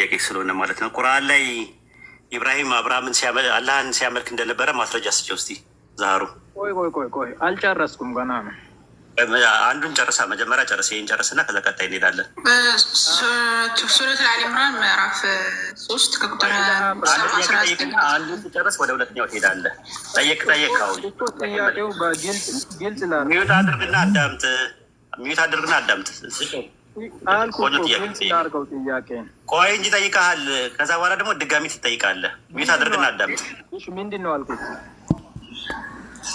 ጥያቄ ስለሆነ ማለት ነው። ቁርአን ላይ ኢብራሂም አብርሃምን አላህን ሲያመልክ እንደነበረ ማስረጃ ስጪው እስቲ ዛሩ። ቆይ ቆይ ቆይ ቆይ፣ አልጨረስኩም ገና ነው። አንዱን ጨርሳ፣ መጀመሪያ ጨርስ፣ ይህን ጨርስና ከዛ ቀጣይ እንሄዳለን። ሱረት አል ኢምራን ምዕራፍ 3 ከቁጥር 19። አንዱን ስጨርስ ወደ ሁለተኛው ትሄዳለህ። ጠየቅ ጠየቅ። አሁን ጥያቄው በግልጽ ግልጽ ላድርግ። Mute አድርግና አዳምጥ። Mute አድርግና አዳምጥ። አልኩህ እኮ፣ ግልጽ ላድርገው ጥያቄን። ቆይ እንጂ ጠይቀሃል። ከዛ በኋላ ደግሞ ድጋሚ ትጠይቃለህ። Mute አድርግና አዳምጥ። እሺ፣ ምንድን ነው አልኩት?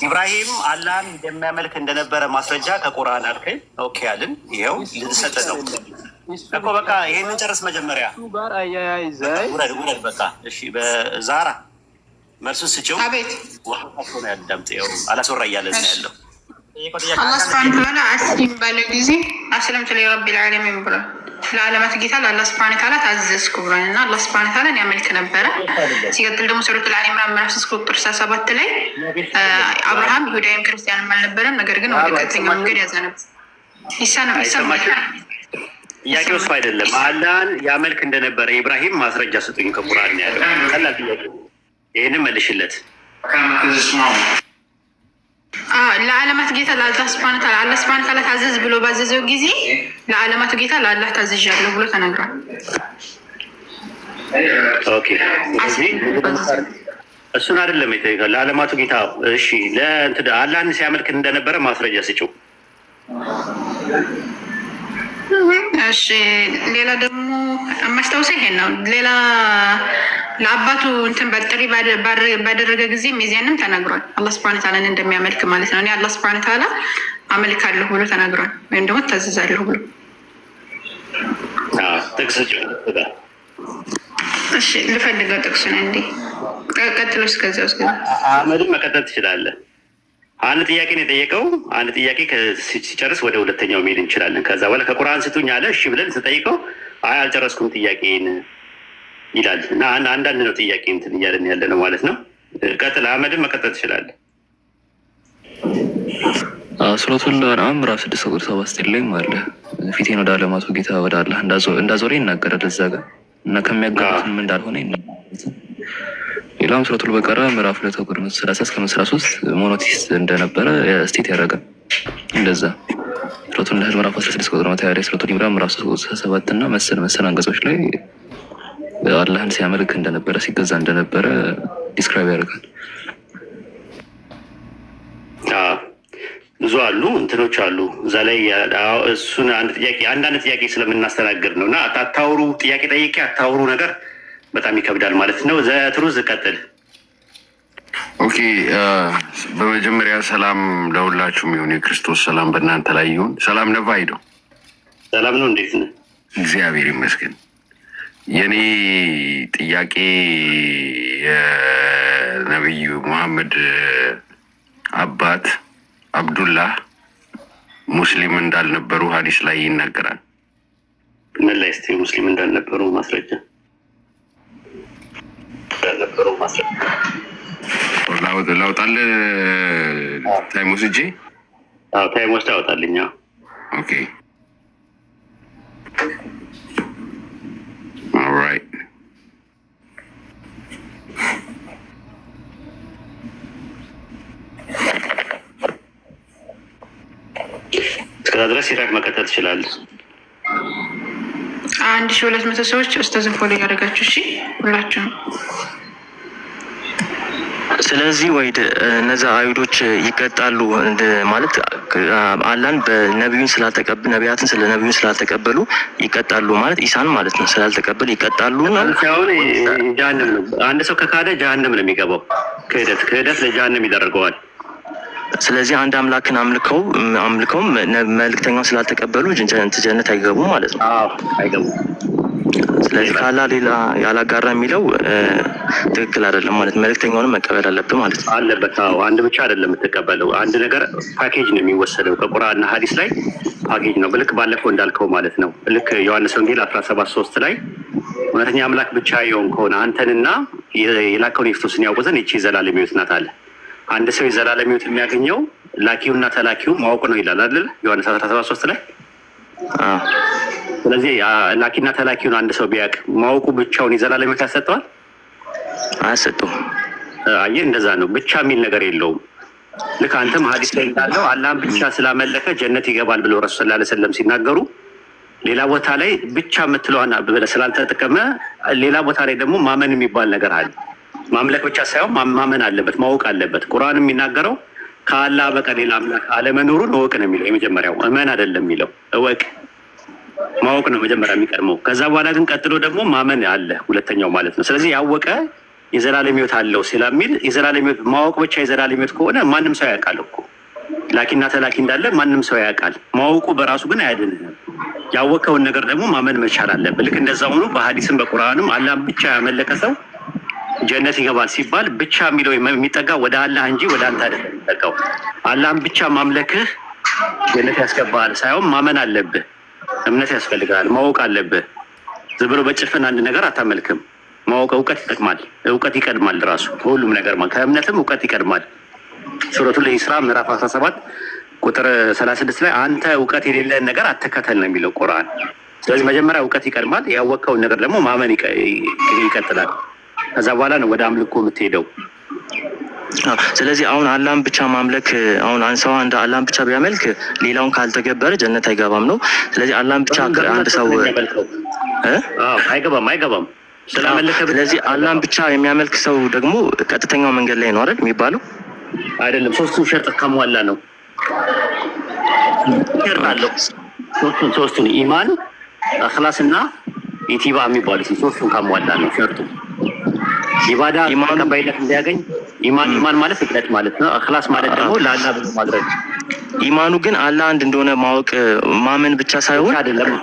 ኢብራሂም አላህን እንደሚያመልክ እንደነበረ ማስረጃ ከቁርአን አልከኝ። Okay አልን። ይኸው ልንሰጥ ነው እኮ። በቃ ይሄንን ጨርስ መጀመሪያ። እሱ ጋር አያይዘህ ውረድ ውረድ። በቃ እሺ። በዛራ መልሱን ስጭው። አቤት። ሆነ ያዳምጥ። ይኸው አላስወራ እያለ ነው ያለው። አላህ ስብሐነ ተዓላ አስሊም ባለ ጊዜ አስለምቱ ሊረቢል ዓለሚን ብሏል። ለዓለማት ጌታ ለአላህ ስብሐነ ተዓላ ታዘዝኩ ብሏል እና አላህ ስብሐነ ተዓላን ያመልክ ነበረ። ሲቀጥል ደግሞ ሱረቱል አሊ ኢምራን ምዕራፍ 3 ቁጥር 67 ላይ አብርሃም ይሁዳዊም ክርስቲያንም አልነበረም፣ ነገር ግን ወደ ቀጥተኛ መንገድ ያዘ ነበር። ይሰማል። ጥያቄው እሱ አይደለም። አላህን ያመልክ እንደነበረ ኢብራሂም ማስረጃ ስጡኝ ከቁርአን ያለው ቀላል ጥያቄ። ይህንን መልሽለት። ለዓለማት ጌታ ለአላህ ስብሐነ ተዓላ፣ አላህ ስብሐነ ተዓላ ታዘዝ ብሎ ባዘዘው ጊዜ ለዓለማቱ ጌታ ለአላህ ታዝዣለሁ ብሎ ተናግሯል። Okay፣ ስለዚህ እሱን አይደለም የጠየቀው። ለዓለማቱ ጌታ እሺ፣ ለእንትን አላህን ሲያመልክ እንደነበረ ማስረጃ ስጭው። እሺ፣ ሌላ ደግሞ የማስታውሰው ይሄን ነው። ሌላ ለአባቱ እንትን በጥሪ ባደረገ ጊዜ ሚዚያንም ተናግሯል። አላህ ስብሐነ ተዓላን እንደሚያመልክ ማለት ነው። እኔ አላህ ስብሐነ ተዓላ አመልካለሁ ብሎ ተናግሯል። ወይም ደግሞ ታዘዛለሁ ብሎ። ጥቅስ ስጭው። እሺ፣ ልፈልገው ጥቅሱን እንዴ። ቀጥሎ እስከዚያው እስከ አህመድን መቀጠል ትችላለህ። አንድ ጥያቄ ነው የጠየቀው። አንድ ጥያቄ ሲጨርስ ወደ ሁለተኛው መሄድ እንችላለን። ከዛ በኋላ ከቁርአን ስጡኝ አለ። እሺ ብለን ስጠይቀው አይ አልጨረስኩም ጥያቄን ይላል። እና አንዳንድ ነው ጥያቄ እንትን እያለን ያለ ነው ማለት ነው። ቀጥል አህመድን መቀጠል ትችላለህ። ሱረቱል አንዓም ምዕራፍ 6 ቁጥር 79 ላይም አለ፣ ፊቴን ወደ ዓለማቱ ጌታ ወደ አላህ እንዳዞረ ይናገራል እዛ ጋር እና ከሚያጋሩትም እንዳልሆነ ይናገራል። ሌላም ሱረቱል በቀራ ምዕራፍ 2 ቁጥር 130 እስከ 133 monotheist እንደነበረ state ያደርጋል። እንደዛ ሱረቱል ነህል ምዕራፍ 16 ቁጥር 120 ላይ፣ ሱረቱል ኢምራን ምዕራፍ 3 ቁጥር 7 እና መሰል መሰል አንቀጾች ላይ አላህን ሲያመልክ እንደነበረ፣ ሲገዛ እንደነበረ describe ያደርጋል። ብዙ አሉ፣ እንትኖች አሉ እዛ ላይ። እሱን አንድ ጥያቄ አንዳንድ ጥያቄ ስለምናስተናግድ ነው እና አታውሩ፣ ጥያቄ ጠይቄ አታውሩ ነገር በጣም ይከብዳል ማለት ነው። ዘትሩዝ ቀጥል። Okay፣ በመጀመሪያ ሰላም ለሁላችሁም ይሁን። የክርስቶስ ሰላም በእናንተ ላይ ይሁን። ሰላም ነቫይዶ። ሰላም ነው። እንዴት ነህ? እግዚአብሔር ይመስገን። የኔ ጥያቄ የነቢዩ መሐመድ አባት አብዱላህ ሙስሊም እንዳልነበሩ ሀዲስ ላይ ይናገራል። ምን ላይ እስኪ ሙስሊም እንዳልነበሩ ማስረጃ? ላውጣልህ time ወስጄ? Time ወስደህ አውጣልኝ። Okay, alright. እስከዛ ድረስ ኢራቅ መቀጠል ትችላለህ። 1200 ሰዎች ኡስታዝን follow እያደረጋችሁ እሺ፣ ሁላችሁም። ስለዚህ ወይድ እነዛ አይሁዶች ይቀጣሉ ማለት አላህን በነቢዩን ስላልተቀበሉ፣ ነቢያትን ስለ ነቢዩን ስላልተቀበሉ ይቀጣሉ ማለት፣ ኢሳን ማለት ነው፣ ስላልተቀበሉ ይቀጣሉ ነው? አሁን ጀሃነም ነው። አንድ ሰው ከካደ ጀሃነም ነው የሚገባው። ክህደት ክህደት ለጀሃነም ይደርገዋል። ስለዚህ አንድ አምላክን አምልከውም መልእክተኛውን ስላልተቀበሉ ጀነት አይገቡም ማለት ነው። አዎ፣ አይገቡም። ስለዚህ ከአላህ ሌላ ያላጋራ የሚለው ትክክል አይደለም ማለት፣ መልእክተኛውንም መቀበል አለብህ ማለት ነው። አለበት። አዎ፣ አንድ ብቻ አይደለም የምትቀበለው። አንድ ነገር ፓኬጅ ነው የሚወሰደው ከቁርአንና ሀዲስ ላይ ፓኬጅ ነው። ልክ ባለፈው እንዳልከው ማለት ነው። ልክ ዮሐንስ ወንጌል 17:3 ላይ እውነተኛ አምላክ ብቻ የሆንከውን አንተንና የላከውን ክርስቶስን ያውቁ ዘንድ ይቺ የዘላለም ሕይወት ናት አለ። አንድ ሰው የዘላለም ሕይወት የሚያገኘው ላኪውና ተላኪው ማወቅ ነው ይላል አይደል? ዮሐንስ 17:3 ላይ። ስለዚህ ላኪና ተላኪውን አንድ ሰው ቢያውቅ ማወቁ ብቻውን የዘላለም ሕይወት ያሰጠዋል? አያሰጠውም። አየህ፣ እንደዛ ነው። ብቻ የሚል ነገር የለውም። ልክ አንተም ሀዲስ ላይ እንዳለው አላህን ብቻ ስላመለከ ጀነት ይገባል ብለው ረሱል ሰለላሁ ዐለይሂ ወሰለም ሲናገሩ ሌላ ቦታ ላይ ብቻ የምትለዋን ብለህ ስላልተጠቀመ ሌላ ቦታ ላይ ደግሞ ማመን የሚባል ነገር አለ። ማምለክ ብቻ ሳይሆን ማመን አለበት፣ ማወቅ አለበት። ቁርአን የሚናገረው ከአላህ በቀር ሌላ አምላክ አለመኖሩን እወቅ ነው የሚለው። የመጀመሪያው እመን አይደለም የሚለው፣ እወቅ፣ ማወቅ ነው መጀመሪያ የሚቀድመው። ከዛ በኋላ ግን ቀጥሎ ደግሞ ማመን አለ፣ ሁለተኛው ማለት ነው። ስለዚህ ያወቀ የዘላለም ሕይወት አለው ስለሚል የዘላለም ሕይወት ማወቅ ብቻ የዘላለም ሕይወት ከሆነ ማንም ሰው ያውቃል እኮ፣ ላኪና ተላኪ እንዳለ ማንም ሰው ያውቃል። ማወቁ በራሱ ግን አያድንህም። ያወቀውን ነገር ደግሞ ማመን መቻል አለብህ። ልክ እንደዛ ሆኖ በሀዲስም በቁርአንም አላህን ብቻ ያመለከ ሰው ጀነት ይገባል ሲባል ብቻ የሚለው የሚጠጋ ወደ አላህ እንጂ ወደ አንተ አይደለም የሚጠጋው። አላህን ብቻ ማምለክህ ጀነት ያስገባል ሳይሆን ማመን አለብህ። እምነት ያስፈልጋል፣ ማወቅ አለብህ። ዝም ብሎ በጭፍን አንድ ነገር አታመልክም። ማወቅ እውቀት ይጠቅማል። እውቀት ይቀድማል ራሱ ከሁሉም ነገር፣ ከእምነትም እውቀት ይቀድማል። ሱረቱል ኢስራ ምዕራፍ 17 ቁጥር 36 ላይ አንተ እውቀት የሌለህን ነገር አትከተል ነው የሚለው ቁርአን። ስለዚህ መጀመሪያ እውቀት ይቀድማል። ያወቅከውን ነገር ደግሞ ማመን ይቀጥላል። ከዛ በኋላ ነው ወደ አምልኮ የምትሄደው። ስለዚህ አሁን አላህን ብቻ ማምለክ፣ አሁን አንድ ሰው አንድ አላህን ብቻ ቢያመልክ ሌላውን ካልተገበረ ጀነት አይገባም ነው። ስለዚህ አላህን ብቻ አንድ ሰው አይገባም፣ አይገባም ስላመለከ። ስለዚህ አላህን ብቻ የሚያመልክ ሰው ደግሞ ቀጥተኛው መንገድ ላይ ነው አይደል የሚባለው? አይደለም፣ ሶስቱን ሸርጥ ካሟላ ነው። ሸርጥ አለው። ሶስቱን ኢማን፣ እኽላስ እና ኢቲባ የሚባሉት ሶስቱን ካሟላ ነው ሸርጡ። ኢባዳ ተቀባይነት እንዲያገኝ ኢማን ማለት እምነት ማለት ነው። እኽላስ ማለት ደግሞ ለአላህ ብሎ ማድረግ። ኢማኑ ግን አላህ አንድ እንደሆነ ማወቅ ማመን ብቻ ሳይሆን አይደለም።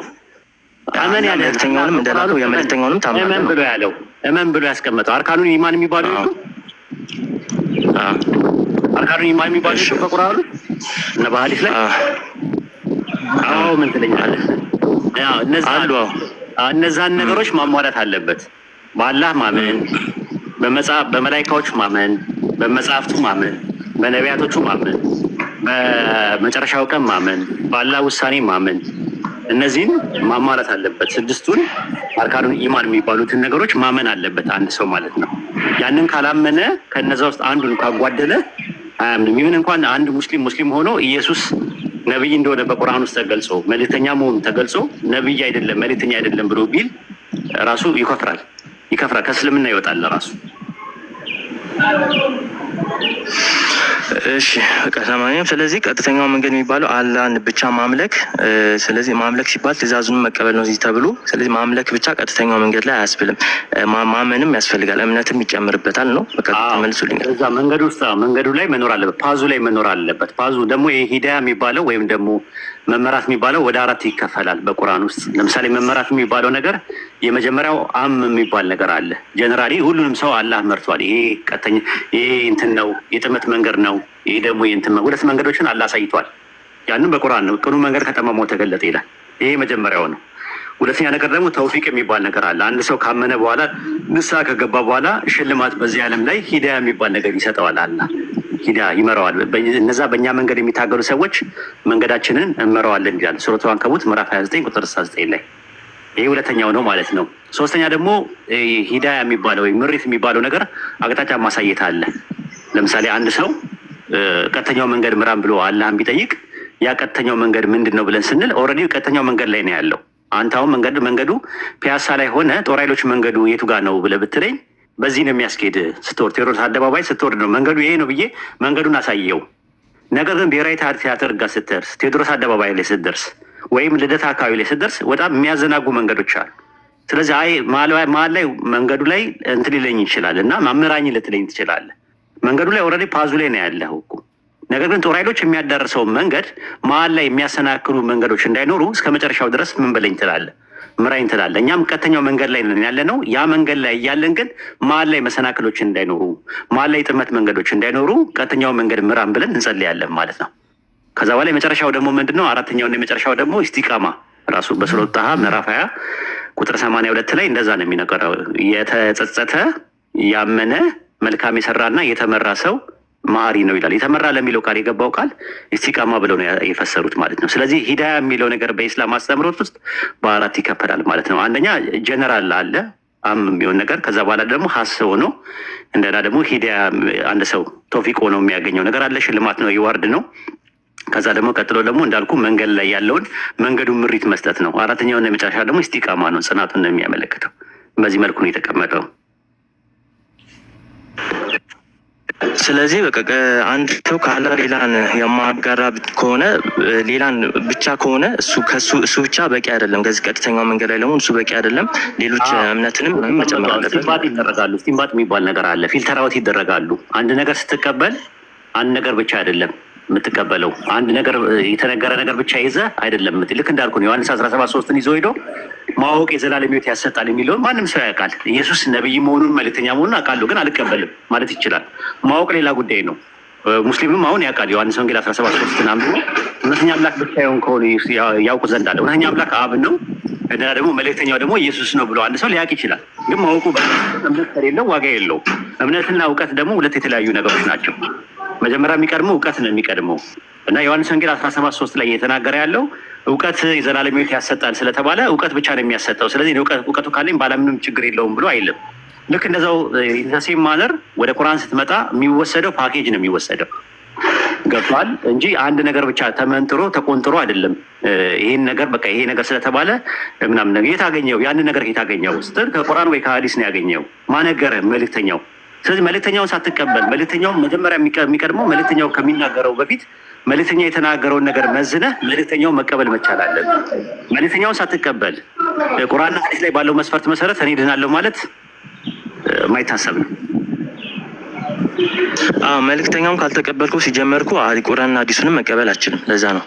አመን ያለ መልእክተኛውንም እንደላከው የመልእክተኛውንም ታምናለህ። እመን ብሎ ያለው፣ እመን ብሎ ያስቀመጠው አርካኑን ኢማን የሚባሉ የሉ፣ አርካኑን ኢማን የሚባሉ የሉ በቁርአኑ እና በሐዲስ ላይ? አዎ፣ ምን ትለኛለህ? አሉ። እነዛን ነገሮች ማሟላት አለበት። በአላህ ማመን፣ በመጽሐፍ በመላይካዎቹ ማመን፣ በመጽሐፍቱ ማመን፣ በነቢያቶቹ ማመን፣ በመጨረሻው ቀን ማመን፣ በአላህ ውሳኔ ማመን፣ እነዚህን ማሟላት አለበት። ስድስቱን አርካኑን ኢማን የሚባሉትን ነገሮች ማመን አለበት አንድ ሰው ማለት ነው። ያንን ካላመነ፣ ከነዛ ውስጥ አንዱን ካጓደለ አያምንም። ይሁን እንኳን አንድ ሙስሊም ሙስሊም ሆኖ ኢየሱስ ነብይ እንደሆነ በቁርአን ውስጥ ተገልጾ፣ መልእክተኛ መሆኑ ተገልጾ ነብይ አይደለም፣ መልእክተኛ አይደለም ብሎ ቢል ራሱ ይከፍራል፣ ይከፍራል፣ ከእስልምና ይወጣል ራሱ። እሺ፣ በቃ ለማንኛውም ስለዚህ ቀጥተኛው መንገድ የሚባለው አላህን ብቻ ማምለክ። ስለዚህ ማምለክ ሲባል ትእዛዙን መቀበል ነው ተብሎ፣ ስለዚህ ማምለክ ብቻ ቀጥተኛው መንገድ ላይ አያስብልም። ማመንም ያስፈልጋል፣ እምነትም ይጨምርበታል ነው። በቃ ተመልሶልኛል። እዛ መንገዱ ውስጥ፣ መንገዱ ላይ መኖር አለበት። ፓዙ ላይ መኖር አለበት። ፓዙ ደግሞ የሂዳያ የሚባለው ወይም ደግሞ መመራት የሚባለው ወደ አራት ይከፈላል በቁርአን ውስጥ። ለምሳሌ መመራት የሚባለው ነገር የመጀመሪያው አም የሚባል ነገር አለ። Generally ሁሉንም ሰው አላህ መርቷል። ይሄ ቀጥተኛ፣ ይሄ እንትን ነው፣ የጥመት መንገድ ነው። ይሄ ደግሞ የእንትን ሁለት መንገዶችን አላህ አሳይቷል። ያንም በቁርአን ነው። ቅኑ መንገድ ከጠማማው ተገለጠ ይላል። ይሄ የመጀመሪያው ነው። ሁለተኛ ነገር ደግሞ ተውፊቅ የሚባል ነገር አለ። አንድ ሰው ካመነ በኋላ፣ ንስሐ ከገባ በኋላ ሽልማት በዚህ ዓለም ላይ ሂዳያ የሚባል ነገር ይሰጠዋል። አላህ ሂዳያ ይመራዋል። እነዛ በእኛ መንገድ የሚታገሉ ሰዎች መንገዳችንን እንመራዋለን ይላል ሱረቱ አንከቡት ምዕራፍ 29 ቁጥር 69 ላይ። ይህ ሁለተኛው ነው ማለት ነው። ሶስተኛ ደግሞ ሂዳያ የሚባለው ወይም ምሪት የሚባለው ነገር አቅጣጫ ማሳየት አለ። ለምሳሌ አንድ ሰው ቀጥተኛው መንገድ ምራን ብሎ አላህን ቢጠይቅ ያ ቀጥተኛው መንገድ ምንድን ነው ብለን ስንል already ቀጥተኛው መንገድ ላይ ነው ያለው። አንተ አሁን መንገዱ ፒያሳ ላይ ሆነ ጦር ኃይሎች መንገዱ የቱ ጋር ነው ብለህ ብትለኝ በዚህ ነው የሚያስኬድ፣ ስትወርድ ቴዎድሮስ አደባባይ ስትወርድ ነው መንገዱ ይሄ ነው ብዬ መንገዱን አሳየው። ነገር ግን ብሔራዊ ቲያትር ጋር ስትደርስ፣ ቴዎድሮስ አደባባይ ላይ ስትደርስ ወይም ልደታ አካባቢ ላይ ስትደርስ በጣም የሚያዘናጉ መንገዶች አሉ። ስለዚህ አይ መሀል ላይ መንገዱ ላይ እንትን ሊለኝ ይችላል እና ምራኝ ልትለኝ ትችላለህ። መንገዱ ላይ already path ኡ ላይ ነው ያለኸው እኮ። ነገር ግን ጦር ኃይሎች የሚያዳርሰውን መንገድ መሀል ላይ የሚያሰናክሉ መንገዶች እንዳይኖሩ እስከ መጨረሻው ድረስ ምን በለኝ ትላለህ፣ ምራኝ ትላለህ። እኛም ቀጥተኛው መንገድ ላይ ነን ያለ ነው። ያ መንገድ ላይ እያለን ግን መሀል ላይ መሰናክሎች እንዳይኖሩ፣ መሀል ላይ ጥመት መንገዶች እንዳይኖሩ ቀጥተኛው መንገድ ምራን ብለን እንጸልያለን ማለት ነው። ከዛ በኋላ የመጨረሻው ደግሞ ምንድን ነው? አራተኛውና የመጨረሻው ደግሞ ኢስቲቃማ፣ ራሱ በሱረቱ ጣሃ ምዕራፍ 20 ቁጥር 82 ላይ እንደዛ ነው የሚነገረው። የተጸጸተ፣ ያመነ፣ መልካም የሰራና የተመራ ሰው መሀሪ ነው ይላል። የተመራ ለሚለው ቃል የገባው ቃል ኢስቲቃማ ብለው ነው የፈሰሩት ማለት ነው። ስለዚህ ሂዳያ የሚለው ነገር በኢስላም አስተምህሮት ውስጥ በአራት ይከፈላል ማለት ነው። አንደኛ ጀነራል አለ፣ عام የሚሆን ነገር። ከዛ በኋላ ደግሞ خاص ሆኖ እንደና ደግሞ ሂዳያ አንድ ሰው ቶፊቅ ሆኖ የሚያገኘው ነገር አለ። ሽልማት ነው፣ reward ነው። ከዛ ደግሞ ቀጥሎ ደግሞ እንዳልኩ መንገድ ላይ ያለውን መንገዱን ምሪት መስጠት ነው። አራተኛውና የመጨረሻ ደግሞ ኢስቲቃማ ነው፣ ጽናቱን ነው የሚያመለክተው። በዚህ መልኩ ነው የተቀመጠው። ስለዚህ በቃ አንድ ሰው ከአላህ ሌላን የማጋራ ከሆነ፣ ሌላን ብቻ ከሆነ፣ እሱ ከሱ እሱ ብቻ በቂ አይደለም። ከዚህ ቀጥተኛው መንገድ ላይ ለመሆን እሱ በቂ አይደለም። ሌሎች እምነትንም መጨመር አለበት። እስቲንባጥ ይደረጋሉ። እስቲንባጥ የሚባል ነገር አለ። filter out ይደረጋሉ። አንድ ነገር ስትቀበል አንድ ነገር ብቻ አይደለም የምትቀበለው። አንድ ነገር የተነገረ ነገር ብቻ ይዘህ አይደለም። ልክ እንዳልኩ ነው። ዮሐንስ 17:3ን ይዞ ሄዶ ማወቅ የዘላለም ሕይወት ያሰጣል የሚለውን ማንም ሰው ያውቃል። ኢየሱስ ነቢይ መሆኑን መልእክተኛ መሆኑን አውቃለሁ ግን አልቀበልም ማለት ይችላል። ማወቅ ሌላ ጉዳይ ነው። ሙስሊምም አሁን ያውቃል። ዮሐንስ ወንጌል 17:3ን አንብቦ እውነተኛ አምላክ ብቻ የሆን ከሆነ ያውቁ ዘንድ አለ። እውነተኛ አምላክ አብ ነው፣ እንደገና ደግሞ መልእክተኛው ደግሞ ኢየሱስ ነው ብሎ አንድ ሰው ሊያውቅ ይችላል። ግን ማወቁ እምነት ከሌለው ዋጋ የለውም። እምነትና እውቀት ደግሞ ሁለት የተለያዩ ነገሮች ናቸው። መጀመሪያ የሚቀድመው እውቀት ነው የሚቀድመው። እና ዮሐንስ ወንጌል 17:3 ላይ እየተናገረ ያለው እውቀት የዘላለም ሕይወት ያሰጣል ስለተባለ እውቀት ብቻ ነው የሚያሰጠው። ስለዚህ እውቀቱ ካለኝ ባላምንም ችግር የለውም ብሎ አይልም። ልክ እንደዛው same manner ወደ ቁርአን ስትመጣ የሚወሰደው ፓኬጅ ነው የሚወሰደው፣ ገብቷል፣ እንጂ አንድ ነገር ብቻ ተመንጥሮ ተቆንጥሮ አይደለም። ይሄን ነገር በቃ ይሄ ነገር ስለተባለ ምናምን ነገር የት አገኘው? ያንን ነገር የት አገኘው ስትል ከቁርአን ወይ ከሀዲስ ነው ያገኘው። ማን ነገረ? መልእክተኛው። ስለዚህ መልእክተኛውን ሳትቀበል፣ መልእክተኛውን መጀመሪያ የሚቀድመው መልእክተኛው ከሚናገረው በፊት መልእክተኛ የተናገረውን ነገር መዝነህ መልእክተኛውን መቀበል መቻል አለብህ። መልእክተኛውን ሳትቀበል ቁርአንና ሀዲስ ላይ ባለው መስፈርት መሰረት እኔ ድናለሁ ማለት የማይታሰብ ነው። አዎ፣ መልእክተኛውን ካልተቀበልኩ ሲጀመርኩ ቁርአንና ሀዲሱንም መቀበል አልችልም። ለዛ ነው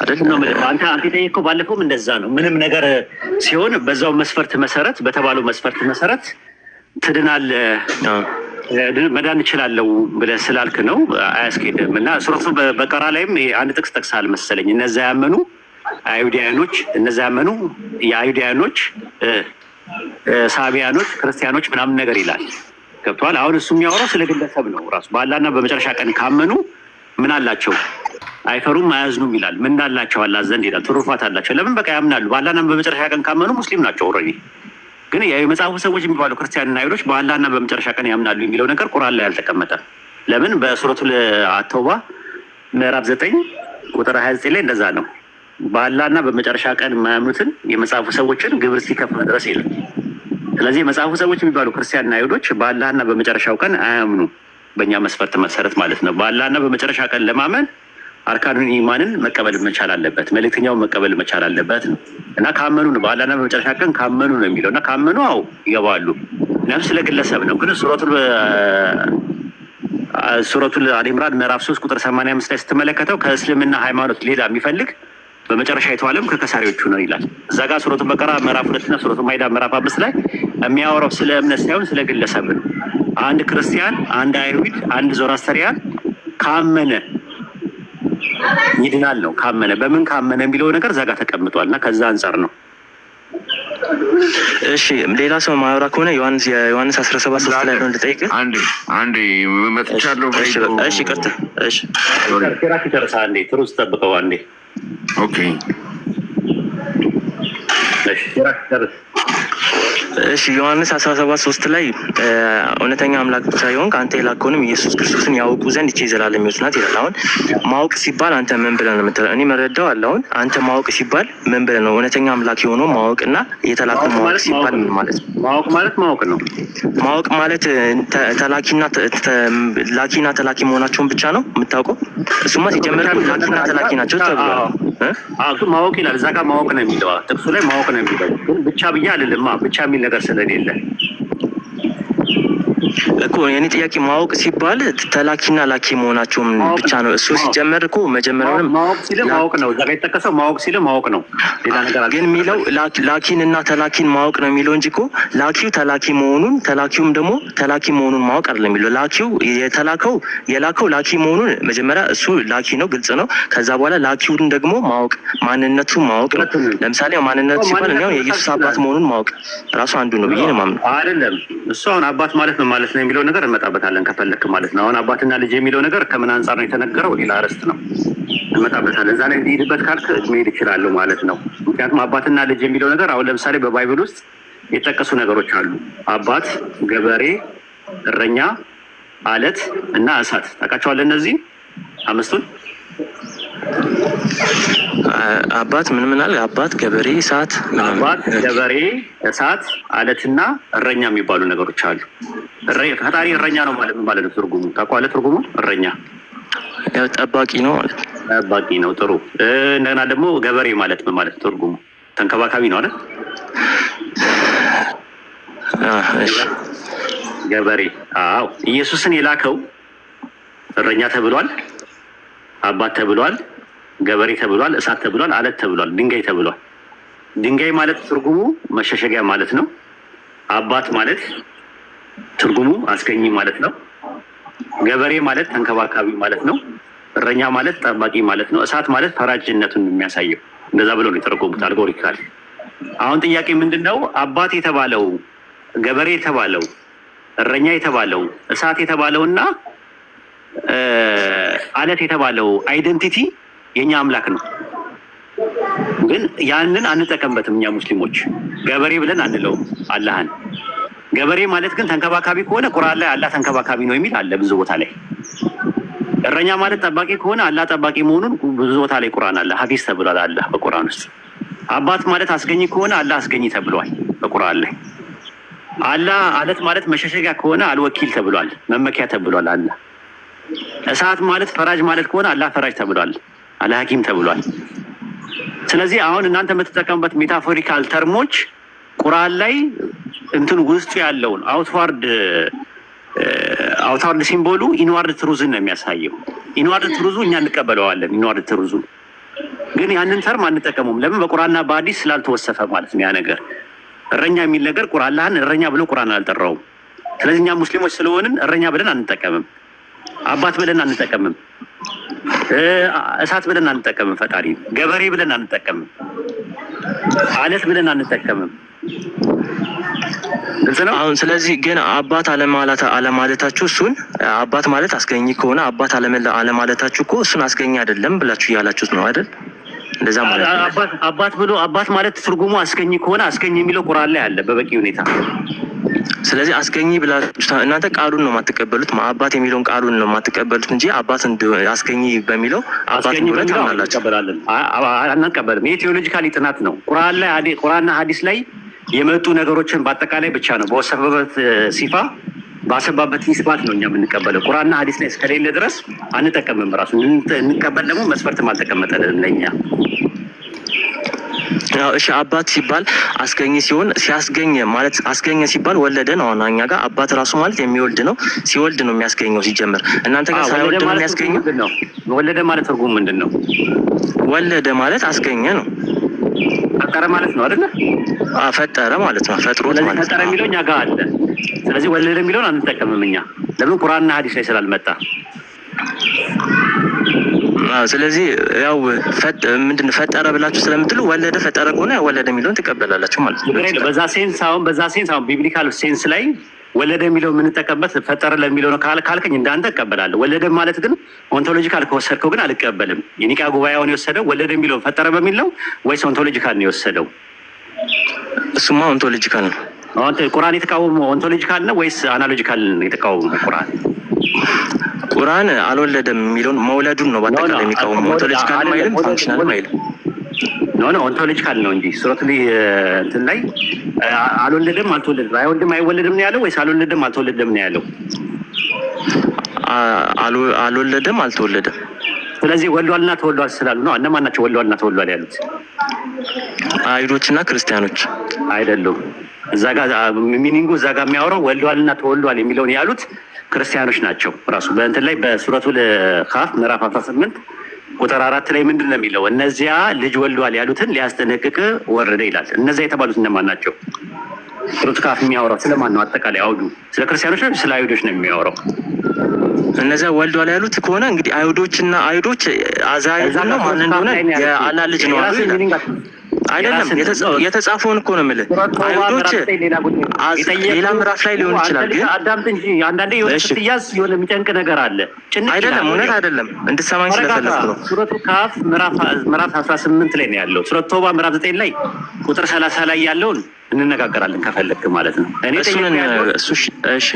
አይደል? ነው የምልህ። አንተ የጠየቅከው ባለፈውም እንደዛ ነው። ምንም ነገር ሲሆን በዛው መስፈርት መሰረት፣ በተባለው መስፈርት መሰረት ትድናለህ፣ መዳን እችላለሁ ብለህ ስላልክ ነው፣ አያስኬድም። እና ሱረቱ በቀራ ላይም ይሄ አንድ ጥቅስ ጠቅሰሃል መሰለኝ። እነዛ ያመኑ አይሁዲያኖች፣ እነዛ ያመኑ የአይሁዲያኖች፣ ሳቢያኖች፣ ክርስቲያኖች ምናምን ነገር ይላል። ገብቶሃል? አሁን እሱ የሚያወራው ስለ ግለሰብ ነው ራሱ። በአላህና በመጨረሻ ቀን ካመኑ ምን አላቸው? አይፈሩም፣ አያዝኑም ይላል። ምን አላቸው? አላህ ዘንድ ይላል። ትሩፋት አላቸው። ለምን? በቃ ያምናሉ። በአላህና በመጨረሻ ቀን ካመኑ ሙስሊም ናቸው already። ግን የመጽሐፉ ሰዎች የሚባሉ ክርስቲያንና አይሁዶች በአላህና በመጨረሻ ቀን ያምናሉ የሚለው ነገር ቁርአን ላይ አልተቀመጠም። ለምን? በሱረቱል አተውባ ምዕራፍ 9 ቁጥር 29 ላይ እንደዛ ነው። በአላህና በመጨረሻ ቀን የማያምኑትን የመጽሐፉ ሰዎችን ግብር እስኪከፍሉ ድረስ ይላል። ስለዚህ የመጽሐፉ ሰዎች የሚባሉ ክርስቲያንና አይሁዶች በአላህና በመጨረሻው ቀን አያምኑ፣ በእኛ መስፈርት መሰረት ማለት ነው። በአላህና በመጨረሻ ቀን ለማመን አርካኑን ኢማንን መቀበል መቻል አለበት፣ መልእክተኛውን መቀበል መቻል አለበት ነው። እና ካመኑ ነው፣ በአላህና በመጨረሻ ቀን ካመኑ ነው የሚለው። እና ካመኑ አው ይገባሉ። ምክንያቱም ስለ ግለሰብ ነው። ግን ሱረቱል አል ኢምራን ምዕራፍ 3 ቁጥር 85 ላይ ስትመለከተው ከእስልምና ሃይማኖት ሌላ የሚፈልግ በመጨረሻ ዓለም ከከሳሪዎቹ ነው ይላል። እዛ ጋር ሱረቱል በቀራ ምዕራፍ 2 እና ሱረቱ ማይዳ ምዕራፍ 5 ላይ የሚያወራው ስለ እምነት ሳይሆን ስለ ግለሰብ ነው። አንድ ክርስቲያን፣ አንድ አይሁድ፣ አንድ ዞራስተሪያን ካመነ ይድናል ነው። ካመነ፣ በምን ካመነ የሚለው ነገር እዛ ጋር ተቀምጧል። እና ከዛ አንጻር ነው። እሺ፣ ሌላ ሰው ማያወራ ከሆነ የዮሐንስ 17:3 ላይ ነው ልጠይቅህ። አንዴ አንዴ መጥቻለሁ። እሺ፣ ይቅርታ። እሺ። ሲራክ ይጨርሳ አንዴ፣ ትሩዝ ጠብቀው አንዴ። Okay። እሺ፣ ሲራክ ጨርስ። እሺ፣ ዮሐንስ 17:3 ላይ እውነተኛ አምላክ ብቻ የሆንክ አንተ የላከውንም ኢየሱስ ክርስቶስን ያውቁ ዘንድ ይቺ የዘላለም ሕይወት ናት ይላል። አሁን ማወቅ ሲባል አንተ ምን ብለህ ነው የምትለው? እኔ መረዳው አለ። አሁን አንተ ማወቅ ሲባል ምን ብለህ ነው? እውነተኛ አምላክ የሆነው ማወቅና የተላከው ማወቅ ማወቅ ማለት ሲባል ማወቅ ምን ነው። ማለት ነው? ማወቅ ማለት ማወቅ ነው። ማወቅ ማለት ላኪና ተላኪ መሆናቸውን ብቻ ነው የምታውቀው? እሱማ ሲጀመር እኮ ላኪና ተላኪ ናቸው ተብሏል። እ? አዎ፣ ግን ማወቅ ይላል እዛ ጋር፣ ማወቅ ነው የሚለው፣ ጥቅሱ ላይ ማወቅ ነው የሚለው። ግን ብቻ ብዬ አልልማ፣ ብቻ የሚል ነገር ስለሌለ። እኮ የኔ ጥያቄ ማወቅ ሲባል ተላኪና ላኪ መሆናቸውን ማወቅ ብቻ ነው። እሱ ማወቅ ሲጀመር እኮ መጀመሪያውንም ማወቅ ሲል ማወቅ ነው። እዛ ጋር የተጠቀሰው ማወቅ ሲል ማወቅ ነው። ሌላ ነገር ግን የሚለው ላኪን እና ተላኪን ማወቅ ነው የሚለው እንጂ እኮ ላኪው ተላኪ መሆኑን፣ ተላኪውም ደግሞ ተላኪ መሆኑን ማወቅ አይደለም የሚለው። ላኪው የተላከው የላከው ላኪ መሆኑን መጀመሪያ እሱ ላኪ ነው፣ ግልጽ ነው። ከዛ በኋላ ላኪውን ደግሞ ማወቅ፣ ማንነቱ ማወቅ ነው። ለምሳሌ ማንነቱ ሲባል እኔ አሁን የኢየሱስ አባት መሆኑን ማወቅ ራሱ አንዱ ነው ብዬ ነው የማምነው። አይደለም። እሱ አሁን አባት ማለት ነው ማለት ነው የሚለው ነገር እንመጣበታለን ከፈለክ ማለት ነው። አሁን አባትና ልጅ የሚለው ነገር ከምን አንጻር ነው የተነገረው? ሌላ አርዕስት ነው፣ እንመጣበታለን። እዛ ላይ እንዲሄድበት ካልክ መሄድ ይችላለሁ ማለት ነው። ምክንያቱም አባትና ልጅ የሚለው ነገር አሁን ለምሳሌ በ Bible ውስጥ የጠቀሱ ነገሮች አሉ። አባት፣ ገበሬ፣ እረኛ፣ አለት እና እሳት ታውቃቸዋለህ? እነዚህ አምስቱን። አባት ምን ምን አለ? አባት፣ ገበሬ፣ እሳት ምናምን። አባት፣ ገበሬ፣ እሳት፣ አለትና እረኛ የሚባሉ ነገሮች አሉ። ፈጣሪ እረኛ ነው ማለት ምን ማለት ነው? ትርጉሙ ታውቀዋለህ? ትርጉሙ እረኛ ያው ጠባቂ ነው ማለት ነው። ጠባቂ ነው። ጥሩ። እንደገና ደግሞ ገበሬ ማለት ምን ማለት ነው? ትርጉሙ ተንከባካቢ ነው አይደል? እሺ። ገበሬ። አዎ፣ ኢየሱስን የላከው እረኛ ተብሏል፣ አባት ተብሏል፣ ገበሬ ተብሏል፣ እሳት ተብሏል፣ አለት ተብሏል፣ ድንጋይ ተብሏል። ድንጋይ ማለት ትርጉሙ መሸሸጊያ ማለት ነው። አባት ማለት ትርጉሙ አስገኚ ማለት ነው። ገበሬ ማለት ተንከባካቢ ማለት ነው። እረኛ ማለት ጠባቂ ማለት ነው። እሳት ማለት ፈራጅነቱን የሚያሳየው፣ እንደዛ ብሎ ነው የተረጎሙት allegorically። አሁን ጥያቄ ምንድን ነው? አባት የተባለው፣ ገበሬ የተባለው፣ እረኛ የተባለው፣ እሳት የተባለው እና አለት የተባለው identity የኛ አምላክ ነው። ግን ያንን አንጠቀምበትም። እኛ ሙስሊሞች ገበሬ ብለን አንለውም አላህን። ገበሬ ማለት ግን ተንከባካቢ ከሆነ ቁርአን ላይ አላህ ተንከባካቢ ነው የሚል አለ ብዙ ቦታ ላይ። እረኛ ማለት ጠባቂ ከሆነ አላህ ጠባቂ መሆኑን ብዙ ቦታ ላይ ቁርአን አለ፣ ሀፊዝ ተብሏል አላህ በቁርአን ውስጥ። አባት ማለት አስገኚ ከሆነ አላህ አስገኚ ተብሏል በቁርአን ላይ። አላህ አለት ማለት መሸሸጊያ ከሆነ አልወኪል ተብሏል፣ መመኪያ ተብሏል አላህ። እሳት ማለት ፈራጅ ማለት ከሆነ አላህ ፈራጅ ተብሏል፣ አልሐኪም ተብሏል። ስለዚህ አሁን እናንተ የምትጠቀሙበት metaphorical term ኦች ቁርአን ላይ እንትን ውስጡ ያለውን outward symbol ኡ inward truth ን ነው የሚያሳየው። Inward truth ኡ እኛ እንቀበለዋለን። Inward truth ኡ ግን ያንን term አንጠቀሙም። ለምን? በቁርአንና በሐዲስ ስላልተወሰፈ ማለት ነው። ያ ነገር እረኛ የሚል ነገር ቁርአን አላህን እረኛ ብሎ ቁርአን አልጠራውም። ስለዚህ እኛ ሙስሊሞች ስለሆንን እረኛ ብለን አንጠቀምም። አባት ብለን አንጠቀምም። እሳት ብለን አንጠቀምም። ፈጣሪ ገበሬ ብለን አንጠቀምም። አለት ብለን አንጠቀምም። ግልጽ ነው። አሁን ስለዚህ ግን አባት አለማለታችሁ፣ እሱን አባት ማለት አስገኝ ከሆነ አባት አለማለታችሁ እኮ እሱን አስገኝ አይደለም ብላችሁ እያላችሁት ነው አይደል? እንደዛ ማለት ነው። አባት ብሎ አባት ማለት ትርጉሙ አስገኝ ከሆነ አስገኝ የሚለው ቁርአን ላይ አለ በበቂ ሁኔታ። ስለዚህ አስገኝ ብላችሁ እናንተ ቃሉን ነው የማትቀበሉት። አባት የሚለውን ቃሉን ነው የማትቀበሉት እንጂ አባት አስገኝ በሚለው አባት አስገኝ እንደሆነ በሚለው ታምናላችሁ። እንቀበላለን። አንቀበልም። ይህ theologically ጥናት ነው። ቁርአን ላይ፣ ቁርአንና ሐዲስ ላይ የመጡ ነገሮችን በአጠቃላይ ብቻ ነው በወሰፈበት ሲፋ ባሰባበት ኢስባት ነው እኛ የምንቀበለው። ቁርአንና ሐዲስ ላይ እስከሌለ ድረስ አንጠቀምም። ራሱ እንቀበል ደግሞ መስፈርትም አልተቀመጠልንም ለእኛ። ያው እሺ፣ አባት ሲባል አስገኝ ሲሆን ሲያስገኝ ማለት አስገኘ ሲባል ወለደ ነው። አሁን እኛ ጋር አባት ራሱ ማለት የሚወልድ ነው። ሲወልድ ነው የሚያስገኘው። ሲጀምር እናንተ ጋር ወለደ ሳይወልድ ነው ማለት ትርጉሙ የሚያስገኘው። ምንድን ነው? ወለደ ማለት ትርጉሙ ምንድን ነው? ወለደ ማለት አስገኘ ነው። ፈጠረ ማለት ነው አይደለ? ፈጠረ ማለት ነው። ፈጥሮት ስለዚህ ማለት ፈጠረ ነው። የሚለው እኛ ጋር አለ። ስለዚህ ወለደ የሚለውን አንጠቀምም እኛ። ለምን? ቁርአንና ሐዲስ ላይ ስላልመጣ። አዎ፣ ስለዚህ ያው ምንድን ነው ፈጠረ ብላችሁ ስለምትሉ ወለደ ፈጠረ ከሆነ ያው ወለደ የሚለውን ትቀበላላችሁ ማለት ነው። ችግር የለም። በዛ sense አሁን biblical sense ላይ ወለደ የሚለው የምንጠቀምበት ፈጠረ ለሚለው ነው ካልከኝ እንዳንተ እቀበላለሁ። ወለደ ማለት ግን ontological ከወሰድከው ግን አልቀበልም። የኒቃ ጉባኤውን የወሰደው ወለደ የሚለው ፈጠረ በሚል ነው ወይስ ontological ነው የወሰደው? እሱማ ontological ነው። አሁን ቁርአን የተቃወመው ontological ነው ወይስ analogical ነው የተቃወመው ቁርአን? ቁርአን አልወለደም የሚለውን መውለዱን ነው በአጠቃላይ የሚቃወመው። Ontological ም አይልም፣ functional ም አይልም። No, ontological ነው እንጂ ሱረቱ እንትን ላይ አልወለደም አልተወለደም፣ አይወልድም አይወለድም ነው ያለው ወይስ አልወለደም አልተወለደም ነው ያለው? አልወለደም አልተወለደም። ስለዚህ ወልዷልና ተወልዷል ስላሉ ነው። እነማን ናቸው ወልዷልና ተወልዷል ያሉት? አይሁዶችና ክርስቲያኖች። አይደሉም። እዛ ጋ meaning ኡ እዛ ጋ የሚያወራው ወልዷልና ተወልዷል የሚለውን ያሉት ክርስቲያኖች ናቸው። ራሱ በእንትን ላይ በሱረቱ ካፍ ምዕራፍ 18 ቁጥር 4 ላይ ምንድን ነው የሚለው? እነዚያ ልጅ ወልዷል ያሉትን ሊያስጠነቅቅ ወረደ ይላል። እነዚያ የተባሉት እነማን ናቸው? ሱረቱ ካፍ የሚያወራው ስለማን ነው? አጠቃላይ አውዱ ስለ ክርስቲያኖች ነው፣ ስለ አይሁዶች ነው የሚያወራው? እነዚያ ወልዷል ያሉት ከሆነ እንግዲህ አይሁዶችና አይሁዶች አዛይል ነው ማን እንደሆነ የአላህ ልጅ ነው አሉ ይላል። አይደለም፣ የተጻፈውን እኮ ነው የምልህ። አይሁዶች ሌላ ምዕራፍ ላይ ሊሆን ይችላል፣ ግን አዳምጥ እንጂ አንዳንዴ የሆነ ስትያዝ የሆነ የሚጨንቅ ነገር አለ። አይደለም፣ እውነት አይደለም፣ እንድትሰማኝ ስለፈለኩ ነው። ሱረቱ ካፍ ምዕራፍ 18 ላይ ነው ያለው። ሱረቱ ተውባ ምዕራፍ 9 ላይ ቁጥር 30 ላይ ያለውን እንነጋገራለን ከፈለክ ማለት ነው። እኔ እሺ፣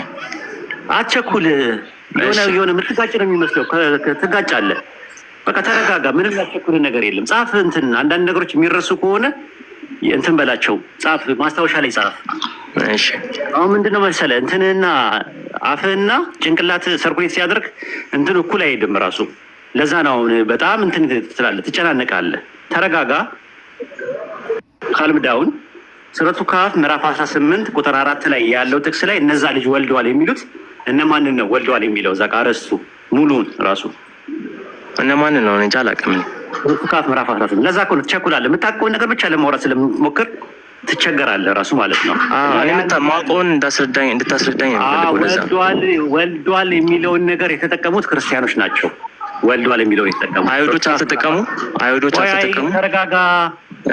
አትቸኩል። የሆነ የሆነ የምትጋጭ ነው የሚመስለው፣ ትጋጫለህ። በቃ ተረጋጋ። ምንም ያስቸኩል ነገር የለም። ጻፍ። እንትን አንዳንድ ነገሮች የሚረሱ ከሆነ እንትን በላቸው፣ ጻፍ፣ ማስታወሻ ላይ ጻፍ። አሁን ምንድነው መሰለህ እንትንህና አፍህና ጭንቅላት circulate ሲያደርግ እንትን እኩል አይሄድም ራሱ። ለዛ ነው አሁን በጣም እንትን ትላለህ፣ ትጨናነቃለህ። ተረጋጋ፣ calm down። ሱረቱ ካፍ ምዕራፍ 18 ቁጥር 4 ላይ ያለው ጥቅስ ላይ እነዛ ልጅ ወልደዋል የሚሉት እነማንን ነው ወልደዋል የሚለው? እዛ ቃረስቱ ሙሉን ራሱ እነማንን ነው? እንጃ አላውቅም። ሱረቱ ካፍ ምዕራፍ 18። ለዛ እኮ ነው ትቸኩላለህ። የምታውቀውን ነገር ብቻ ለማውራት ስለምትሞክር ትቸገራለህ ራሱ ማለት ነው። ማውቀውን እንድታስረዳኝ ወልዷል የሚለውን ነገር የተጠቀሙት ክርስቲያኖች ናቸው። ወልዷል የሚለውን የተጠቀሙት አይሁዶች አልተጠቀሙ። አይሁዶች አልተጠቀሙ። ተረጋጋ።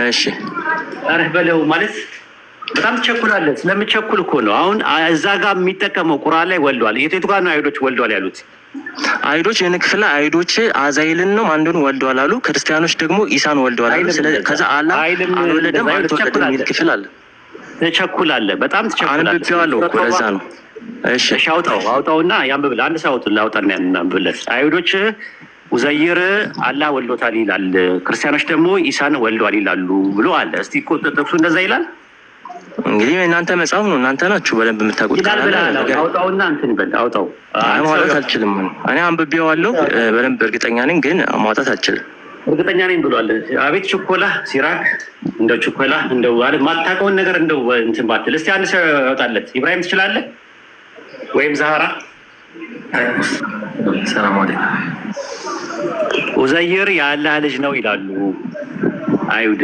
እሺ፣ ኧረ በለው ማለት በጣም ትቸኩላለህ። ስለምቸኩል እኮ ነው። አሁን እዛ ጋር የሚጠቀመው ቁርአን ላይ ወልዷል። የቱ ጋር ነው አይሁዶች ወልዷል ያሉት? አይሁዶች ይህን ክፍል ላይ አይሁዶች አዛይልን ነው አንዱን ወልደዋል አሉ። ክርስቲያኖች ደግሞ ኢሳን ወልደዋል አሉ። ከዛ አላህ አልወለደም አልተወለደም የሚል ክፍል አለ። ትቸኩላለህ፣ በጣም ትቸኩላለህ። አንብቤዋለሁ እኮ ለዛ ነው። እሺ አውጣው፣ አውጣውና ያንብብልህ። አንድ ሰው አውጣና ያንብብለት። አይሁዶች ኡዘይር አላህ ወልዶታል ይላል፣ ክርስቲያኖች ደግሞ ኢሳን ወልዷል ይላሉ ብሎ አለ። እስቲ ጥቅሱ እንደዛ ይላል። እንግዲህ እናንተ መጽሐፍ ነው፣ እናንተ ናችሁ በደንብ የምታውቁት። አውጣውና እንትን በል አውጣው። ማውጣት አልችልም። እኔ አንብቤዋለሁ በደንብ እርግጠኛ ነኝ፣ ግን ማውጣት አልችልም። እርግጠኛ ነኝ ብሏል። አቤት ችኮላ ሲራክ፣ እንደው ችኮላ፣ እንደው ማታውቀውን ነገር እንደው እንትን ባትል። እስቲ አንድ ሰው ያውጣለት። ኢብራሂም ትችላለህ ወይም ዛህራ? ሰላም አለይኩም። ኡዘይር የአላህ ልጅ ነው ይላሉ አይሁድ።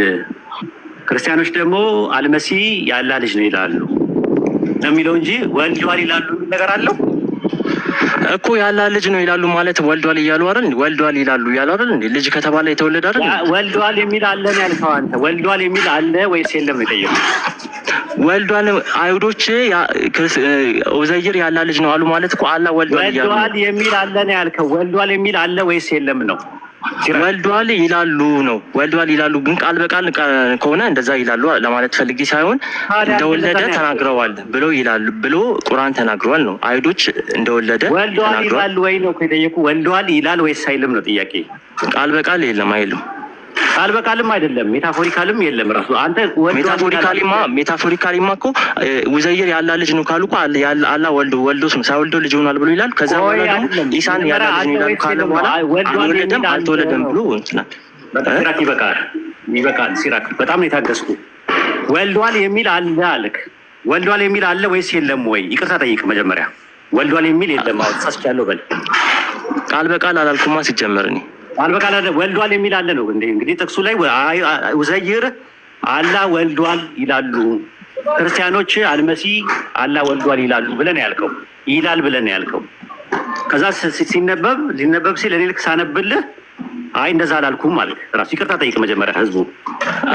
ክርስቲያኖች ደግሞ አልመሲ የአላህ ልጅ ነው ይላሉ ነው የሚለው እንጂ ወልዷል ይላሉ የሚል ነገር አለው እኮ። የአላህ ልጅ ነው ይላሉ ማለት ወልዷል እያሉ አይደል? ወልዷል ይላሉ እያሉ አይደል? ልጅ ከተባለ የተወለደ አይደል? ወልዷል የሚል አለ ነው ያልከው አንተ። ወልዷል የሚል አለ ወይስ የለም ነው የጠየቁት። ወልዷል አይሁዶች ኡዘይር የአላህ ልጅ ነው አሉ ማለት እኮ አላህ ወልዷል እያሉ። ወልዷል የሚል አለ ነው ያልከው። ወልዷል የሚል አለ ወይስ የለም ነው? ወልዷል ይላሉ ነው። ወልዷል ይላሉ፣ ግን ቃል በቃል ከሆነ እንደዛ ይላሉ ለማለት ፈልጌ ሳይሆን እንደወለደ ተናግረዋል ብሎ ይላሉ ብሎ ቁርአን ተናግረዋል ነው። አይሁዶች እንደወለደ ወልዷል ይላሉ ወይ ነው የጠየቁ። ወልዷል ይላል ወይስ አይልም ነው ጥያቄ። ቃል በቃል የለም አይልም። ቃል በቃልም አይደለም፣ metaphorical ም የለም ራሱ። አንተ metaphorically ማ እኮ ኡዘይር የአላህ ልጅ ነው ካሉ እኮ አላህ ወልዶ ወልዶስ ነው፣ ሳይወልዶ ልጅ ሆኗል ብሎ ይላል። ከዛ በኋላ ደግሞ ኢሳን የአላህ ልጅ ነው ይላሉ ካለ በኋላ አልወለደም አልተወለደም ብሎ እንትናል። ሲራክ ይበቃል፣ ይበቃል። ሲራክ በጣም ነው የታገስኩ። ወልዷል የሚል አለ አልክ። ወልዷል የሚል አለ ወይስ የለም ወይ? ይቅርታ ጠይቅ መጀመሪያ። ወልዷል የሚል የለም። አዎ ተሳስቻለሁ በል። ቃል በቃል አላልኩማ ሲጀመር እኔ። ቃል በቃል አለ ወልዷል የሚል አለ ነው እንግዲህ ጥቅሱ ላይ። ኡዘይር አላህ ወልዷል ይላሉ፣ ክርስቲያኖች አልመሲ አላህ ወልዷል ይላሉ ብለን ያልከው፣ ይላል ብለን ያልከው። ከዛ ሲነበብ ሊነበብ ሲል እኔ ልክ ሳነብልህ አይ እንደዛ አላልኩም ማለት ራሱ። ይቅርታ ጠይቅ መጀመሪያ ህዝቡ።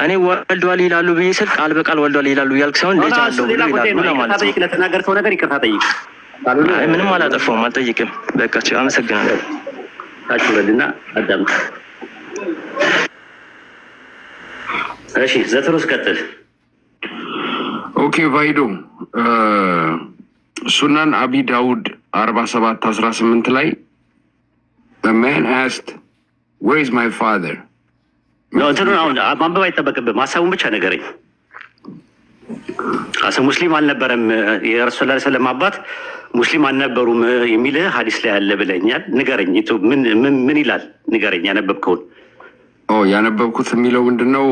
እኔ ወልዷል ይላሉ ብዬ ስል ቃል በቃል ወልዷል ይላሉ እያልክ ሳይሆን ልጅ አለው ብሎ ይላሉ ለማለት ነው። ጠይቅ፣ ለተናገርከው ነገር ይቅርታ ጠይቅ። ምንም አላጠፋውም፣ አልጠይቅም። በቃ አመሰግናለሁ። ታች ውረድና አዳምጥ። እሺ ዘትሮስ ቀጥል። Okay፣ ቫይዶ፣ ሱናን አቢ ዳውድ 4718 ላይ "A man asked, where is my father?" እንትኑን አሁን ማንበብ አይጠበቅብህም። ሀሳቡን ብቻ ንገረኝ። ሙስሊም አልነበረም፣ የረሱል ሰለም አባት ሙስሊም አልነበሩም የሚል ሀዲስ ላይ አለ ብለኛል። ንገረኝ፣ ምን ይላል ንገረኝ፣ ያነበብከውን። ያነበብኩት የሚለው ምንድን ነው?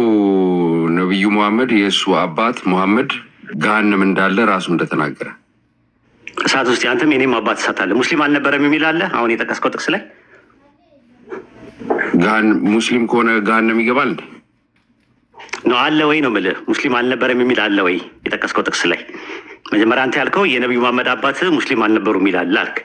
ነቢዩ መሐመድ የእሱ አባት መሐመድ ገሃነም እንዳለ ራሱ እንደተናገረ። እሳት ውስጥ ያንተም የኔም አባት እሳት አለ። ሙስሊም አልነበረም የሚል አለ አሁን የጠቀስከው ጥቅስ ላይ? ሙስሊም ከሆነ ገሃነም ይገባል እንዴ? ነው አለ ወይ ነው የምልህ። ሙስሊም አልነበረም የሚል አለ ወይ የጠቀስከው ጥቅስ ላይ? መጀመሪያ አንተ ያልከው የነቢዩ መሐመድ አባት ሙስሊም አልነበሩም ይላል አልክ።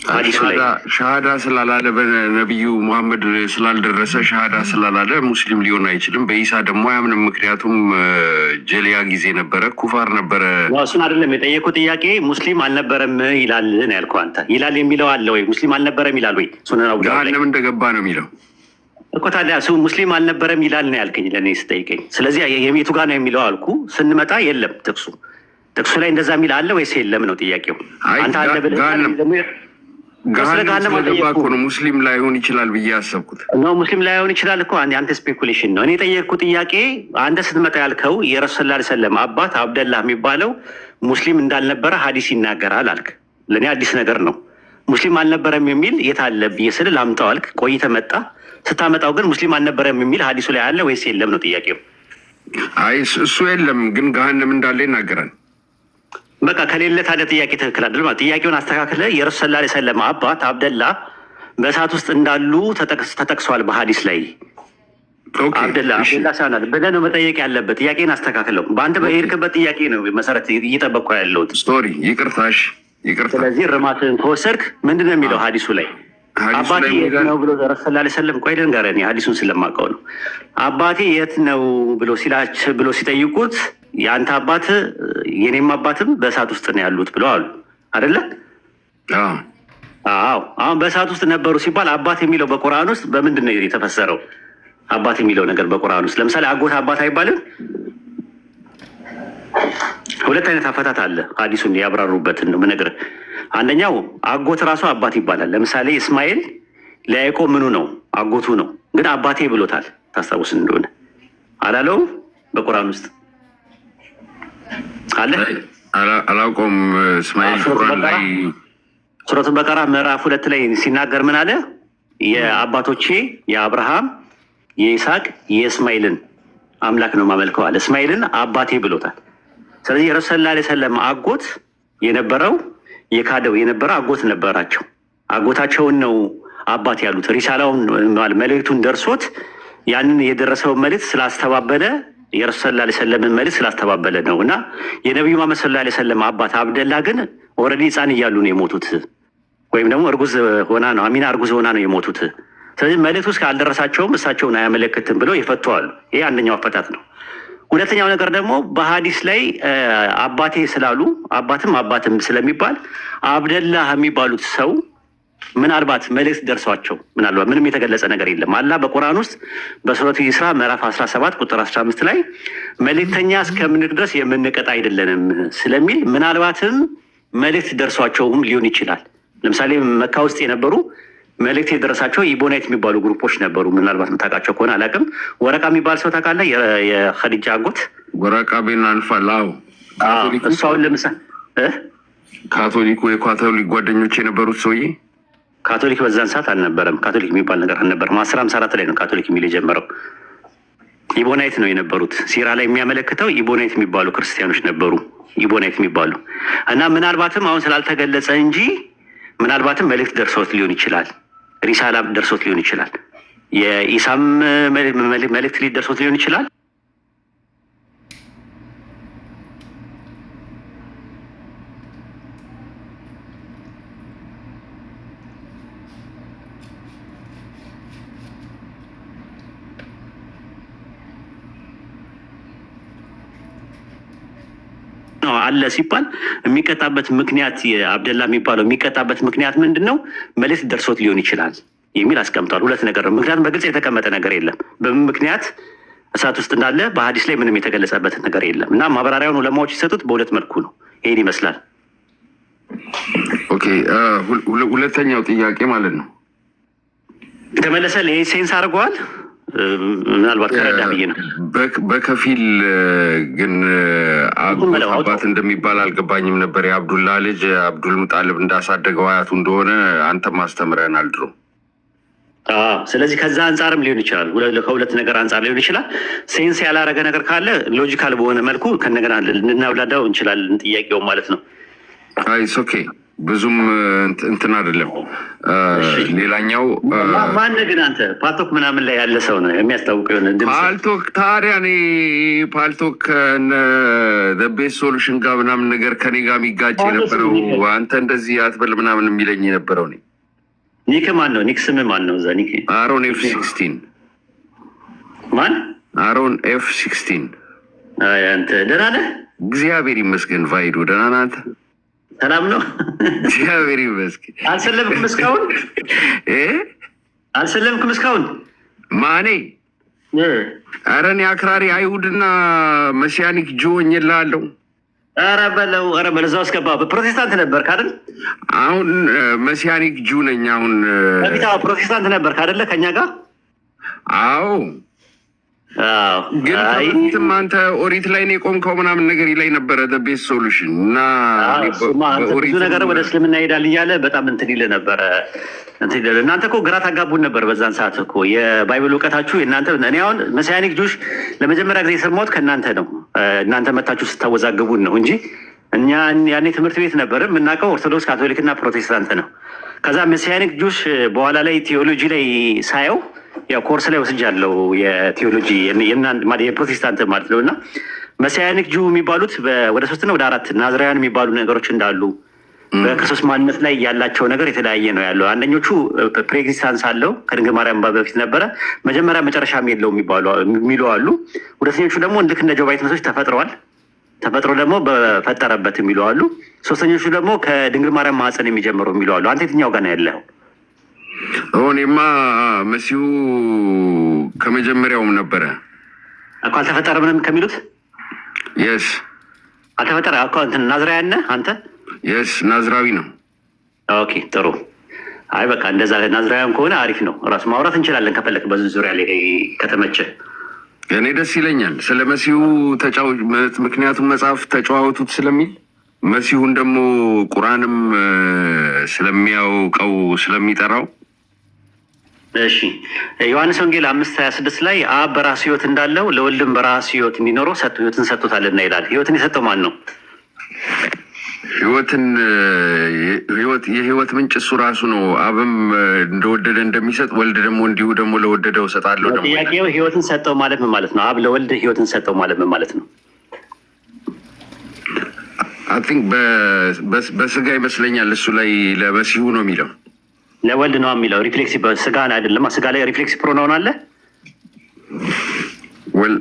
ሀዲሱ ላይ? ሻሃዳ ስላላለ፣ በነቢዩ ሙሐመድ ስላልደረሰ፣ ሻሃዳ ስላላለ ሙስሊም ሊሆን አይችልም። በኢሳ ደግሞ አያምንም። ምክንያቱም ጃሂሊያ ጊዜ ነበረ፣ ኩፋር ነበረ። እሱን አይደለም የጠየኩህ ጥያቄ። ሙስሊም አልነበረም ይላል ነው ያልከው አንተ። ይላል የሚለው አለ ወይ? ሙስሊም አልነበረም ይላል ወይ? ሱነን አቡ ዳውድ ላይ? ገሃነም እንደገባ ነው የሚለው። እኮ ታዲያ እሱ ሙስሊም አልነበረም ይላል ነው ያልከኝ ለእኔ ስጠይቀኝ። ስለዚህ የቱ ጋር ነው የሚለው አልኩ። ስንመጣ የለም ጥቅሱ። ጥቅሱ ላይ እንደዛ የሚል አለ ወይስ የለም ነው ጥያቄው። አይ፣ አንተ አለ ብለህ ደግሞ ስለ ገሃነም ገሃነም ስለገባ እኮ አልጠየቅኩም። ነው ሙስሊም ላይሆን ይችላል ብዬ ያሰብኩት። ነው ሙስሊም ላይሆን ይችላል እኮ አንተ speculation ነው። እኔ የጠየቅኩህ ጥያቄ አንተ ስትመጣ ያልከው የረሱል ሰለላሁ ዐለይሂ ወሰለም አባት አብደላህ የሚባለው ሙስሊም እንዳልነበረ ሀዲስ ይናገራል አልክ። ለእኔ አዲስ ነገር ነው። ሙስሊም አልነበረም የሚል የት አለ ብዬ ስል ላምጣው አልክ። ቆይተህ መጣ። ስታመጣው ግን ሙስሊም አልነበረም የሚል ሀዲሱ ላይ አለ ወይስ የለም ነው ጥያቄው። አይ፣ እሱ የለም፣ ግን ገሃነም እንዳለ ይናገራል። በቃ ከሌለ ታዲያ ጥያቄ ትክክል አይደለም ማለት። ጥያቄውን አስተካክለ የረሱል ሰለላሁ ዐለይሂ ወሰለም አባት አብደላ በእሳት ውስጥ እንዳሉ ተጠቅሷል በሀዲስ ላይ። አብደላ አብደላ ሳይሆን ብለህ ነው መጠየቅ ያለበት። ጥያቄን አስተካክለው። በአንተ በሄድክበት ጥያቄ ነው መሰረት እየጠበቅኩ ያለሁት። Sorry፣ ይቅርታሽ፣ ይቅርታ። ስለዚህ እርማትህን ከወሰድክ ምንድን ነው የሚለው ሀዲሱ ላይ? ሀዲሱ አባቴ ላይ የት ምን ይላል? ነው ብሎ ረሱል ሰለላሁ ዐለይሂ ወሰለም፣ ቆይ ልንገርህ፣ እኔ ሀዲሱን ስለማውቀው ነው። አባቴ የት ነው ብሎ ሲላች ብሎ ሲጠይቁት የአንተ አባት የኔም አባትም በእሳት ውስጥ ነው ያሉት ብለው አሉ። አይደለ? አዎ። አዎ። አሁን በእሳት ውስጥ ነበሩ ሲባል አባት የሚለው በቁርአን ውስጥ በምንድን ነው የተፈሰረው? አባት የሚለው ነገር በቁርአን ውስጥ ለምሳሌ አጎት አባት አይባልም። ሁለት አይነት አፈታት አለ። ሀዲሱን ያብራሩበትን ነው የምነግርህ። አንደኛው አጎት ራሱ አባት ይባላል። ለምሳሌ እስማኤል ለያዕቆብ ምኑ ነው? አጎቱ ነው፣ ግን አባቴ ብሎታል። ታስታውስ እንደሆነ አላለውም? በቁርአን ውስጥ አለ። አላውቀውም። እስማኤል ቁርአን ላይ ሱረቱል በቀራ ምዕራፍ 2 ላይ ሲናገር ምን አለ? የአባቶቼ የአብርሃም፣ የይስሐቅ፣ የእስማኤልን አምላክ ነው ማመልከው አለ። እስማኤልን አባቴ ብሎታል። ስለዚህ የረሱል ሰለላሁ ዐለይሂ ወሰለም አጎት የነበረው የካደው የነበረ አጎት ነበራቸው። አጎታቸውን ነው አባት ያሉት። ሪሳላውን መልእክቱን ደርሶት ያንን የደረሰውን መልእክት ስላስተባበለ፣ የረሱል ሰለላሁ ዐለይሂ ወሰለምን መልእክት ስላስተባበለ ነው። እና የነቢዩ መሐመድ ሰለላሁ ዐለይሂ ወሰለም አባት አብደላ ግን already ሕፃን እያሉ ነው የሞቱት፣ ወይም ደግሞ እርጉዝ ሆና ነው፣ አሚና እርጉዝ ሆና ነው የሞቱት። ስለዚህ መልእክቱ እስካልደረሳቸውም እሳቸውን አያመለክትም ብለው ይፈተዋሉ። ይሄ አንደኛው አፈታት ነው። ሁለተኛው ነገር ደግሞ በሀዲስ ላይ አባቴ ስላሉ አባትም አባትም ስለሚባል አብደላህ የሚባሉት ሰው ምናልባት መልእክት ደርሷቸው፣ ምናልባት ምንም የተገለጸ ነገር የለም። አላህ በቁርአን ውስጥ በሱረቱ ኢስራ ምዕራፍ 17 ቁጥር 15 ላይ መልእክተኛ እስከምንልክ ድረስ የምንቀጣ አይደለንም ስለሚል ምናልባትም መልእክት ደርሷቸውም ሊሆን ይችላል። ለምሳሌ መካ ውስጥ የነበሩ መልእክት የደረሳቸው ኢቦናይት የሚባሉ group ኦች ነበሩ። ምናልባት የምታውቃቸው ከሆነ አላውቅም። ወረቃ የሚባል ሰው ታውቃለህ? የኸዲጃ አጎት። ወረቃ ቤን አንፋል። አዎ። እሱ አሁን ለምሳሌ ካቶሊኩ፣ የካቶሊክ ጓደኞች የነበሩት ሰውዬ። ካቶሊክ በዛን ሰዓት አልነበረም። ካቶሊክ የሚባል ነገር አልነበረም። 1054 ላይ ነው ካቶሊክ የሚል የጀመረው። ኢቦናይት ነው የነበሩት። ሲራ ላይ የሚያመለክተው ኢቦናይት የሚባሉ ክርስቲያኖች ነበሩ። ኢቦናይት የሚባሉ እና ምናልባትም አሁን ስላልተገለጸ እንጂ ምናልባትም መልእክት ደርሶት ሊሆን ይችላል። ሪሳላ ደርሶት ሊሆን ይችላል። የኢሳም መልእክት ደርሶት ሊሆን ይችላል። አለ ሲባል የሚቀጣበት ምክንያት፣ አብደላ የሚባለው የሚቀጣበት ምክንያት ምንድን ነው? መልእክት ደርሶት ሊሆን ይችላል የሚል አስቀምጧል። ሁለት ነገር ነው። ምክንያቱም በግልጽ የተቀመጠ ነገር የለም። በምን ምክንያት እሳት ውስጥ እንዳለ በሀዲስ ላይ ምንም የተገለጸበት ነገር የለም እና ማብራሪያውን ዑለማዎች ሲሰጡት በሁለት መልኩ ነው። ይሄን ይመስላል። Okay፣ ሁለተኛው ጥያቄ ማለት ነው። ተመለሰ። ይሄ sense አድርገዋል። ምናልባት ከረዳ ብዬ ነው። በከፊል ግን አጎት አባት እንደሚባል አልገባኝም ነበር። የአብዱላ ልጅ አብዱል ሙጣልብ እንዳሳደገው አያቱ እንደሆነ አንተም አስተምረናል ድሮ። ስለዚህ ከዛ አንጻርም ሊሆን ይችላል። ከሁለት ነገር አንጻር ሊሆን ይችላል። Sense ያላረገ ነገር ካለ logical በሆነ መልኩ ከእንደገና ልናብላዳው እንችላለን ጥያቄው ማለት ነው። አይ፣ okay። ብዙም እንትን አይደለም። ሌላኛው ማነህ ግን አንተ? ፓልቶክ ምናምን ላይ ያለ ሰው ነው የሚያስታውቅ የሆነ ድምፅ። ፓልቶክ ታዲያ እኔ ፓልቶክ Best Solution ጋር ምናምን ነገር ከኔ ጋር የሚጋጭ የነበረው፣ አንተ እንደዚህ አትበል ምናምን የሚለኝ የነበረው እኔ። Nick ማን ነው? Nick ስም ማን ነው? እዛ nick? አሮን F16። ማን? አሮን F16። አንተ ደህና ነህ? እግዚአብሔር ይመስገን። ቫይዶ፣ ደህና ነህ አንተ? ሰላም ነው? እግዚአብሔር ይመስገን። አልሰለምክም እስካሁን? እ? አልሰለምክም እስካሁን? ማኔ? ኧረ እኔ አክራሪ አይሁድና Messianic Jew ሆኜልሃለሁ። ኧረ በለው፣ ኧረ በለው፣ እዛ ውስጥ ገባ። ፕሮቴስታንት ነበርክ አይደል? አሁን Messianic Jew ነኝ። አሁን በፊት ፕሮቴስታንት ነበርክ አይደለ? ከኛ ጋር። አዎ፣ ግን ከበፊትም አንተ ኦሪት ላይ ነው የቆምከው ምናምን ነገር ይለኝ ነበረ Best Solution እና ብዙ ነገር ወደ እስልምና ይሄዳል እያለ በጣም እንትን ይልህ ነበረ። እንትን ይልህ፣ እናንተ እኮ ግራ ታጋቡን ነበር በዛን ሰዓት እኮ የ Bible እውቀታችሁ የእናንተ። እኔ አሁን Messianic Jewish ለመጀመሪያ ጊዜ የሰማሁት ከእናንተ ነው። እናንተ መታችሁ ስታወዛግቡን ነው እንጂ እኛ ያኔ ትምህርት ቤት ነበር፣ የምናውቀው ኦርቶዶክስ፣ ካቶሊክ እና ፕሮቴስታንት ነው። ከዛ Messianic Jewish በኋላ ላይ ቴዎሎጂ ላይ ሳየው፣ ያው ኮርስ ላይ ወስጃለሁ የቴዎሎጂ የፕሮቴስታንት ማለት ነው፣ እና Messianic Jew የሚባሉት ወደ ሶስትና ወደ አራት ናዝራውያን የሚባሉ ነገሮች እንዳሉ፣ በክርስቶስ ማንነት ላይ ያላቸው ነገር የተለያየ ነው ያለው። አንደኞቹ pre-existence አለው፣ ከድንግል ማርያም በፊት ነበረ፣ መጀመሪያ መጨረሻም የለው የሚሉ አሉ። ሁለተኞቹ ደግሞ ልክ እንደ Jehovah Witness ኦች ተፈጥረዋል፣ ተፈጥሮ ደግሞ በፈጠረበት የሚሉ አሉ። ሶስተኞቹ ደግሞ ከድንግል ማርያም ማህፀን የሚጀምሩ የሚሉ አሉ። አንተ የትኛው ጋር ነው ያለኸው? እኔማ መሲሁ ከመጀመሪያውም ነበረ። እኮ አልተፈጠረም ምንም ከሚሉት? Yes. አልተፈጠረ እኮ፣ እንትን ናዝራውያን ነህ አንተ? Yes፣ ናዝራዊ ነው። Okay፣ ጥሩ። አይ በቃ እንደዛ ናዝራውያን ከሆነ አሪፍ ነው። ራሱ ማውራት እንችላለን ከፈለክ በዚህ ዙሪያ ላይ ከተመቸ። እኔ ደስ ይለኛል ስለ መሲሁ ተጫው፣ ምክንያቱም መጽሐፍ ተጨዋወቱት ስለሚል፣ መሲሁን ደግሞ ቁርአንም ስለሚያውቀው ስለሚጠራው። እሺ፣ ዮሐንስ ወንጌል 5:26 ላይ አብ በራሱ ሕይወት እንዳለው ለወልድም በራሱ ሕይወት እንዲኖረው ሰጡ ሕይወትን ሰጥቶታልና ይላል። ሕይወትን የሰጠው ማን ነው? ህይወትን የህይወት ምንጭ እሱ ራሱ ነው። አብም እንደወደደ እንደሚሰጥ ወልድ ደግሞ እንዲሁ ደግሞ ለወደደው እሰጣለሁ ደግሞ። ጥያቄው ሕይወትን ሰጠው ማለት ምን ማለት ነው? አብ ለወልድ ሕይወትን ሰጠው ማለት ምን ማለት ነው? I think በስጋ ይመስለኛል፣ እሱ ላይ ለመሲሁ ነው የሚለው። ለወልድ ነው የሚለው። Reflexive ስጋ አይደለም። ስጋ ላይ reflexive pronoun አለ። Well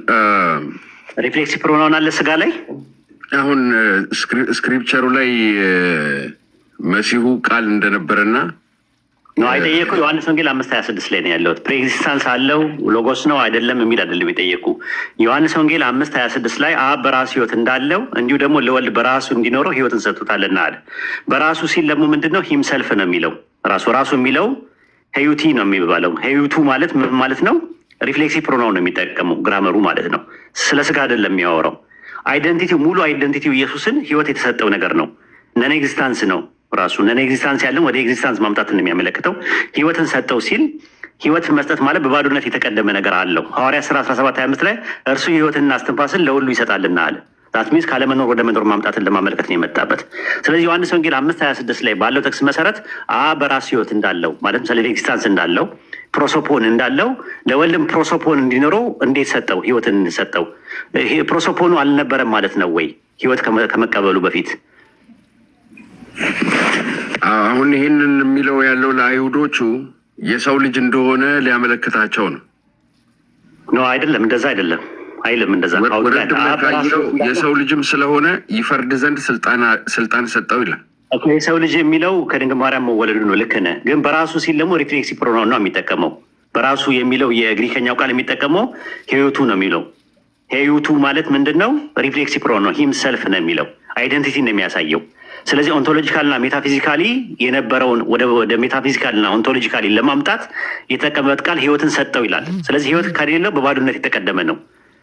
Reflexive pronoun አለ ስጋ ላይ? አሁን scripture ኡ ላይ መሲሁ ቃል እንደነበረና ነው አይጠየቁ። ዮሐንስ ወንጌል 5:26 ላይ ነው ያለሁት። Pre-existence አለው፣ ሎጎስ ነው አይደለም የሚል አይደለም የጠየቁ። ዮሐንስ ወንጌል 5:26 ላይ አብ በራሱ ሕይወት እንዳለው እንዲሁ ደግሞ ለወልድ በራሱ እንዲኖረው ሕይወትን ሰጥቶታልና አለ። በራሱ ሲል ደግሞ ምንድን ነው? Himself ነው የሚለው። ራሱ ራሱ የሚለው ሄዩቲ ነው የሚባለው። ሄዩቱ ማለት ምን ማለት ነው? Reflexive pronoun ነው የሚጠቀመው grammar ኡ ማለት ነው። ስለ ስጋ አይደለም የሚያወራው። Identity ው፣ ሙሉ identity ው ኢየሱስን ህይወት የተሰጠው ነገር ነው። Non-existence ነው ራሱ። Non-existence ያለን ወደ existence ማምጣትን ነው የሚያመለክተው። ህይወትን ሰጠው ሲል ህይወት መስጠት ማለት በባዶነት የተቀደመ ነገር አለው። ሐዋርያ ስራ 17:25 ላይ እርሱ ህይወትንና እስትንፋስን ለሁሉ ይሰጣልና አለ። That means ካለመኖር ወደ መኖር ማምጣትን ለማመልከት ነው የመጣበት። ስለዚህ ዮሐንስ ወንጌል 5:26 ላይ ባለው ጥቅስ መሰረት አብ በራሱ ህይወት እንዳለው፣ ማለትም self existence እንዳለው፣ ፕሮሶፖን እንዳለው፣ ለወልድም ፕሮሶፖን እንዲኖረው እንዴት ሰጠው? ህይወትን ሰጠው። ይሄ ፕሮሶፖኑ አልነበረም ማለት ነው ወይ ህይወት ከመቀበሉ በፊት? አሁን ይህንን የሚለው ያለው ለአይሁዶቹ የሰው ልጅ እንደሆነ ሊያመለክታቸው ነው። No፣ አይደለም፣ እንደዛ አይደለም አይልም። እንደዛ ወረድ ብለህ ካየኸው የሰው ልጅም ስለሆነ ይፈርድ ዘንድ ስልጣን ሰጠው ይላል። የሰው ልጅ የሚለው ከድንግል ማርያም መወለዱ ነው። ልክ ነህ። ግን በራሱ ሲል ደግሞ reflexive pronoun ነው የሚጠቀመው። በራሱ የሚለው የግሪከኛው ቃል የሚጠቀመው ሄዩቱ ነው የሚለው። ሄዩቱ ማለት ምንድን ነው? Reflexive pronoun ነው። Himself ነው የሚለው፣ identity ነው የሚያሳየው። ስለዚህ ontological እና metaphysically የነበረውን ወደ metaphysical እና ontologically ለማምጣት የተጠቀመበት ቃል ህይወትን ሰጠው ይላል። ስለዚህ ህይወት ከሌለው በባዶነት የተቀደመ ነው።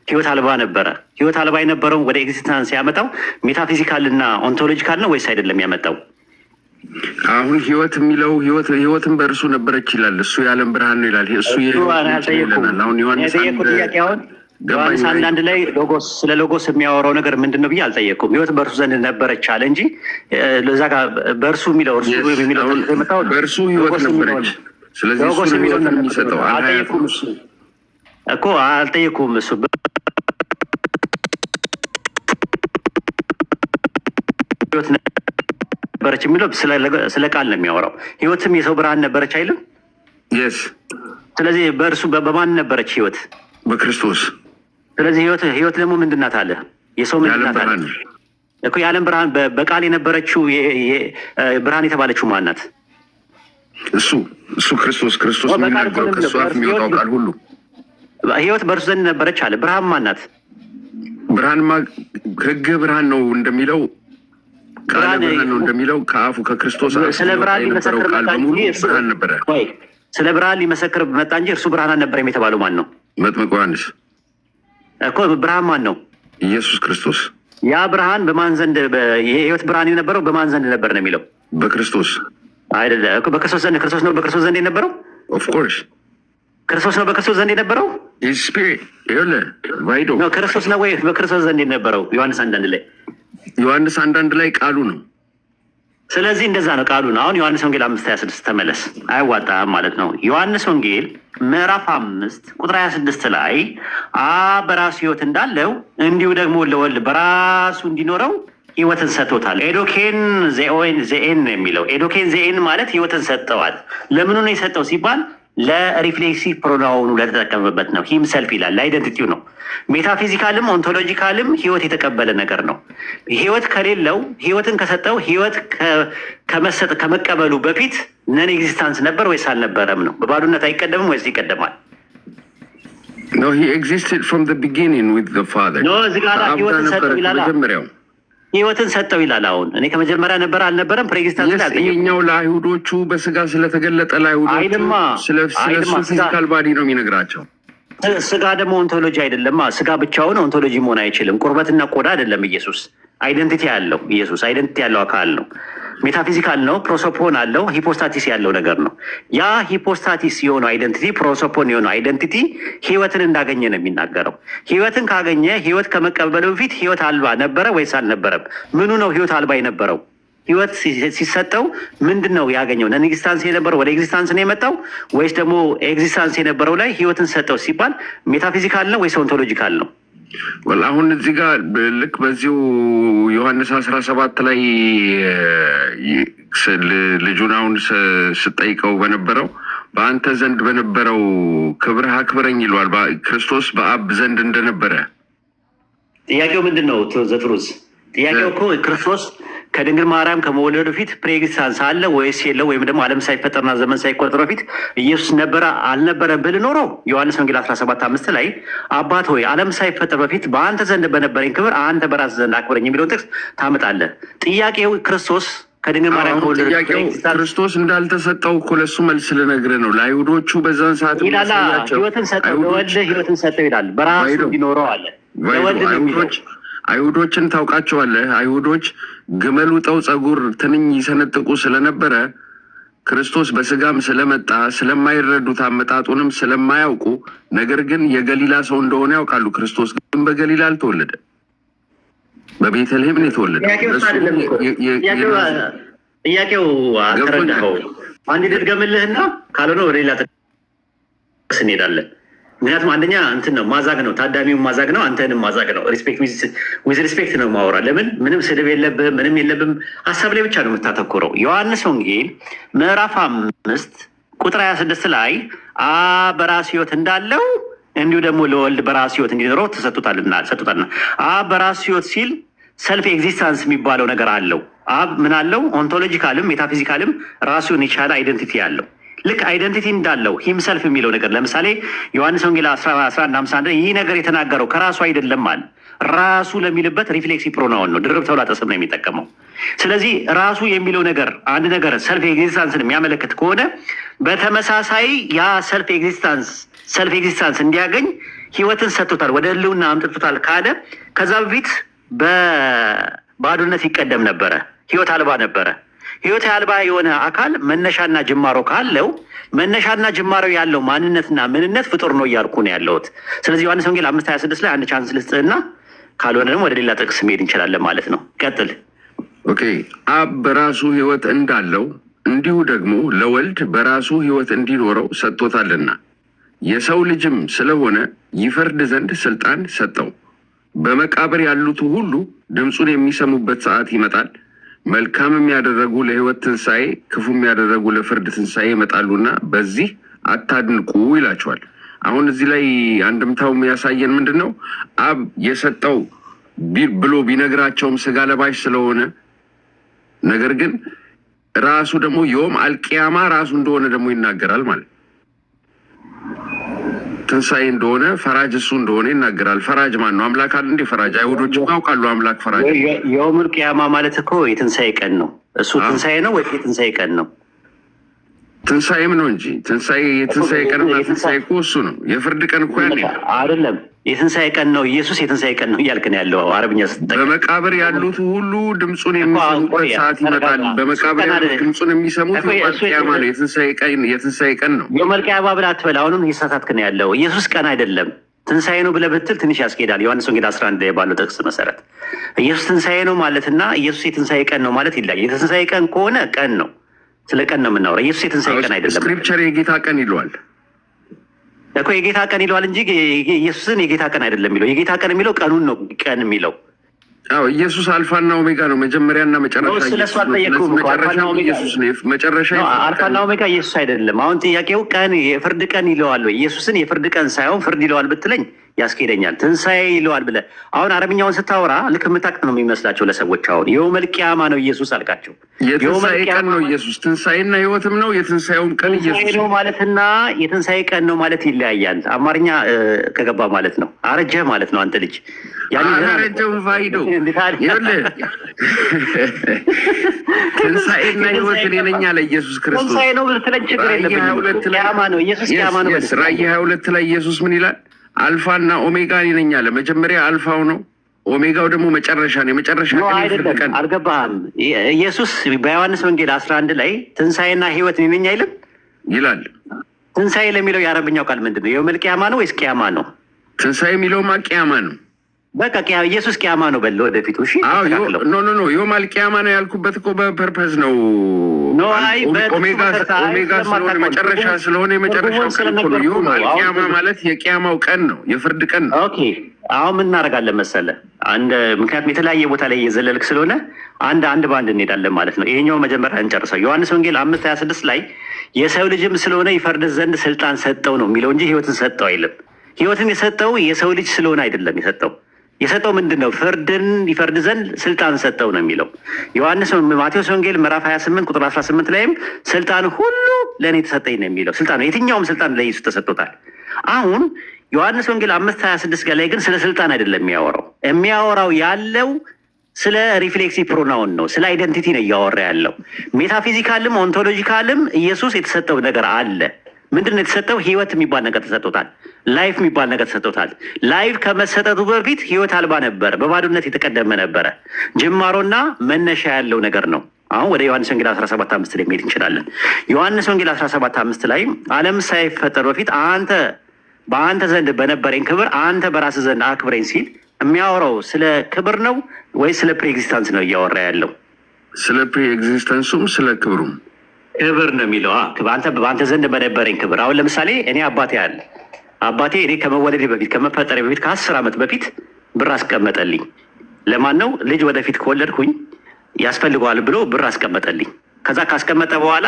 ህይወት አልባ ነበረ። ህይወት አልባ የነበረውን ወደ existence ያመጣው metaphysical እና ontological ነው ወይስ አይደለም ያመጣው? አሁን ህይወት የሚለው ህይወትን በእርሱ ነበረች ይላል። እሱ የዓለም ብርሃን ነው ይላል። እሱ የህይወት ምንጭ ነው ይለናል። አሁን ዮሐንስ የጠየኩት ጥያቄ አሁን ዮሐንስ 1:1 ላይ ሎጎስ፣ ስለ ሎጎስ የሚያወራው ነገር ምንድን ነው ብዬ አልጠየቅኩም። ህይወት በእርሱ ዘንድ ነበረች አለ እንጂ ለዛ ጋር በእርሱ የሚለው፣ እርሱ የሚለው የመጣው በእርሱ ህይወት ሎጎስ የሚለው ነበረች። ስለዚህ እሱ ሎጎስ ነው የሚለውን ህይወትን የሚሰጠው፣ አልሀያት አልጠየኩም። ነው። እሱ እኮ አልጠየኩም። እሱ ህይወት ነበረች የሚለው ስለ ቃል ነው የሚያወራው። ህይወትም የሰው ብርሃን ነበረች አይልም? Yes. ስለዚህ በእርሱ በማን ነበረች ህይወት? በክርስቶስ። ስለዚህ ህይወት ደግሞ ምንድን ናት አለ? የሰው ምንድን የዓለም ናት አለ? ብርሃን። እኮ የዓለም ብርሃን በቃል የነበረችው ብርሃን የተባለችው ማን ናት? እሱ ክርስቶስ፣ ክርስቶስ በቃል እኮ የሚናገረው ነው ከእሱ የሚለው። አፍ የሚወጣው ቃል ሁሉ። ህይወት በእርሱ ዘንድ ነበረች አለ። ብርሃን ማን ናት? ብርሃንማ ህግ ብርሃን ነው እንደሚለው፣ ቃለ ብርሃን ብርሃን ነው እንደሚለው፣ ከአፉ ከክርስቶስ አፍ ስለ የሚወጣ ብርሃን የነበረው ሊመሰክር ቃል መጣ በሙሉ እንጂ እርሱ ብርሃን ነበረ። ቆይ፣ ስለ ብርሃን ሊመሰክር መጣ እንጂ እርሱ ብርሃን አልነበረም የተባለው ማን ነው? መጥምቁ ዮሐንስ። እኮ ብርሃን ማን ነው? ኢየሱስ ክርስቶስ። ያ ብርሃን በማን ዘንድ፣ የህይወት ብርሃን የነበረው በማን ዘንድ ነበር ነው የሚለው? በክርስቶስ። አይደለ እኮ፣ በክርስቶስ ዘንድ። ክርስቶስ ነው በክርስቶስ ዘንድ የነበረው? Of course. ክርስቶስ ነው በክርስቶስ ዘንድ የነበረው? Spirit፣ ይኸውልህ ቫይዶ። ነው፣ ክርስቶስ ነው ወይ በክርስቶስ ዘንድ የነበረው ዮሐንስ 1:1 ላይ? ዮሐንስ 1:1 ላይ ቃሉ ነው። ስለዚህ እንደዛ ነው ቃሉ ነው። አሁን ዮሐንስ ወንጌል 5:26 ተመለስ፣ አያዋጣም ማለት ነው። ዮሐንስ ወንጌል ምዕራፍ 5 ቁጥር 26 ላይ አብ በራሱ ሕይወት እንዳለው እንዲሁ ደግሞ ለወልድ በራሱ እንዲኖረው ሕይወትን ሰጥቶታል። ኤዶኬን ዜኦን ዜኤን ነው የሚለው። ኤዶኬን ዜኤን ማለት ሕይወትን ሰጠዋል። ለምኑ ነው የሰጠው ሲባል ለ reflexive pronoun ኑ ለተጠቀመበት ነው። Himself ይላል፣ ለ identity ው ነው። Metaphysical ም ontological ም ህይወት የተቀበለ ነገር ነው። ህይወት ከሌለው፣ ህይወትን ከሰጠው፣ ህይወት ከመሰጠ ከመቀበሉ በፊት non existence ነበር ወይስ አልነበረም ነው። በባዶነት አይቀደምም ወይስ ይቀደማል? No, he existed from the beginning with the Father. No፣ እዚህ ጋር ከአብ ጋር ህይወትን ነበረ ሰጠው ይላል። ከመጀመሪያው። ህይወትን ሰጠው ይላል። አሁን እኔ ከመጀመሪያ ነበረ አልነበረም pre-existence ላይ አልጠየኩም። ይሄኛው ለአይሁዶቹ በስጋ ስለተገለጠ ለአይሁዶቹ አይልማ፣ ስለ አይልማ። እሱ physical body ነው የሚነግራቸው። ስጋ ደግሞ ontology አይደለማ። ስጋ ብቻውን ontology መሆን አይችልም። ቁርበትና ቆዳ አይደለም ኢየሱስ። Identity ያለው፣ ኢየሱስ identity ያለው አካል ነው። Metaphysical ነው። ፕሮሶፖን አለው። Hypostasis ያለው ነገር ነው። ያ hypostasis የሆነው identity፣ ፕሮሶፖን የሆነው identity ህይወትን እንዳገኘ ነው የሚናገረው። ህይወትን ካገኘ፣ ህይወት ከመቀበሉ በፊት ህይወት አልባ ነበረ ወይስ አልነበረም? ምኑ ነው ህይወት አልባ የነበረው? ህይወት ሲሰጠው ምንድን ነው ያገኘው? Non existence የነበረው ወደ existence ነው የመጣው ወይስ ደግሞ existence የነበረው ላይ ህይወትን ሰጠው ሲባል metaphysical ነው ወይስ ontological ነው? Well፣ አሁን እዚህ ጋር ልክ በዚሁ ዮሐንስ 17 ላይ ልጁን አሁን ስጠይቀው በነበረው በአንተ ዘንድ በነበረው ክብርህ አክብረኝ ይለዋል። ክርስቶስ በአብ ዘንድ እንደነበረ። ጥያቄው ምንድን ነው? The truth፣ ጥያቄው እኮ ክርስቶስ ከድንግል ማርያም ከመወለዱ በፊት pre-existence አለ ወይስ የለው? ወይም ደግሞ ዓለም ሳይፈጠርና ዘመን ሳይቆጠር በፊት ኢየሱስ ነበረ አልነበረ ብል ኖሮ ዮሐንስ ወንጌል 17:5 ላይ አባት ሆይ ዓለም ሳይፈጠር በፊት በአንተ ዘንድ በነበረኝ ክብር አንተ በራስህ ዘንድ አክብረኝ የሚለውን ጥቅስ ታመጣለህ። ጥያቄው ክርስቶስ ከድንግል ማርያም አሁን ከወለዱ ጥያቄው pre-existence ክርስቶስ እንዳልተሰጠው እኮ ለእሱ መልስ ልነግርህ ነው። ለአይሁዶቹ በዛን ሰዓት ይላላ። የሚያሳያቸው ህይወትን ሰጠው አይሁዶች ለወልድ ህይወትን ሰጠው ይላል። በራሱ ቫይዶ እንዲኖረው አለ። ቫይዶ ለወልድ ነው የሚለው። አይሁዶችን ታውቃቸዋለህ። አይሁዶች ግመል ውጠው ጸጉር ትንኝ ይሰነጥቁ ስለነበረ፣ ክርስቶስ በስጋም ስለመጣ ስለማይረዱት፣ አመጣጡንም ስለማያውቁ፣ ነገር ግን የገሊላ ሰው እንደሆነ ያውቃሉ። ክርስቶስ ግን በገሊላ አልተወለደ፣ በቤተልሔም ነው የተወለደው። ጥያቄው እሱ እነሱ አይደለም እኮ። ጥያቄው አልተረዳኸውም። አንድ ልድገምልህና ካልሆነ ወደ ሌላ ጥቅስ እንሄዳለን። ምክንያቱም አንደኛ እንትን ነው፣ ማዛግ ነው፣ ታዳሚውን ማዛግ ነው፣ አንተንም ማዛግ ነው። Respect፣ with respect ነው ማወራ። ለምን ምንም ስድብ የለብህም፣ ምንም የለብህም። ሀሳብ ላይ ብቻ ነው የምታተኩረው። ዮሐንስ ወንጌል ምዕራፍ 5 ቁጥር 26 ላይ አብ በራሱ ሕይወት እንዳለው እንዲሁ ደግሞ ለወልድ በራሱ ሕይወት እንዲኖረው ተሰጥቶታልና፣ አብ በራሱ ሕይወት ሲል self existence የሚባለው ነገር አለው። አብ ምን አለው? Ontological ም metaphysical ም ራሱን የቻለ identity አለው። ልክ identity እንዳለው himself የሚለው ነገር ለምሳሌ ዮሐንስ ወንጌል 11:51 ይህ ነገር የተናገረው ከራሱ አይደለም አለ። ራሱ ለሚልበት reflexive pronoun ነው፣ ድርብ ተውላጠ ስም ነው የሚጠቀመው። ስለዚህ ራሱ የሚለው ነገር አንድ ነገር self existence ን የሚያመለክት ከሆነ በተመሳሳይ ያ self existence እንዲያገኝ ህይወትን ሰጥቶታል፣ ወደ ህልውና አምጥቶታል ካለ ከዛ በፊት በባዶነት ይቀደም ነበረ፣ ህይወት አልባ ነበረ። ህይወት አልባ የሆነ አካል መነሻና ጅማሮ ካለው፣ መነሻና ጅማሮ ያለው ማንነትና ምንነት ፍጡር ነው እያልኩ ነው ያለሁት። ስለዚህ ዮሐንስ ወንጌል 5:26 ላይ አንድ chance ልስጥህና ካልሆነ ደግሞ ወደ ሌላ ጥቅስ መሄድ እንችላለን ማለት ነው። ቀጥል። Okay፣ አብ በራሱ ህይወት እንዳለው እንዲሁ ደግሞ ለወልድ በራሱ ህይወት እንዲኖረው ሰጥቶታልና የሰው ልጅም ስለሆነ ይፈርድ ዘንድ ስልጣን ሰጠው። በመቃብር ያሉት ሁሉ ድምፁን የሚሰሙበት ሰዓት ይመጣል። መልካምም ያደረጉ ለህይወት ትንሣኤ፣ ክፉም ያደረጉ ለፍርድ ትንሣኤ ይመጣሉና በዚህ አታድንቁ ይላቸዋል። አሁን እዚህ ላይ አንድምታው የሚያሳየን ምንድን ነው? አብ የሰጠው ብሎ ቢነግራቸውም ስጋ ለባሽ ስለሆነ፣ ነገር ግን ራሱ ደግሞ يوم القيامة ራሱ እንደሆነ ደግሞ ይናገራል ማለት፣ ትንሣኤ እንደሆነ፣ ፈራጅ እሱ እንደሆነ ይናገራል። ፈራጅ ማን ነው? አምላክ አለ እንዴ? ፈራጅ አይሁዶች ያውቃሉ። አምላክ ፈራጅ يوم القيامة ማለት እኮ የትንሣኤ ቀን ነው። እሱ ትንሣኤ ነው ወይ የትንሣኤ ቀን ነው? ትንሣኤም ነው እንጂ፣ ትንሣኤ፣ የትንሣኤ ቀንና ትንሣኤ እኮ እሱ ነው። የፍርድ ቀን እኮ ያኔ ነው። አይደለም፣ የትንሣኤ ቀን ነው። ኢየሱስ የትንሣኤ ቀን ነው እያልክ ነው ያለው አረብኛ ስትጠቀም። በመቃብር ያሉት ሁሉ ድምፁን የሚሰሙበት ሰዓት ይመጣል። በመቃብር ያሉት ድምፁን የሚሰሙት يوم القيامة ነው። የትንሣኤ ቀን፣ የትንሣኤ ቀን ነው። يوم القيامة ብለህ አትበል። አሁንም እየተሳሳትክ ነው ያለው። ኢየሱስ ቀን አይደለም፣ ትንሣኤ ነው ብለህ ብትል ትንሽ ያስኬዳል። ዮሐንስ ወንጌል 11 ላይ ባለው ጥቅስ መሰረት ኢየሱስ ትንሣኤ ነው ማለትና ኢየሱስ የትንሣኤ ቀን ነው ማለት ይለያል። የትንሣኤ ቀን ከሆነ ቀን ነው፣ ስለ ቀን ነው የምናወራው። ኢየሱስ የትንሣኤ ቀን አይደለም። Scripture የጌታ ቀን ይለዋል። እኮ የጌታ ቀን ይለዋል እንጂ ኢየሱስን የጌታ ቀን አይደለም የሚለው። የጌታ ቀን የሚለው ቀኑን ነው ቀን የሚለው። አዎ፣ ኢየሱስ አልፋና ኦሜጋ ነው፣ መጀመሪያና መጨረሻ። ስለ እሱ አልጠየቅኩም እኮ። አልፋና ኦሜጋ ኢየሱስ ነው። መጨረሻ አልፋና ኦሜጋ ኢየሱስ አይደለም። አሁን ጥያቄው ቀን፣ የፍርድ ቀን ይለዋል ወይ? ኢየሱስን የፍርድ ቀን ሳይሆን ፍርድ ይለዋል ብትለኝ ያስኬደኛል። ትንሣኤ ይለዋል ብለህ አሁን አረብኛውን ስታወራ ልክ የምታውቅ ነው የሚመስላቸው ለሰዎች። አሁን يوم القيامة ነው ኢየሱስ አልካቸው። የትንሣኤ ቀን ነው ኢየሱስ። ትንሣኤና ሕይወትም ነው። የትንሣኤውም ቀን ኢየሱስ ነው ማለትና የትንሣኤ ቀን ነው ማለት ይለያያል። አማርኛ ከገባ ማለት ነው። አረጀህ ማለት ነው አንተ ልጅ። አላረጀሁም። ፋይዶ፣ ይኸውልህ፣ ትንሣኤና ሕይወት እኔ ነኝ አለ ኢየሱስ ክርስቶስ። ትንሣኤ ነው ብትለኝ ችግር የለብኝም። ቂያማ ነው፣ ኢየሱስ ቂያማ ነው። ራእይ 22 ላይ ኢየሱስ ምን ይላል? አልፋና ኦሜጋ እኔ ነኝ አለ። መጀመሪያ አልፋው ነው፣ ኦሜጋው ደግሞ መጨረሻ ነው። የመጨረሻ ቀን፣ የፍርድ ቀን። አልገባህም። ኢየሱስ በዮሐንስ ወንጌል 11 ላይ ትንሣኤና ሕይወት እኔ ነኝ አይልም? ይላል። ትንሣኤ ለሚለው የአረብኛው ቃል ምንድን ነው? يوم القيامة ነው ወይስ ቂያማ ነው? ትንሣኤ የሚለውማ ቂያማ ነው። በቃ ኢየሱስ ቂያማ ነው በል ወደፊቱ። እሺ። No, no, no፣ يوم القيامة ነው ያልኩበት እኮ በ purpose ነው። ኦሜጋ ስለሆነ፣ መጨረሻ ስለሆነ፣ የመጨረሻው ቀን እኮ ነው። يوم القيامة ማለት የቂያማው ቀን ነው፣ የፍርድ ቀን ነው። Okay፣ አሁን ምን እናደርጋለን መሰለህ? አንድ፣ ምክንያቱም የተለያየ ቦታ ላይ እየዘለልክ ስለሆነ አንድ አንድ በአንድ እንሄዳለን ማለት ነው። ይሄኛው መጀመሪያ እንጨርሰው። ዮሐንስ ወንጌል 5:26 ላይ የሰው ልጅም ስለሆነ ይፈርድ ዘንድ ስልጣን ሰጠው ነው የሚለው እንጂ ህይወትን ሰጠው አይልም። ህይወትን የሰጠው የሰው ልጅ ስለሆነ አይደለም የሰጠው። የሰጠው ምንድን ነው? ፍርድን ይፈርድ ዘንድ ስልጣን ሰጠው ነው የሚለው። ዮሐንስ ማቴዎስ ወንጌል ምዕራፍ 28 ቁጥር 18 ላይም ስልጣን ሁሉ ለእኔ ተሰጠኝ ነው የሚለው። ስልጣን፣ የትኛውም ስልጣን ለኢየሱስ ተሰጥቶታል። አሁን ዮሐንስ ወንጌል 5:26 ላይ ግን ስለ ስልጣን አይደለም የሚያወራው። የሚያወራው ያለው ስለ reflexive pronoun ነው፣ ስለ identity ነው እያወራ ያለው። Metaphysical ም ontological ም ኢየሱስ የተሰጠው ነገር አለ። ምንድን ነው የተሰጠው? ህይወት የሚባል ነገር ተሰጥቶታል። Life የሚባል ነገር ተሰጥቶታል። Life ከመሰጠቱ በፊት ህይወት አልባ ነበረ፣ በባዶነት የተቀደመ ነበረ። ጅማሮና መነሻ ያለው ነገር ነው። አሁን ወደ ዮሐንስ ወንጌል 17:5 ላይ መሄድ እንችላለን። ዮሐንስ ወንጌል 17:5 ላይ ዓለም ሳይፈጠር በፊት አንተ በአንተ ዘንድ በነበረኝ ክብር አንተ በራስህ ዘንድ አክብረኝ ሲል የሚያወራው ስለ ክብር ነው ወይ ስለ pre-existence ነው እያወራ ያለው? ስለ pre-existence ኡም ስለ ክብሩም። ክብር ነው የሚለው። አንተ በአንተ ዘንድ በነበረኝ ክብር። አሁን ለምሳሌ እኔ አባቴ አለ። አባቴ እኔ ከመወለዴ በፊት፣ ከመፈጠሬ በፊት፣ ከ10 ዓመት በፊት ብር አስቀመጠልኝ። ለማን ነው? ልጅ ወደፊት ከወለድኩኝ ያስፈልገዋል ብሎ ብር አስቀመጠልኝ። ከዛ ካስቀመጠ በኋላ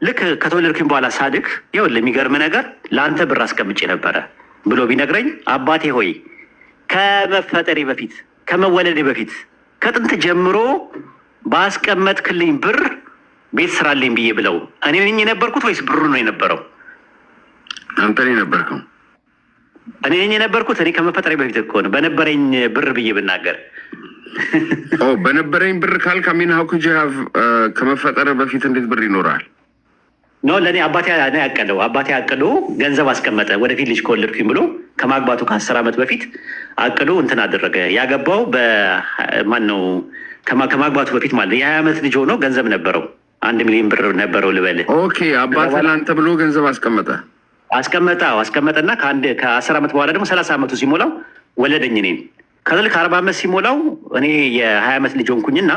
ልክ ከተወለድኩኝ በኋላ ሳድግ ይኸውልህ የሚገርም ነገር ለአንተ ብር አስቀምጬ ነበረ ብሎ ቢነግረኝ፣ አባቴ ሆይ፣ ከመፈጠሬ በፊት፣ ከመወለዴ በፊት፣ ከጥንት ጀምሮ ባስቀመጥክልኝ ብር ቤት ስራልኝ ብዬ ብለው እኔ ነኝ የነበርኩት ወይስ ብሩ ነው የነበረው? አንተ ነው የነበርከው። እኔ ነኝ የነበርኩት። እኔ ከመፈጠሬ በፊት እኮ ነው በነበረኝ ብር ብዬ ብናገር። በነበረኝ ብር ካልክ፣ I mean, how could you have ከመፈጠር በፊት እንዴት ብር ይኖራል? No፣ ለእኔ አባቴ ነው ያቀደው። አባቴ አቅዶ ገንዘብ አስቀመጠ። ወደፊት ልጅ ከወለድኩኝ ብሎ ከማግባቱ ከ10 ዓመት በፊት አቅዶ እንትን አደረገ። ያገባው በማን ነው? ከማግባቱ በፊት ማለት የ20 ዓመት ልጅ ሆኖ ገንዘብ ነበረው። 1 ሚሊዮን ብር ነበረው ልበልህ። Okay፣ አባት ለአንተ ብሎ ገንዘብ አስቀመጠ። አስቀመጠ። አዎ፣ አስቀመጠና ከ10 ዓመት በኋላ ደግሞ 30 ዓመቱ ሲሞላው ወለደኝ እኔን። ከዛ ልክ 40 ዓመት ሲሞላው እኔ የ20 ዓመት ልጅ ሆንኩኝና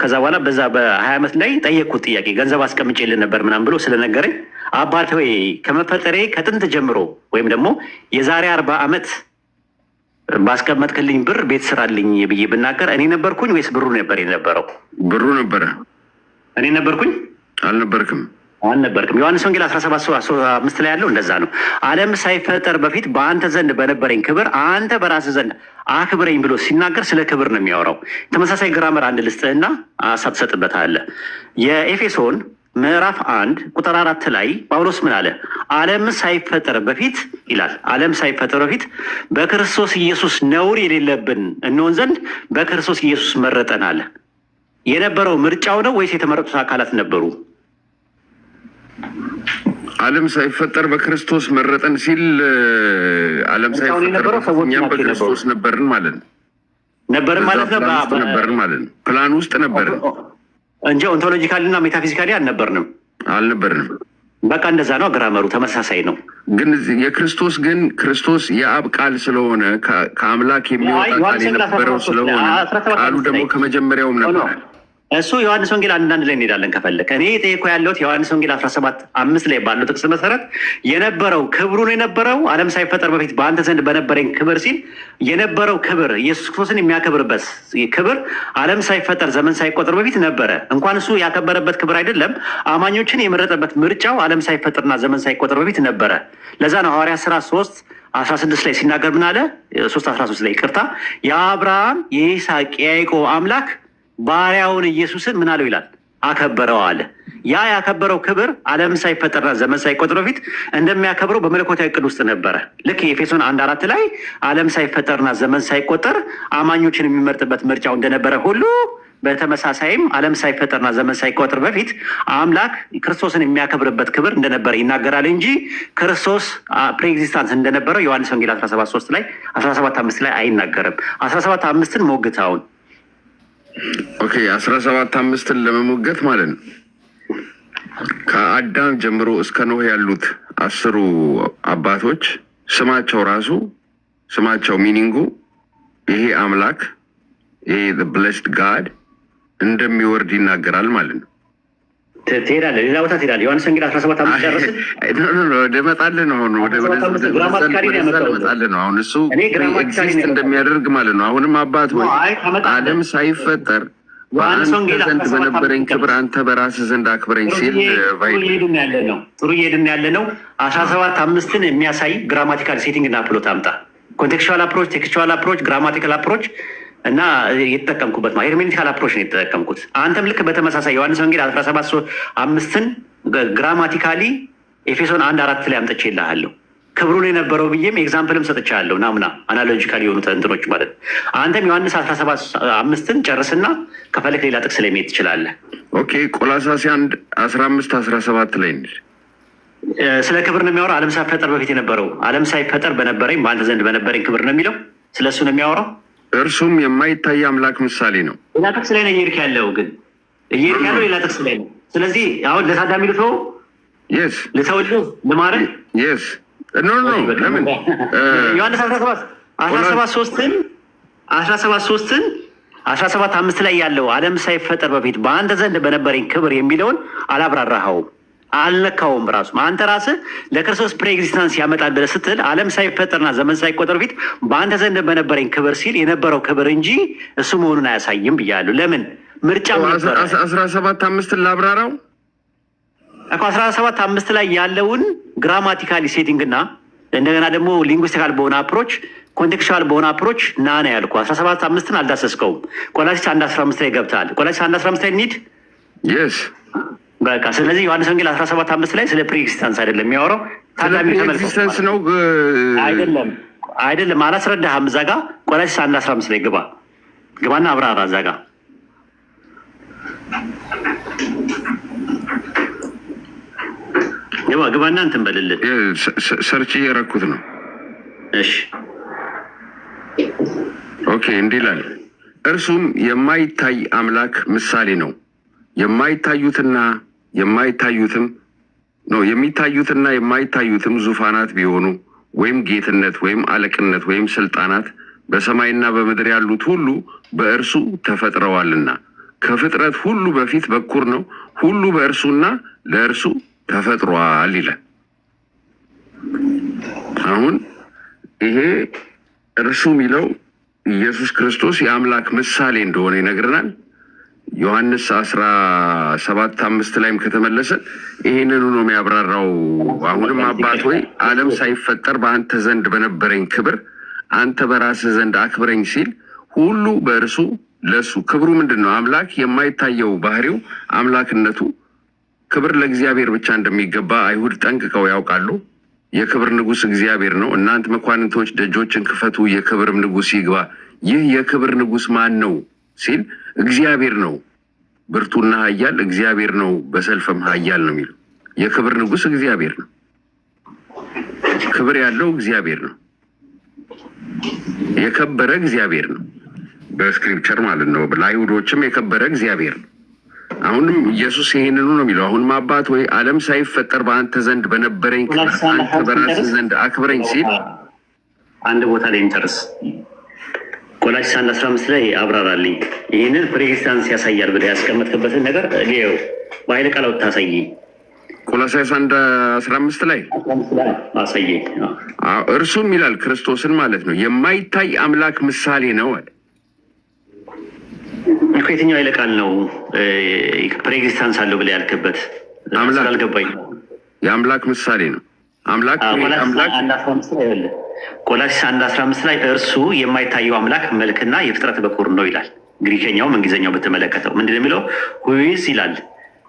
ከዛ በኋላ በዛ በ20 ዓመት ላይ ጠየቅኩት ጥያቄ፣ ገንዘብ አስቀምጬልህ ነበር ምናምን ብሎ ስለነገረኝ፣ አባቴ ሆይ፣ ከመፈጠሬ ከጥንት ጀምሮ ወይም ደግሞ የዛሬ 40 ዓመት ባስቀመጥክልኝ ብር ቤት ስራልኝ ብዬ ብናገር እኔ ነበርኩኝ ወይስ ብሩ ነበር የነበረው? ብሩ ነበረ። እኔ ነበርኩኝ? አልነበርክም። አልነበርክም። ዮሐንስ ወንጌል 17:5 ላይ ያለው እንደዛ ነው። ዓለም ሳይፈጠር በፊት በአንተ ዘንድ በነበረኝ ክብር አንተ በራስህ ዘንድ አክብረኝ ብሎ ሲናገር ስለ ክብር ነው የሚያወራው። ተመሳሳይ grammar አንድ ልስጥህና ሀሳብ ትሰጥበታለህ። የኤፌሶን ምዕራፍ 1 ቁጥር 4 ላይ ጳውሎስ ምን አለ? ዓለም ሳይፈጠር በፊት ይላል። ዓለም ሳይፈጠር በፊት በክርስቶስ ኢየሱስ ነውር የሌለብን እንሆን ዘንድ በክርስቶስ ኢየሱስ መረጠን አለ። የነበረው ምርጫው ነው ወይስ የተመረጡት አካላት ነበሩ? ዓለም ሳይፈጠር በክርስቶስ መረጠን ሲል ዓለም ምርጫውን ሳይፈጠር የነበረው በፊት ሰዎች እኛም ናቸው በክርስቶስ የነበሩት። ነበርን ማለት ነው። ነበርን በዛ ማለት ነው። ፕላን ውስጥ ነበርን ማለት ነው። ፕላን ውስጥ ነበርን። እንጂ ontologically እና metaphysically አልነበርንም። አልነበርንም። በቃ እንደዛ ነው። Grammar ኡ ተመሳሳይ ነው። ግን የክርስቶስ ግን ክርስቶስ የአብ ቃል ስለሆነ ከአምላክ የሚወጣ አይ ቃል ዮሐንስ ወንጌል የነበረው 17 ስለሆነ 17 ቃሉ 5 ደግሞ ላይ ከመጀመሪያውም No። ነበረ። እሱ ዮሐንስ ወንጌል 1:1 ላይ እንሄዳለን ከፈለክ። እኔ የጠየኩህ ያለሁት ዮሐንስ ወንጌል 17:5 ላይ ባለው ጥቅስ መሰረት የነበረው ክብሩ ነው የነበረው። ዓለም ሳይፈጠር በፊት በአንተ ዘንድ በነበረኝ ክብር ሲል የነበረው ክብር ኢየሱስ ክርስቶስን የሚያከብርበት ክብር ዓለም ሳይፈጠር ዘመን ሳይቆጠር በፊት ነበረ። እንኳን እሱ ያከበረበት ክብር አይደለም፣ አማኞችን የመረጠበት ምርጫው ዓለም ሳይፈጠርና ዘመን ሳይቆጠር በፊት ነበረ። ለዛ ነው ሐዋርያ ስራ 3:16 ላይ ሲናገር ምን አለ? 3:13 ላይ፣ ይቅርታ፣ የአብርሃም፣ የይስሐቅ፣ የያዕቆብ አምላክ ባሪያውን ኢየሱስን ምን አለው ይላል? አከበረው አለ። ያ ያከበረው ክብር ዓለም ሳይፈጠርና ዘመን ሳይቆጠር በፊት እንደሚያከብረው በመለኮታዊ ዕቅድ ውስጥ ነበረ። ልክ የኤፌሶን 1:4 ላይ ዓለም ሳይፈጠርና ዘመን ሳይቆጠር አማኞችን የሚመርጥበት ምርጫው እንደነበረ ሁሉ በተመሳሳይም ዓለም ሳይፈጠርና ዘመን ሳይቆጠር በፊት አምላክ ክርስቶስን የሚያከብርበት ክብር እንደነበረ ይናገራል እንጂ ክርስቶስ pre-existence እንደነበረው ዮሐንስ ወንጌል 17:3 ላይ፣ 17:5 ላይ አይናገርም። 17:5ን ሞግታውን። Okay፣ 17:5ን ለመሞገት ማለት ነው፣ ከአዳም ጀምሮ እስከ ኖህ ያሉት 10ሩ አባቶች ስማቸው ራሱ፣ ስማቸው meaning ኡ ይሄ አምላክ፣ ይሄ blessed God እንደሚወርድ ይናገራል ማለት ነው። ትሄዳለህ፣ ሌላ ቦታ ትሄዳለህ። ዮሐንስ ወንጌል 17:5 ጨርስን። ልመጣልህ ነው አሁን 17:5 grammatically ነው ወደዛ ያመጣሁልህ። ልመጣልህ ነው አሁን። እሱ እኔ grammatically exist ነው ያመጣሁልህ። እንደሚያደርግ ማለት ነው። አሁንም አባት ወይ አይ ታመጣለህ። ዓለም ሳይፈጠር ዮሐንስ በአንተ ወንጌል ዘንድ 17 በነበረኝ 5 ክብር አንተ በራስህ ዘንድ አክብረኝ ጥሩ ሲል ጥሩ እየሄድን ያለ ነው። ጥሩ እየሄድን ያለ ነው። 17:5ን የሚያሳይ grammatical setting እና plot አምጣ። Contextual approach፣ textual approach፣ grammatical approach እና የተጠቀምኩበት ማለት hermeneutical approach ነው የተጠቀምኩት። አንተም ልክ በተመሳሳይ ዮሐንስ ወንጌል 17:5ን grammatically ኤፌሶን 1:4 ላይ አምጥቼልሃለሁ። ክብሩን የነበረው ብዬም example ም ሰጥቻለሁ። ናሙና analogical የሆኑ እንትኖች ማለት ነው። አንተም ዮሐንስ 17:5ን ጨርስና ከፈለክ ሌላ ጥቅስ ላይ መሄድ ትችላለህ። Okay፣ ቆላሳሲ 1:15 17 ላይ እንሂድ። ስለ ክብር ነው የሚያወራው። ዓለም ሳይፈጠር በፊት የነበረው፣ ዓለም ሳይፈጠር በነበረኝ በአንተ ዘንድ በነበረኝ ክብር ነው የሚለው። ስለ እሱ ነው የሚያወራው። እርሱም የማይታይ አምላክ ምሳሌ ነው። ሌላ ጥቅስ ላይ ነው እየሄድክ ያለው፣ ግን እየሄድክ ያለው ሌላ ጥቅስ ላይ ነው። ስለዚህ አሁን ለታዳሚ ልተው Yes. ልተውልህ ልማረህ። Yes, no, ለምን? ዮሐንስ 17:3ን 17:3ን 17:5 ላይ ያለው ዓለም ሳይፈጠር በፊት በአንተ ዘንድ በነበረኝ ክብር የሚለውን አላብራራኸውም፣ አልነካውም። ራሱ አንተ ራስህ ለክርስቶስ pre-existence ያመጣል ብለህ ስትል ዓለም ሳይፈጠርና ዘመን ሳይቆጠር በፊት በአንተ ዘንድ በነበረኝ ክብር ሲል የነበረው ክብር እንጂ እሱ መሆኑን አያሳይም ብያለሁ። ለምን ምርጫም ነበረ። 17:5ን ላብራራው። እኮ 17:5 ላይ ያለውን grammatically setting እና እንደገና ደግሞ linguistical በሆነ approach፣ contextual በሆነ approach ና ነው ያልኩህ። 17:5ን አልዳሰስከውም። ቆላሲስ 1:15 ላይ ገብተሃል። ቆላሲስ 1:15 ላይ እንሂድ። Yes. በቃ ስለዚህ ዮሐንስ ወንጌል 17:5 ላይ ስለ pre-existence አይደለም የሚያወራው። ስለ ታዳሚ ተመልከቱ። Pre-existence ነው። አይደለም፣ አይደለም፣ አላስረዳህም። እዛ ጋ ቆላሲስ 1:15 ላይ ግባ፣ ግባና አብራራ እዛ ጋ። ግባ፣ ግባና እንትን በልልን። Search እየረኩት ነው። እሺ። Okay፣ እንዲህ ይላል። እርሱም የማይታይ አምላክ ምሳሌ ነው። የማይታዩትና የማይታዩትም ነው የሚታዩትና የማይታዩትም ዙፋናት ቢሆኑ ወይም ጌትነት ወይም አለቅነት ወይም ስልጣናት በሰማይና በምድር ያሉት ሁሉ በእርሱ ተፈጥረዋልና ከፍጥረት ሁሉ በፊት በኩር ነው፣ ሁሉ በእርሱና ለእርሱ ተፈጥሯል ይላል። አሁን ይሄ እርሱ የሚለው ኢየሱስ ክርስቶስ የአምላክ ምሳሌ እንደሆነ ይነግረናል። ዮሐንስ 17:5 ላይም ከተመለሰ ይሄንኑ ነው የሚያብራራው። አሁንም አባት ሆይ፣ ዓለም ሳይፈጠር በአንተ ዘንድ በነበረኝ ክብር አንተ በራስህ ዘንድ አክብረኝ ሲል ሁሉ በእርሱ ለእሱ ክብሩ ምንድን ነው? አምላክ የማይታየው ባህሪው አምላክነቱ፣ ክብር ለእግዚአብሔር ብቻ እንደሚገባ አይሁድ ጠንቅቀው ያውቃሉ። የክብር ንጉሥ እግዚአብሔር ነው። እናንት መኳንንቶች፣ ደጆችን ክፈቱ፣ የክብርም ንጉሥ ይግባ። ይህ የክብር ንጉሥ ማን ነው ሲል እግዚአብሔር ነው። ብርቱና ኃያል እግዚአብሔር ነው፣ በሰልፍም ኃያል ነው የሚለው የክብር ንጉሥ እግዚአብሔር ነው። ክብር ያለው እግዚአብሔር ነው። የከበረ እግዚአብሔር ነው። በ scripture ማለት ነው። ለአይሁዶችም የከበረ እግዚአብሔር ነው። አሁንም ኢየሱስ ይሄንኑ ነው የሚለው። አሁንም አባት ሆይ፣ ዓለም ሳይፈጠር በአንተ ዘንድ በነበረኝ ክብር አንተ በራስህ ዘንድ አክብረኝ ሲል አንድ ቦታ ላይ እንጨርስ። ቆላስይስ 1:15 ላይ አብራራልኝ። ይህንን pre-existence ያሳያል ብለህ ያስቀመጥክበትን ነገር ይኸው በኃይለ ቃል አውጥተህ አሳየኝ። ቆላስይስ 1:15 ላይ አሳየኝ። አዎ፣ እርሱም ይላል፣ ክርስቶስን ማለት ነው፣ የማይታይ አምላክ ምሳሌ ነው አለ። እኮ የትኛው ኃይለ ቃል ነው pre-existence አለው ብለህ ያልክበት? አምላክ። ስላልገባኝ። የአምላክ ምሳሌ ነው። አምላክ አምላክ 1:15 ላይ ይኸውልህ፣ ቆላስይስ 1:15 ላይ እርሱ የማይታየው አምላክ መልክና የፍጥረት በኩር ነው ይላል። ግሪከኛውም እንግሊዝኛው ብትመለከተው ምንድን ነው የሚለው? Who is ይላል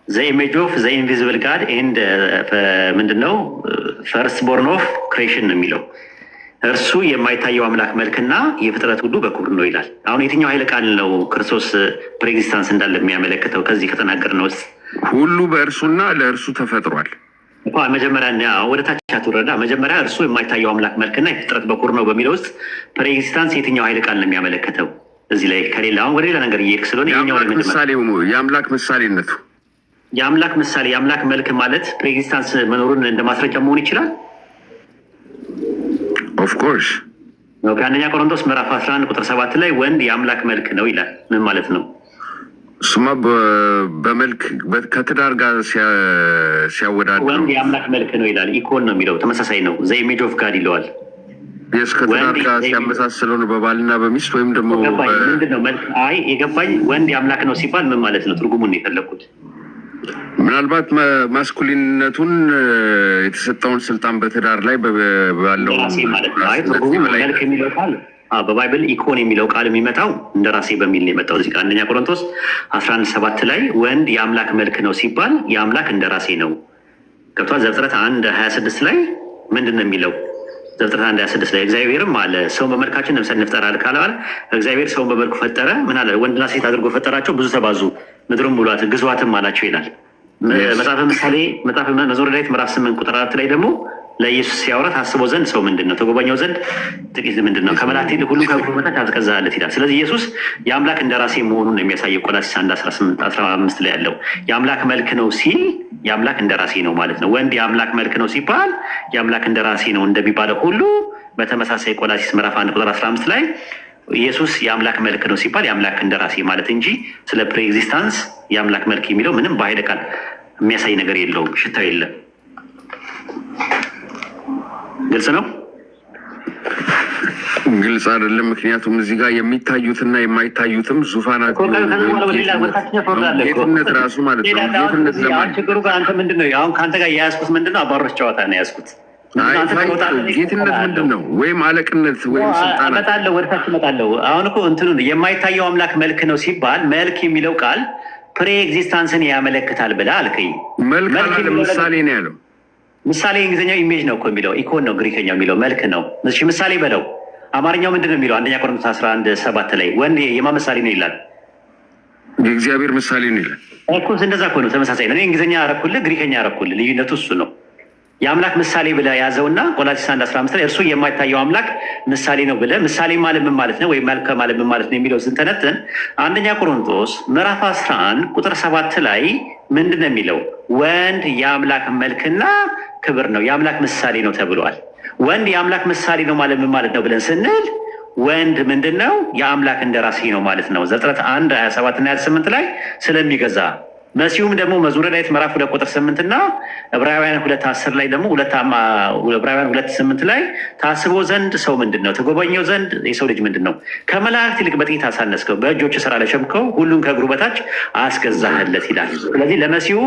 the image of the invisible God and ምንድን ነው first born of creation ነው የሚለው። እርሱ የማይታየው አምላክ መልክና የፍጥረት ሁሉ በኩር ነው ይላል። አሁን የትኛው ኃይለ ቃል ነው ክርስቶስ pre-existence እንዳለ የሚያመለክተው ከዚህ ከተናገርነው ውስጥ? ሁሉ በእርሱና ለእርሱ ተፈጥሯል። እንኳ መጀመሪያ ወደ ታች አትወረዳ። መጀመሪያ እርሱ የማይታየው አምላክ መልክና የፍጥረት በኩር ነው በሚለው ውስጥ pre-existence የትኛው ኃይለ ቃል ነው የሚያመለክተው? እዚህ ላይ ከሌላ አሁን ወደ ሌላ ነገር እየሄድክ ስለሆነ ይኸኛው ላይ የአምላክ መጀመሪያ ምሳሌ የአምላክ ምሳሌነቱ የአምላክ ምሳሌ፣ የአምላክ መልክ ማለት pre-existence መኖሩን እንደ ማስረጃ መሆን ይችላል። Of course. ከአንደኛ ቆሮንቶስ ምዕራፍ 11 ቁጥር 7 ላይ ወንድ የአምላክ መልክ ነው ይላል። ምን ማለት ነው? እሱማ በመልክ ከትዳር ጋር ሲያወዳድረው ወንድ የአምላክ መልክ ነው ይላል። ኢኮን ነው የሚለው፣ ተመሳሳይ ነው። The image of God ይለዋል። Yes፣ ከትዳር ጋር ሲያመሳስለው ነው፣ በባልና በሚስት ወይም ደግሞ ገባኝ። ምንድን ነው መልክ? አይ የገባኝ ወንድ የአምላክ ነው ሲባል ምን ማለት ነው? ትርጉሙን ነው የፈለግኩት። ምናልባት masculine ነቱን የተሰጠውን ስልጣን በትዳር ላይ ባለው እንደራሴ ማለት ነው። አይ ትርጉሙ መልክ የሚለው ቃል በ Bible ኢኮን የሚለው ቃል የሚመጣው እንደራሴ በሚል ነው የመጣው። እዚህ ጋር አንደኛ ቆሮንቶስ 11:7 ላይ ወንድ የአምላክ መልክ ነው ሲባል የአምላክ እንደራሴ ነው። ገብቷል። ዘፍጥረት 1:26 ላይ ምንድን ነው የሚለው? ዘፍጥረት 1:26 ላይ እግዚአብሔርም አለ ሰውን በመልካችን ለምሳሌ እንፍጠር አለ ካለ በኋላ እግዚአብሔር ሰውን በመልኩ ፈጠረ። ምን አለ? ወንድና ሴት አድርጎ ፈጠራቸው፣ ብዙ ተባዙ፣ ምድሩን ሙሏት፣ ግዟትም አላቸው ይላል። መጽሐፈ ምሳሌ መጽሐፈ መዝሙረ ዳዊት ምዕራፍ 8 ቁጥር 4 ላይ ደግሞ ለኢየሱስ ሲያወራ ታስበው ዘንድ ሰው ምንድን ነው? ተጎበኘው ዘንድ ጥቂት ምንድን ነው? ከመላእክት ይልቅ ሁሉ ከእግሩ በታች አስገዛለት ይላል። ስለዚህ ኢየሱስ የአምላክ እንደራሴ መሆኑን የሚያሳየው ቆላስይስ 1:15 ላይ ያለው የአምላክ መልክ ነው ሲል የአምላክ እንደራሴ ነው ማለት ነው። ወንድ የአምላክ መልክ ነው ሲባል የአምላክ እንደራሴ ነው እንደሚባለው ሁሉ በተመሳሳይ ቆላስይስ ምዕራፍ 1 ቁጥር 15 ላይ ኢየሱስ የአምላክ መልክ ነው ሲባል የአምላክ እንደራሴ ማለት እንጂ ስለ pre-existence የአምላክ መልክ የሚለው ምንም በኃይለ ቃል የሚያሳይ ነገር የለውም። ሽታው የለም። ግልጽ ነው። ግልጽ አይደለም። ምክንያቱም እዚህ ጋር የሚታዩትና የማይታዩትም ዙፋናት ጌትነት ራሱ ማለት ነው። ጌትነት ለማን ችግሩ ጋር አንተ ምንድን ነው አሁን ከአንተ ጋር የያዝኩት ምንድን ነው? አባሮች ጨዋታ ነው የያዝኩት። ጌትነት ምንድን ነው? ወይም አለቅነት ወይም ስልጣናት እመጣለሁ፣ ወደ ታች እመጣለሁ። አሁን እኮ እንትኑን የማይታየው አምላክ መልክ ነው ሲባል መልክ የሚለው ቃል pre-existence ን ያመለክታል ብለህ አልከኝ። መልክ አላለም፣ ምሳሌ ነው ያለው። ምሳሌ እንግሊዝኛው image ነው እኮ የሚለው፣ ኢኮን ነው ግሪከኛው የሚለው፣ መልክ ነው። እሺ ምሳሌ በለው። አማርኛው ምንድን ነው የሚለው? አንደኛ ቆሮንቶስ 11:7 ላይ ወንድ የማን ምሳሌ ነው ይላል? የእግዚአብሔር ምሳሌ ነው ይላል እኮ። እንደዛ እኮ ነው፣ ተመሳሳይ ነው። እኔ እንግሊዝኛ አረኩልህ፣ ግሪከኛ አረኩልህ። ልዩነቱ እሱ ነው። የአምላክ ምሳሌ ብለህ ያዘውና ቆላስይስ 1:15 ላይ እርሱ የማይታየው አምላክ ምሳሌ ነው ብለህ፣ ምሳሌ ማለት ምን ማለት ነው ወይም መልክ ማለት ምን ማለት ነው የሚለው ስንተነትን አንደኛ ቆሮንቶስ ምዕራፍ 11 ቁጥር 7 ላይ ምንድን ነው የሚለው? ወንድ የአምላክ መልክና ክብር ነው፣ የአምላክ ምሳሌ ነው ተብሏል። ወንድ የአምላክ ምሳሌ ነው ማለት ምን ማለት ነው ብለን ስንል ወንድ ምንድን ነው? የአምላክ እንደራሴ ነው ማለት ነው። ዘፍጥረት 1:27 እና 28 ላይ ስለሚገዛ፣ መሲሁም ደግሞ መዝሙረ ዳዊት ምዕራፍ 2 ቁጥር 8 እና ዕብራውያን 2:10 ላይ ደግሞ ዕብራውያን 2:8 ላይ ታስበው ዘንድ ሰው ምንድን ነው? ትጎበኘው ዘንድ የሰው ልጅ ምንድን ነው? ከመላእክት ይልቅ በጥቂት አሳነስከው፣ በእጆችህ ስራ ለሸምከው፣ ሁሉን ከእግሩ በታች አስገዛህለት ይላል። ስለዚህ ለመሲሁ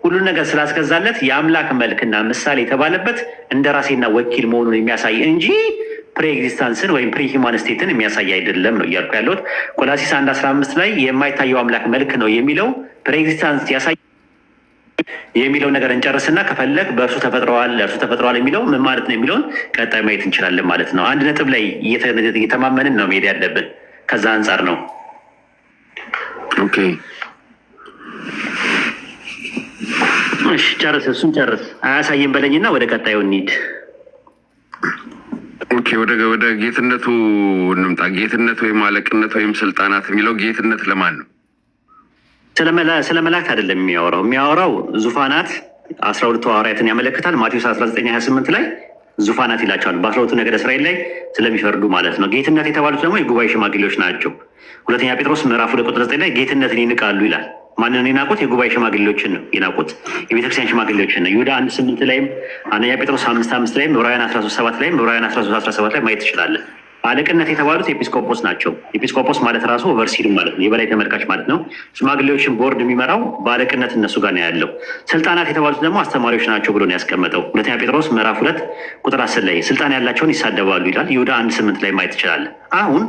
ሁሉን ነገር ስላስገዛለት የአምላክ መልክና ምሳሌ የተባለበት እንደራሴና ወኪል መሆኑን የሚያሳይ እንጂ pre-existence ን ወይም pre-human state ን የሚያሳይ አይደለም ነው እያልኩ ያለሁት። ቆላስይስ 1:15 ላይ የማይታየው አምላክ መልክ ነው የሚለው pre-existence ያሳይ የሚለው ነገር እንጨርስና ከፈለግ በእርሱ ተፈጥረዋል፣ ለእርሱ ተፈጥረዋል የሚለው ምን ማለት ነው የሚለውን ቀጣይ ማየት እንችላለን ማለት ነው። አንድ ነጥብ ላይ እየተማመንን ነው መሄድ ያለብን። ከዛ አንጻር ነው። Okay። እሺ ጨርስ፣ እሱን ጨርስ። አያሳይም በለኝና ወደ ቀጣዩ እንሂድ። Okay፣ ወደ ጌትነቱ እንምጣ። ጌትነት ወይም አለቅነት ወይም ስልጣናት የሚለው ጌትነት ለማን ነው? ስለ መላእክት አይደለም የሚያወራው። የሚያወራው ዙፋናት 12ቱ ሐዋርያትን ያመለክታል። ማቴዎስ 19:28 ላይ ዙፋናት ይላቸዋል። በ12ቱ ነገደ እስራኤል ላይ ስለሚፈርዱ ማለት ነው። ጌትነት የተባሉት ደግሞ የጉባኤ ሽማግሌዎች ናቸው። ሁለተኛ ጴጥሮስ ምዕራፍ 2 ቁጥር 9 ላይ ጌትነትን ይንቃሉ ይላል። ማንን የናቁት? የጉባኤ ሽማግሌዎችን ነው የናቁት። የቤተክርስቲያን ሽማግሌዎችን ነው። ይሁዳ 1:8 ላይም፣ አንደኛ ጴጥሮስ 5:5 ላይም፣ ዕብራውያን 13:7 ላይም፣ ዕብራውያን 13:17 ላይ ማየት ትችላለን። አለቅነት የተባሉት ኤጲስቆጶስ ናቸው። ኤጲስቆጶስ ማለት ራሱ overseer ማለት ነው፣ የበላይ ተመልካች ማለት ነው። ሽማግሌዎችን ቦርድ የሚመራው በአለቅነት እነሱ ጋር ነው ያለው። ስልጣናት የተባሉት ደግሞ አስተማሪዎች ናቸው ብሎ ነው ያስቀመጠው። ሁለተኛ ጴጥሮስ ምዕራፍ 2 ቁጥር 10 ላይ ስልጣን ያላቸውን ይሳደባሉ ይላል። ይሁዳ 1:8 ላይ ማየት ትችላለን። አሁን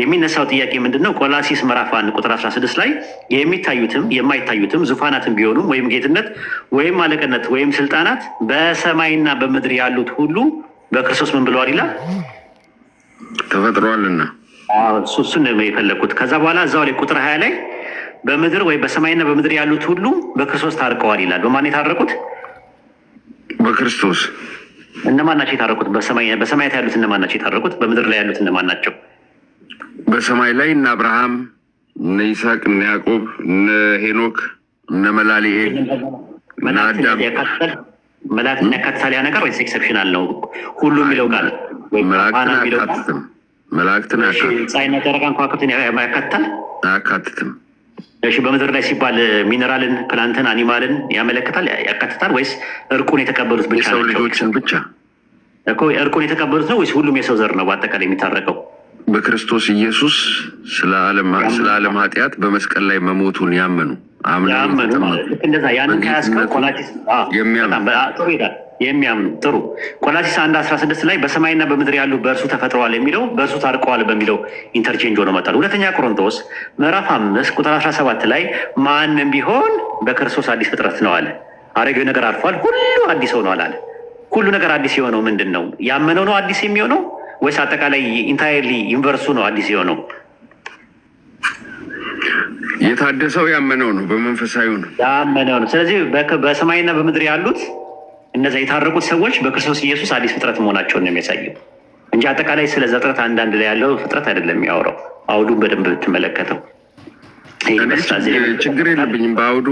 የሚነሳው ጥያቄ ምንድን ነው? ቆላስይስ ምዕራፍ 1 ቁጥር 16 ላይ የሚታዩትም የማይታዩትም ዙፋናትም ቢሆኑም ወይም ጌትነት ወይም አለቅነት ወይም ስልጣናት በሰማይና በምድር ያሉት ሁሉ በክርስቶስ ምን ብለዋል ይላል? ተፈጥሯልና። እሱን ነው የፈለግኩት። ከዛ በኋላ እዛው ላይ ቁጥር 20 ላይ በምድር ወይ በሰማይና በምድር ያሉት ሁሉ በክርስቶስ ታርቀዋል ይላል። በማን የታረቁት? በክርስቶስ። እነማን ናቸው የታረቁት? በሰማያት ያሉት እነማን ናቸው የታረቁት? በምድር ላይ ያሉት እነማን ናቸው? በሰማይ ላይ እነ አብርሃም፣ እነ ይስሐቅ፣ እነ ያዕቆብ፣ እነ ሄኖክ፣ እነ መላልኤል፣ እነ አዳም። መላእክትን ያካትታል ያ ነገር ወይስ exceptional ነው? ሁሉ የሚለው ቃል መላእክትን አያካትትም። መላእክትን አያካትትም። ፀሐይና ጨረቃን ከዋክብትን ያካትታል? አያካትትም። እሺ፣ በምድር ላይ ሲባል mineral ን፣ plant ን፣ animal ን ያመለክታል፣ ያካትታል ወይስ እርቁን የተቀበሉት ብቻ የሰው ናቸው? ልጆችን ብቻ። እኮ እርቁን የተቀበሉት ነው ወይስ ሁሉም የሰው ዘር ነው በአጠቃላይ የሚታረቀው? በክርስቶስ ኢየሱስ ስለ ዓለም ኃጢአት በመስቀል ላይ መሞቱን ያመኑ፣ አምነው ያመኑ የተጠመቁ፣ ማለት ልክ እንደዛ ያንን ከያዝከው በጌትነቱ ቆላስይስ የሚያምኑ። በጣም ጥሩ ይላል። የሚያምኑ፣ ጥሩ። ቆላስይስ 1:16 ላይ በሰማይና በምድር ያሉ በእርሱ ተፈጥረዋል የሚለው በእርሱ ታርቀዋል በሚለው interchange ሆኖ መጥቷል። ሁለተኛ ቆሮንቶስ ምዕራፍ 5 ቁጥር 17 ላይ ማንም ቢሆን በክርስቶስ አዲስ ፍጥረት ነው አለ። አሮጌው ነገር አልፏል፣ ሁሉ አዲስ ሆኗል አለ። ሁሉ ነገር አዲስ የሆነው ምንድን ነው? ያመነው ነው አዲስ የሚሆነው ወይስ አጠቃላይ entirely universe ኡ ነው አዲስ የሆነው? የታደሰው ያመነው ነው፣ በመንፈሳዊ ነው። ያመነው ነው። ስለዚህ በሰማይና በምድር ያሉት እነዚያ የታረቁት ሰዎች በክርስቶስ ኢየሱስ አዲስ ፍጥረት መሆናቸውን ነው የሚያሳየው እንጂ አጠቃላይ ስለ ዘፍጥረት 1:1 ላይ ያለው ፍጥረት አይደለም የሚያወራው። አውዱን በደንብ ብትመለከተው ይሄ እኔ ይመስላል። እዚህ ላይ ችግር የለብኝም። በአውዱ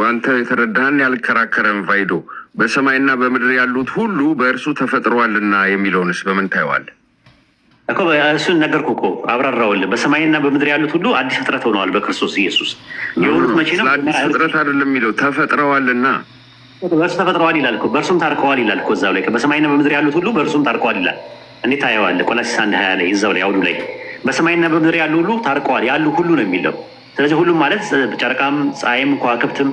አንተ የተረዳህን ያልከራከረም ቫይዶ፣ በሰማይና በምድር ያሉት ሁሉ በእርሱ ተፈጥረዋልና የሚለውንስ በምን ታየዋለህ? እኮ እሱን ነገርኩህ እኮ፣ አብራራውልህ። በሰማይና በምድር ያሉት ሁሉ አዲስ ፍጥረት ሆነዋል በክርስቶስ ኢየሱስ የሆኑት መቼ ነው? ስለ አዲስ ፍጥረት አይደለም የሚለው፣ ተፈጥረዋልና። በእርሱ ተፈጥረዋል ይላል እኮ፣ በእርሱም ታርቀዋል ይላል እኮ። እዛው ላይ በሰማይና በምድር ያሉት ሁሉ በእርሱም ታርቀዋል ይላል። እንዴት ታየዋለህ? ቆላስይስ 1:20 ላይ እዛው ላይ አውዱ ላይ በሰማይና በምድር ያሉ ሁሉ ታርቀዋል ያሉ ሁሉ ነው የሚለው። ስለዚህ ሁሉም ማለት ጨረቃም፣ ፀሐይም፣ ከዋክብትም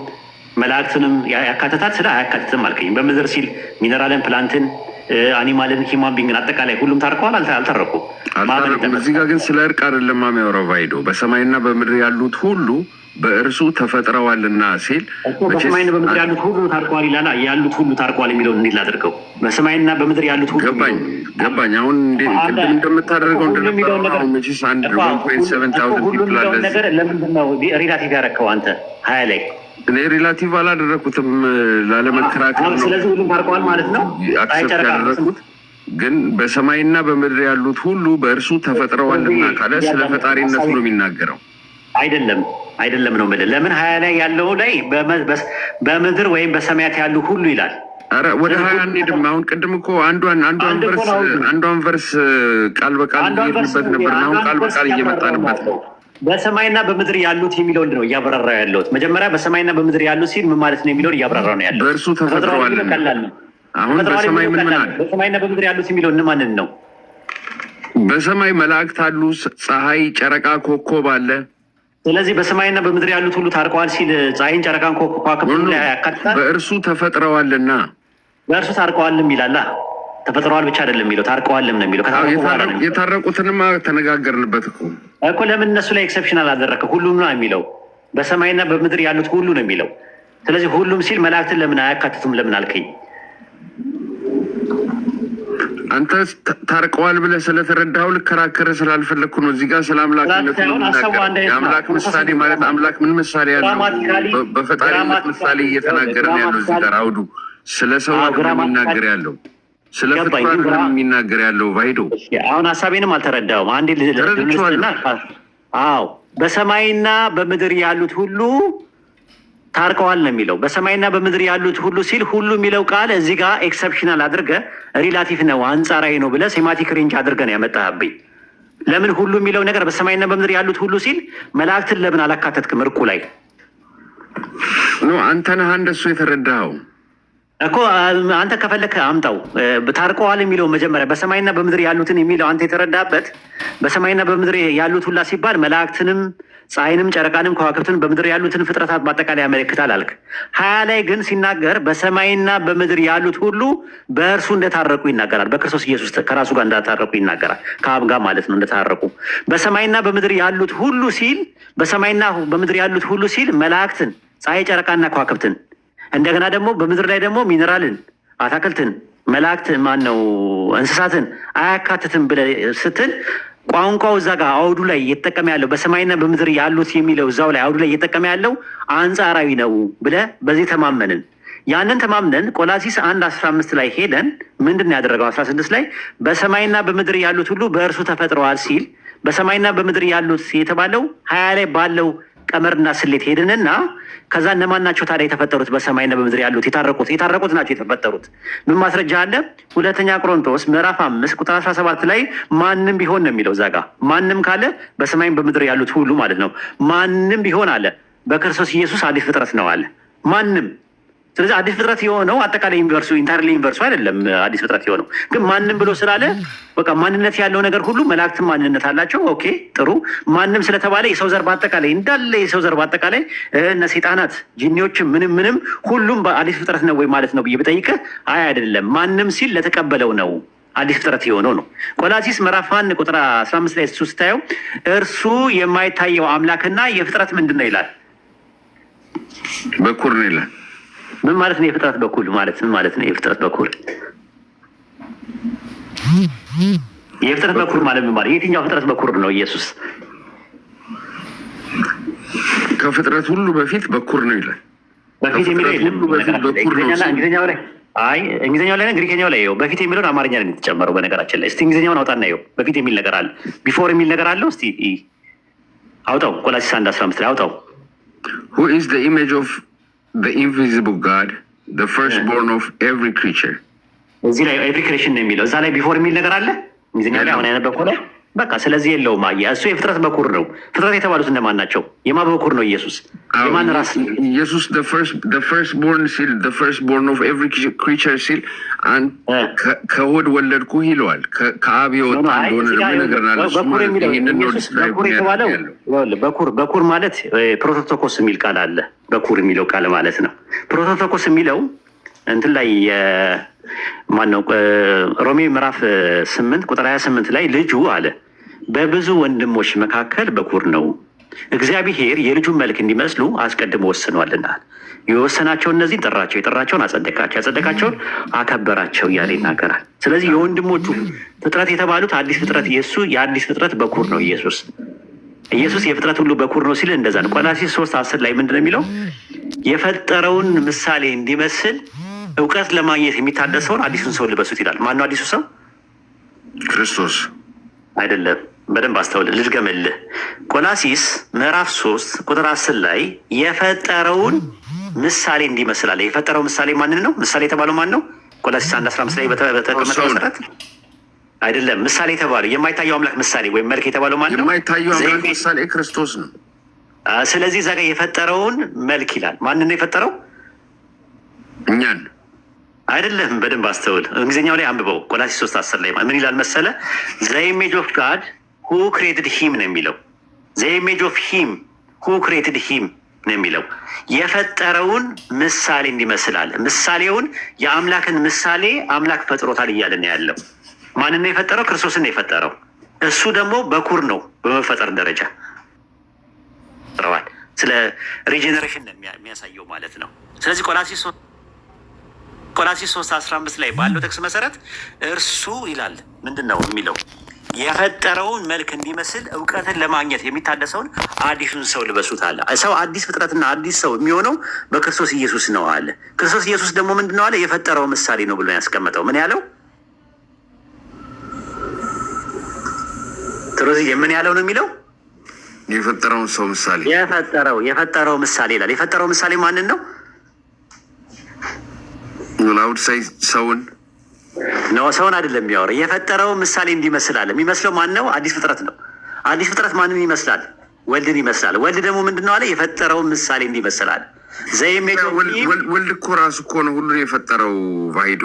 መላእክትንም ያካትታል። ስለ አያካትትም አልከኝ። በምድር ሲል mineral ን፣ plant ን፣ animal ን፣ human being ን አጠቃላይ ሁሉም ታርቀዋል። አልታረቁም? ማመን አልታረቁም። ይጠበቃል። እዚህ ጋር ግን ስለ እርቅ አይደለም የሚያወራው ቫይዶ። በሰማይና በምድር ያሉት ሁሉ በእርሱ ተፈጥረዋልና ሲል እኮ በሰማይና በምድር ያሉት ሁሉ ታርቀዋል ይላል። ያሉት ሁሉ ታርቀዋል የሚለውን እንዴት ላድርገው? በሰማይና በምድር ያሉት ሁሉ ገባኝ ገባኝ። አሁን እንዴት ቅድም እንደምታደርገው እንደነበረው አሁን መቼስ አንድ 1.7 thousand ሁሉ people አለ የሚለውን እዚህ። ነገር ለምንድን ነው relative ያደረከው አንተ 20 ላይ? እኔ relative አላደረኩትም፣ ላለመከራከር ነው። ስለዚህ ሁሉም ታርቀዋል ማለት ነው። Accept ያደረኩት ግን በሰማይና በምድር ያሉት ሁሉ በእርሱ ተፈጥረዋልና ካለ ስለ ፈጣሪነቱ ነው የሚናገረው። አይደለም፣ አይደለም ነው የምልህ። ለምን 20 ላይ ያለው ላይ በምድር ወይም በሰማያት ያሉ ሁሉ ይላል። ኧረ ወደ 20 አንሄድም። አሁን ቅድም እኮ አንዷን verse ቃል በቃል እየሄድንበት ነበር። አሁን ቃል በቃል እየመጣንበት ነው። በሰማይና በምድር ያሉት የሚለውን ነው እያብራራ ያለሁት። መጀመሪያ በሰማይና በምድር ያሉት ሲል ምን ማለት ነው የሚለውን እያብራራ ነው ያለው። በእርሱ ተፈጥረዋል። ቀላል ነው። አሁን በሰማይ ምን ምን አለ? በሰማይና በምድር ያሉት የሚለው እነማንን ነው? በሰማይ መላእክት አሉ፣ ፀሐይ፣ ጨረቃ፣ ኮከብ አለ። ስለዚህ በሰማይና በምድር ያሉት ሁሉ ታርቀዋል ሲል ፀሐይን፣ ጨረቃን፣ ከዋክብትን ያካትታል። በእርሱ ተፈጥረዋልና። በእርሱ ታርቀዋልም ይላላ። ተፈጥረዋል ብቻ አይደለም የሚለው፣ ታርቀዋልም ነው የሚለው። የታረቁትንማ ተነጋገርንበት እኮ። እኮ ለምን እነሱ ላይ exception አላደረግክ? ሁሉም ነው የሚለው። በሰማይና በምድር ያሉት ሁሉ ነው የሚለው። ስለዚህ ሁሉም ሲል መላእክትን ለምን አያካትቱም? ለምን አልከኝ? አንተ ታርቀዋል ብለህ ስለተረዳኸው ልከራከርህ ስላልፈለግኩ ነው። እዚህ ጋር ስለ አምላክነቱ ነው የምናገረው። የአምላክ ምሳሌ ማለት አምላክ ምን ምሳሌ ያለው? በፈጣሪነት ምሳሌ እየተናገረ ነው ያለው። እዚህ ጋር አውዱ ስለ ሰው አይደለም የሚናገር ያለው፣ ስለ ፍጡር አይደለም የሚናገር ያለው ባይዶ። አሁን ሀሳቤንም አልተረዳውም። አንዴ። ተረድቼዋለሁ። አዎ፣ በሰማይና በምድር ያሉት ሁሉ ታርቀዋል ነው የሚለው። በሰማይና በምድር ያሉት ሁሉ ሲል ሁሉ የሚለው ቃል እዚህ ጋር exceptional አድርገህ relative ነው፣ አንጻራዊ ነው ብለህ semantic range አድርገህ ነው ያመጣህብኝ። ለምን ሁሉ የሚለው ነገር በሰማይና በምድር ያሉት ሁሉ ሲል መላእክትን ለምን አላካተትክም እርቁ ላይ? No፣ አንተ ነህ እንደሱ የተረዳኸው። እኮ አንተ ከፈለክ አምጣው። ታርቀዋል የሚለው መጀመሪያ በሰማይና በምድር ያሉትን የሚለው አንተ የተረዳበት በሰማይና በምድር ያሉት ሁላ ሲባል መላእክትንም፣ ፀሐይንም፣ ጨረቃንም፣ ከዋክብትን፣ በምድር ያሉትን ፍጥረታት በአጠቃላይ ያመለክታል አልክ። 20 ላይ ግን ሲናገር በሰማይና በምድር ያሉት ሁሉ በእርሱ እንደታረቁ ይናገራል። በክርስቶስ ኢየሱስ ከራሱ ጋር እንደታረቁ ይናገራል። ከአብ ጋር ማለት ነው እንደታረቁ። በሰማይና በምድር ያሉት ሁሉ ሲል፣ በሰማይና በምድር ያሉት ሁሉ ሲል መላእክትን፣ ፀሐይ፣ ጨረቃና ከዋክብትን፣ እንደገና ደግሞ በምድር ላይ ደግሞ ሚኔራልን፣ አታክልትን፣ መላእክትን፣ ማን ነው፣ እንስሳትን አያካትትም ብለህ ስትል ቋንቋው እዛ ጋር አውዱ ላይ እየተጠቀመ ያለው በሰማይና በምድር ያሉት የሚለው እዛው ላይ አውዱ ላይ እየተጠቀመ ያለው አንጻራዊ ነው ብለህ በዚህ ተማመንን። ያንን ተማምነን ቆላሲስ 1:15 ላይ ሄደን ምንድን ነው ያደረገው? 16 ላይ በሰማይና በምድር ያሉት ሁሉ በእርሱ ተፈጥረዋል ሲል በሰማይና በምድር ያሉት የተባለው 20 ላይ ባለው ቀመርና ስሌት ሄድንና ከዛ እነማን ናቸው ታዲያ የተፈጠሩት? በሰማይና በምድር ያሉት የታረቁት ናቸው የተፈጠሩት። ምን ማስረጃ አለ? ሁለተኛ ቆሮንቶስ ምዕራፍ 5 ቁጥር 17 ላይ ማንም ቢሆን ነው የሚለው። እዛ ጋ ማንም ካለ በሰማይም በምድር ያሉት ሁሉ ማለት ነው። ማንም ቢሆን አለ በክርስቶስ ኢየሱስ አዲስ ፍጥረት ነው አለ። ማንም። ስለዚህ አዲስ ፍጥረት የሆነው አጠቃላይ universe ኡ፣ entirely universe ኡ አይደለም። አዲስ ፍጥረት የሆነው ግን ማንም ብሎ ስላለ በቃ ማንነት ያለው ነገር ሁሉ፣ መላእክትም ማንነት አላቸው። Okay፣ ጥሩ። ማንም ስለተባለ የሰው ዘር በአጠቃላይ እንዳለ፣ የሰው ዘር በአጠቃላይ እነ ሴጣናት፣ ጂኒዎችም፣ ምንም ምንም ሁሉም አዲስ ፍጥረት ነው ወይ ማለት ነው ብዬ ብጠይቅህ አይ አይደለም፣ ማንም ሲል ለተቀበለው ነው አዲስ ፍጥረት የሆነው ነው። ቆላሲስ ምዕራፍ 1 ቁጥር 15 ላይ እሱ ስታየው እርሱ የማይታየው አምላክና የፍጥረት ምንድን ነው ይላል? በኩር ነው ይላል። ምን ማለት ነው? የፍጥረት በኩር ማለት ምን ማለት ነው? የፍጥረት በኩር፣ የፍጥረት በኩር ማለት ምን ማለት? የትኛው ፍጥረት በኩር ነው ኢየሱስ? ከፍጥረት ሁሉ በፊት በኩር ነው ይላል። በፊት የሚለው የለም። ሁሉ በፊት በኩር ነው ሲል እንግሊዝኛው ላይ፣ አይ፣ እንግሊዝኛው ላይ፣ ግሪከኛው ላይ ይኸው በፊት የሚለውን አማርኛ ላይ የተጨመረው። በነገራችን ላይ እስቲ እንግሊዝኛውን አውጣና ይኸው በፊት የሚል ነገር አለ፣ before የሚል ነገር አለው። እስቲ አውጣው፣ ቆላሲስ 1:15 ላይ አውጣው። Who is the image of the invisible God, the firstborn of every creature. እዚህ ላይ every creation ነው የሚለው። እዛ ላይ before የሚል ነገር አለ እንግሊዝኛው ላይ አሁን ያነበብከው ላይ? በቃ ስለዚህ የለውም። አየህ፣ እሱ የፍጥረት በኩር ነው። ፍጥረት የተባሉት እነማን ናቸው? የማ በኩር ነው ኢየሱስ? የማን ራስ? ኢየሱስ the firstborn ሲል፣ the firstborn of every creature ሲል ከሆድ ወለድኩህ ይለዋል። ከአብ የወጣ እንደሆነ ደግሞ ይነግረናል። እሱ በኩር ማለት የሚለው ይህንን ነው ኢየሱስ describe በኩር የተባለው የሚያደርግ ያለው። ይኸውልህ፣ በኩር ማለት ፕሮቶቶኮስ የሚል ቃል አለ። በኩር የሚለው ቃል ማለት ነው። ፕሮቶቶኮስ የሚለው እንትን ላይ ማነው፣ ሮሜ ምዕራፍ 8 ቁጥር 28 ላይ ልጁ አለ በብዙ ወንድሞች መካከል በኩር ነው። እግዚአብሔር የልጁን መልክ እንዲመስሉ አስቀድሞ ወስኗልና የወሰናቸው እነዚህን ጠራቸው፣ የጠራቸውን አጸደቃቸው፣ ያጸደቃቸውን አከበራቸው እያለ ይናገራል። ስለዚህ የወንድሞቹ ፍጥረት የተባሉት አዲስ ፍጥረት፣ የእሱ የአዲስ ፍጥረት በኩር ነው ኢየሱስ። ኢየሱስ የፍጥረት ሁሉ በኩር ነው ሲል እንደዛ ነው። ቆላሲስ 3:10 ላይ ምንድን ነው የሚለው? የፈጠረውን ምሳሌ እንዲመስል እውቀት ለማግኘት የሚታደሰውን አዲሱን ሰው ልበሱት ይላል። ማነው አዲሱ ሰው? ክርስቶስ። አይደለም። በደንብ አስተውል፣ ልድገምልህ። ቆላሲስ ምዕራፍ 3 ቁጥር 10 ላይ የፈጠረውን ምሳሌ እንዲመስል አለ። የፈጠረው ምሳሌ ማንን ነው? ምሳሌ የተባለው ማን ነው? ቆላሲስ 1:15 ላይ በተቀመጠው ሰው ነው። መሰረት አይደለም። ምሳሌ የተባለው፣ የማይታየው አምላክ ምሳሌ ወይም መልክ የተባለው ማን ነው? የማይታየው አምላክ ዘይቤ ምሳሌ ክርስቶስ ነው። ስለዚህ እዛ ጋር የፈጠረውን መልክ ይላል። ማንን ነው የፈጠረው? እኛን። አይደለም። በደንብ አስተውል። እንግሊዝኛው ላይ አንብበው። ቆላሲስ 3:10 ላይ ምን ይላል መሰለ? "The image of God who created him" ነው የሚለው። "The image of him who created him" ነው የሚለው። የፈጠረውን ምሳሌ እንዲመስል አለ። ምሳሌውን፣ የአምላክን ምሳሌ አምላክ ፈጥሮታል እያለ ነው ያለው። ማንን ነው የፈጠረው? ክርስቶስን ነው የፈጠረው። እሱ ደግሞ በኩር ነው በመፈጠር ደረጃ ፈጥረዋል። ስለ regeneration ነው የሚያሳየው ማለት ነው። ስለዚህ ቆላሲስ 3:15 ላይ ባለው ጥቅስ መሰረት እርሱ ይላል፣ ምንድን ነው የሚለው? የፈጠረውን መልክ እንዲመስል እውቀትን ለማግኘት የሚታደሰውን አዲሱን ሰው ልበሱት አለ። ሰው አዲስ ፍጥረትና አዲስ ሰው የሚሆነው በክርስቶስ ኢየሱስ ነው አለ። ክርስቶስ ኢየሱስ ደግሞ ምንድን ነው አለ? የፈጠረው ምሳሌ ነው ብሎ ያስቀመጠው። ምን ያለው ትሮዚ ምን ያለው ነው የሚለው? የፈጠረውን ሰው ምሳሌ። የፈጠረው ምሳሌ ይላል። የፈጠረው ምሳሌ ማንን ነው? I would say ሰውን። ነው፣ ሰውን አይደለም የሚያወራው። የፈጠረው ምሳሌ እንዲመስል አለ። የሚመስለው ማን ነው? አዲስ ፍጥረት ነው። አዲስ ፍጥረት ማንን ይመስላል? ወልድን ይመስላል። ወልድ ደግሞ ምንድን ነው አለ? የፈጠረውን ምሳሌ እንዲመስል አለ። The image ወልድ እኮ ራሱ እኮ ነው ሁሉን የፈጠረው። ቫሂዶ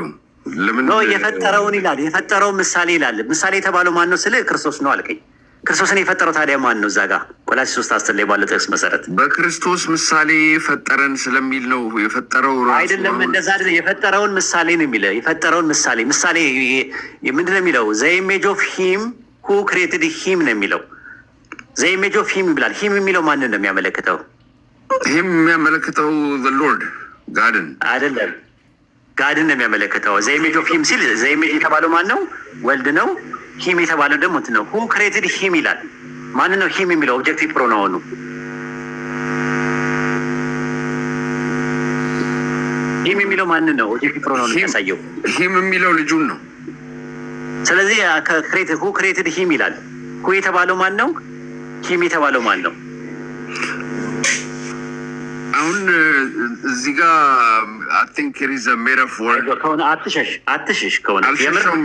ለምን ነው የፈጠረውን ይላል። የፈጠረውን ምሳሌ ይላል። ምሳሌ የተባለው ማን ነው ስልህ ክርስቶስ ነው አልከኝ። ክርስቶስን የፈጠረው ታዲያ ማን ነው? እዛ ጋ ቆላስይስ 3:10 ላይ ባለው ጥቅስ መሰረት። በክርስቶስ ምሳሌ ፈጠረን ስለሚል ነው የፈጠረው ራሱ። አይደለም፣ እንደዛ አይደለም። የፈጠረውን ምሳሌ ነው የሚለው። የፈጠረውን ምሳሌ፣ ምሳሌ ምንድን ነው የሚለው? "The image of him who created him" ነው የሚለው። "The image of him" ይብላል። "Him" የሚለው ማንን ነው የሚያመለክተው? Him የሚያመለክተው Lord God ን። አይደለም፣ God ን ነው የሚያመለክተው። "The image of him" ሲል the image የተባለው ማን ነው? ወልድ ነው። "Him" የተባለው ደግሞ እንትን ነው። "Who created him" ይላል። ማንን ነው "him" የሚለው? Objective pronoun ኑ "him" የሚለው ማንን ነው? Objective pronoun ኑ የሚያሳየው። "Him" የሚለው ልጁን ነው። ስለዚህ "who created him" ይላል። "Who" የተባለው ማን ነው? "Him" የተባለው ማን ነው? አሁን እዚህ ጋር I think is metaphor። ከሆነ አትሸሽ፣ አትሸሽ። ከሆነ አልሸሸውም።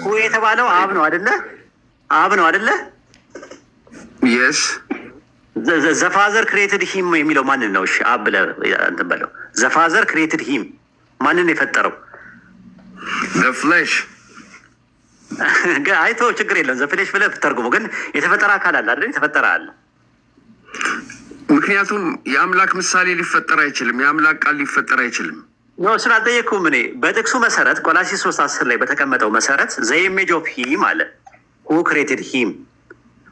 "Who" የተባለው አብ ነው አደለ? አብ ነው አደለ? Yes. "The Father created him" የሚለው ማንን ነው? እሺ አብ ብለህ እንትን በለው። "The Father created him" ማንን የፈጠረው? Flesh. አይቶ ችግር የለም። "The flesh" ብለህ ተርጉሞ፣ ግን የተፈጠረ አካል አለ አይደል? የተፈጠረ አለ። ምክንያቱም የአምላክ ምሳሌ ሊፈጠር አይችልም። የአምላክ ቃል ሊፈጠር አይችልም። No፣ እሱን አልጠየቅኩም እኔ። በጥቅሱ መሰረት፣ ቆላሲስ 3:10 ላይ በተቀመጠው መሰረት "the image of him" አለ፣ "who created him"።